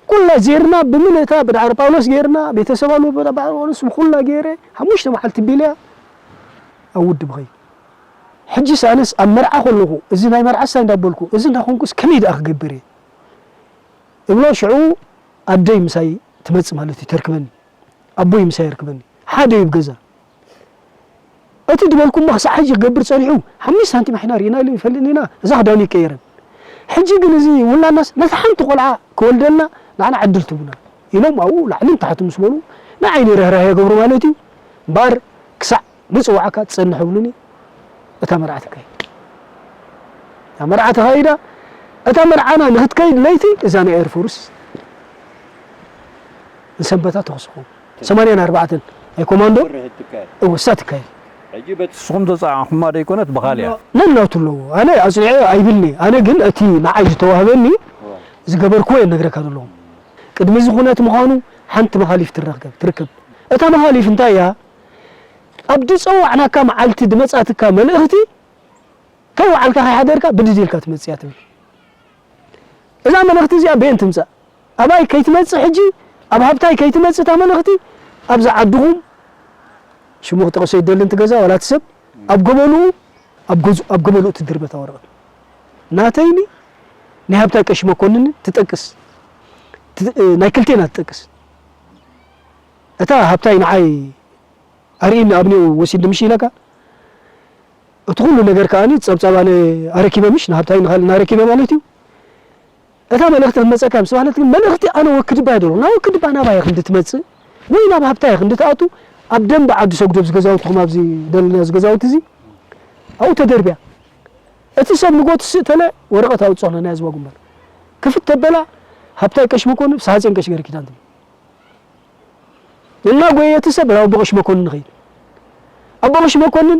ኩላ ዜርና ብምልእታ ብዳዕሮ ጳውሎስ ጌርና፣ ቤተሰብ ኣለዎ ብዳዕሮ ጳውሎስ ብኩላ ጌረ፣ ሓሙሽተ መዓልቲ ቢልያ ኣብ ውድብ ኸይድ። ሕጂስ ኣነስ ኣብ መርዓ ከለኹ፣ እዚ ናይ መርዓ ሳይ እንዳበልኩ፣ እዚ እንዳኾንኩስ ከመይ ደኣ ክገብር እየ? እብሎ ሽዑ ኣደይ ምሳይ ትመጽእ ማለት እዩ፣ ተርክበኒ። ኣቦይ ምሳይ የርክበኒ። ሓደ እዩ ኣብ ገዛ። እቲ ዝበልኩሞ ክሳዕ ሕጂ ክገብር ጸኒሑ፣ ሓሙሽተ ሳንቲም ኣሕና ርኢና ኢሉ ይፈልጥን ኢና፣ እዛ ክዳኑ ይቀየረን። ሕጂ ግን እዚ ውላናስ ነታ ሓንቲ ቆልዓ ክወልደልና ንዓና ዕድል ትቡና ኢሎም ኣብኡ ላዕልን ታሕትን ምስ በሉ፣ ንዓይ ርህራሄ ይገብሩ ማለት እዩ። እምበኣር ክሳዕ ንጽውዓካ ትጸንሕ ይብሉኒ። እታ መርዓ ትካየድ። እታ መርዓ ተኻይዳ፣ እታ መርዓና ንኽትከይድ ለይቲ እዛ ናይ ኤርፎርስ ንሰንበታ ተኹስኹ። ሰማንያን ኣርባዕተን ናይ ኮማንዶ ብርህ ትካየድ። እወ፣ እሳ ትካየድ። ሕጂ በቲ ንስኹም ተጻዓኹማ ደይኮነት ብኻልያ? ነናቱ ኣለዎ። ኣነ ኣጽኒዐ ኣይብልኒ። ኣነ ግን እቲ ንዓይ ዝተዋህበኒ እወ። ዝገበርኩዎ እየ ነግረካ ዘለኹ። ቅድሚ እዚ ኩነት ምዃኑ ሓንቲ መኻሊፍ ትረኽብ፣ ትርከብ። እታ መኻሊፍ እንታይ እያ? ኣብ ድጸዋዕናካ መዓልቲ ድመጻትካ መልእኽቲ ከይወዓልካ ከይሓደርካ ብድድ ኢልካ ትመጽእ እያ ትብል። እዛ መልእኽቲ እዚኣ በየን ትምጻእ? ኣባይ ከይትመጽእ ሕጂ፣ ኣብ ሃብታይ ከይትመጽእ እታ መልእኽቲ፣ ኣብዛ ዓድኹም፣ ሽሙ ክጠቕሶ ይደልን እቲ ገዛ፣ ዋላ እቲ ሰብ፣ ኣብ ገበልኡ፣ ኣብ ገዙ-፣ ኣብ ገበልኡ ትድርበ እታ ወረቐት። ናተይኒ፣ ናይ ሃብታይ ቀሺ መኮንንን ትጠቅስ። ት-፣ ናይ ክልቴና ትጠቅስ። እታ ሃብታይ ንዓይ ኣርእኒ ኣብኔው ወሲድ ምሽ ኢለካ። እቲ ኩሉ ነገር ከኣኒ ጸብጻብ ኣነ ኣረኪበ ምሽ ንሃብታይ ንኻል እናረኪበ ማለት እዩ። እታ መልእኽቲ ክትመጸካ ምስ በሃለት ግን መልእኽቲ ኣነ ወክድባ እየ ደሎ። ናብ ወክድባ ናባይ ክንዲ ትመጽእ ወይ ናብ ሃብታይ ክንዲ ትኣቱ ኣብ ደንበ ዓዲ ሰጉዶ ኣብዚ ገዛውትኹም ኣብዚ ደለና እዚ ገዛውቲ እዚ ኣብኡ ተደርብያ። እቲ ሰብ ንጎ ትስእ ተለ ወረቐት ኣውፅኦ ናይ ዝባ ጉንበር ክፍት ተበላ። ሃብታይ ቀሽ መኮንን፣ ፍስሃፅዮን ቀሽ ገረኪዳን ትብል። እና ጎየ እቲ ሰብ ናብ ኣቦ ቀሽ መኮንን ንኸይድ። ኣቦ ቀሽ መኮንን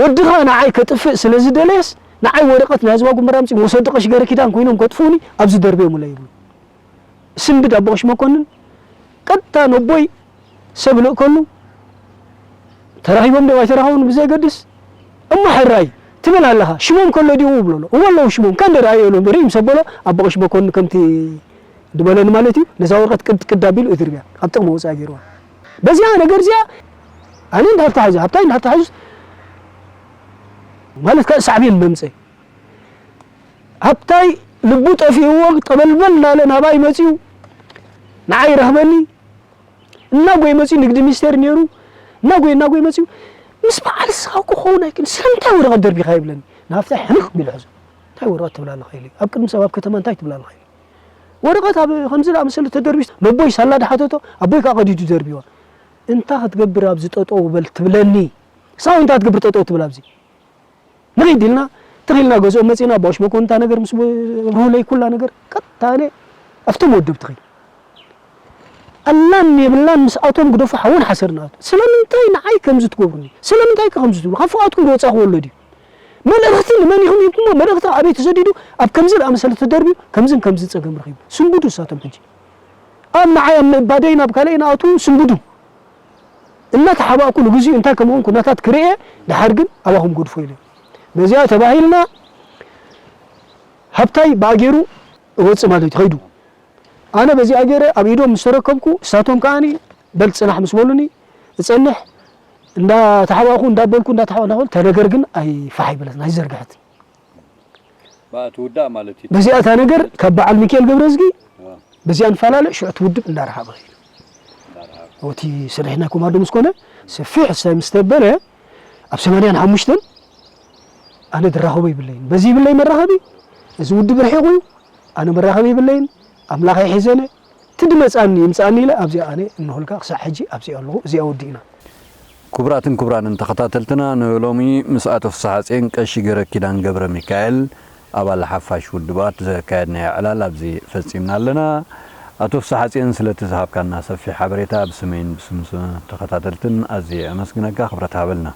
ወድኻ ንዓይ ከጥፍእ ስለ ዝደለየስ ንዓይ ወረቐት ናይ ዝባ ጉንበር ኣምፂ ምስ ወዲ ቀሽ ገረኪዳን ኮይኖም ከጥፍኡኒ ኣብዚ ደርብዮምለ ይብሉ። ስንብድ ኣቦ ቀሽ መኮንን ቀጥታ ነቦይ ሰብ ልእከሉ። ተራኺቦም ዶ ኣይተራኸቡን ብዘይገድስ፣ እሞ ሕራይ ትብል ኣለኻ፣ ሽሞም ከሎ ድዩ እብሎ ኣሎ። እወ ኣለዉ ሽሞም፣ ከንደ ደኣ የሎም ርኢም ሰበሎ ኣቦ ቀሽ መኮንን ከምቲ ዝበለኒ ማለት እዩ። ነዛ ወረቐት ቅድ ቅድ ኣቢሉ እድርብያ ኣብ ጥቕሚ ወፃኢ ገይርዋ። በዚኣ ነገር እዚኣ ኣነ እንዳተታሕዙ፣ ሃብታይ እንዳተታሕዙ ማለት ከ ሳዕቤን መምፀ። ሃብታይ ልቡ ጠፊእዎ ጠበልበል እናለ ናባይ መፂኡ ንዓይ ረኽበኒ። እናጎይ መፂኡ ንግዲ ሚኒስቴር ነይሩ። እናጎይ እናጎይ መፂኡ ምስ በዓል ስኻ ክኸውን ኣይክን፣ ስለምንታይ ወረቐት ደርቢኻ ይብለኒ። ንሃብታይ ሕንቕ ቢሉ ሕዞ፣ እንታይ ወረቐት ትብላ ኣለኻ ኢለ፣ ኣብ ቅድሚ ሰብ ኣብ ከተማ እንታይ ትብላ ኣለኻ ኢለ። ወረቐት ኣብ ከምዚ ዝኣመሰለ ተደርቢስ ነቦይ ሳላ ድሓተቶ፣ ኣቦይ ከዓ ቀዲዱ ደርቢዋ። እንታ ክትገብር ኣብዚ ጠጠው በል ትብለኒ። ሳው እንታ ክትገብር ጠጠው ትብል ኣብዚ። ንኺድ ኢልና ትኺልና ገዝኦም መፂና ኣቦ ቀሽ መኮንን እታ ነገር ምስ ርሁለይ ኩላ ነገር ቀጥታ ኣነ ኣብቶም ወደብ ትኺድ ኣላን የብላን ምስ ኣቶም ግደፉ ሓውን ሓሰር ንኣቱ። ስለምንታይ ንዓይ ከምዚ ትገብሩኒ? ስለምንታይ ከ ከምዚ ትብሉ? ካብ ፍቓድኩም ዝወፃኹ ወለድ እዩ። መልእኽቲ ንመን ኢኹም ሂብኩሞ? መልእኽቲ ኣበይ ተሰዲዱ? ኣብ ከምዚ ዝኣመሰለ ተደርብዩ ከምዝን ከምዚ ፀገም ረኺቡ። ስንብዱ እሳቶም ሕጂ ኣብ ንዓይ ኣብ ምእባደይ ናብ ካልኣይ ንኣቱ ስንብዱ። እናተሓባእኩ ንግዚኡ እንታይ ከምኹን ኩነታት ክርእየ ድሓር ግን ኣባኹም ጎድፎ ኢለ። በዚኣ ተባሂልና ሃብታይ ብኣገይሩ እወፅእ ማለት እዩ ከይዱ። ኣነ በዚኣ ገይረ ኣብ ኢዶም ምስ ተረከብኩ እሳቶም ከዓኒ በል ፅናሕ ምስ በሉኒ እፀንሕ እንዳተሓባእኩ እንዳበልኩ እንዳተሓባእኩ እንዳበልኩ ተነገር ግን ኣይፋሕ ኣይበለትን ኣይዘርግሐትን። ብኣ ትውዳእ ማለት እዩ። በዚኣ እታ ነገር ካብ በዓል ሚካኤል ገብረዝጊ ዋ፣ በዚኣ ንፈላለ ሽዑ እቲ ውድብ እንዳረሓቐ ኸይዱ። እንዳረሓቐ። እቲ ስርሒት ናይ ኮማንዶ ምስ ኮነ ሰፊሕ ሳይ ምስ ተበለ ኣብ ሰማንያን ሓሙሽተን ኣነ ድራኸቦ ይብለይን በዚ ይብለይ መራኸቢ እዚ ውድብ ርሒቑ እዩ ኣነ መራኸቢ ይብለይን ኣምላኽ ይሒዘነ ትድመፃኒ ይምፃኒ ኢለ ኣብዚኣ ኣነ እንሆልካ ክሳዕ ሕጂ ኣብዚኣ ኣለኹ እዚኣ ወዲእና ክቡራትን ክቡራንን ተኸታተልትና ንሎሚ ምስ ኣቶ ፍስሓፅዮን ቀሺ ገረኪዳን ገብረ ሚካኤል ኣባል ሓፋሽ ውድባት ዘካየድናዮ ዕላል ኣብዚ ፈፂምና ኣለና። ኣቶ ፍስሓፅዮን ስለቲ ዝሃብካና ሰፊሕ ሓበሬታ ብስመይን ብስም ተኸታተልትን ኣዝየ ኣመስግነካ ክብረት ሃበልና።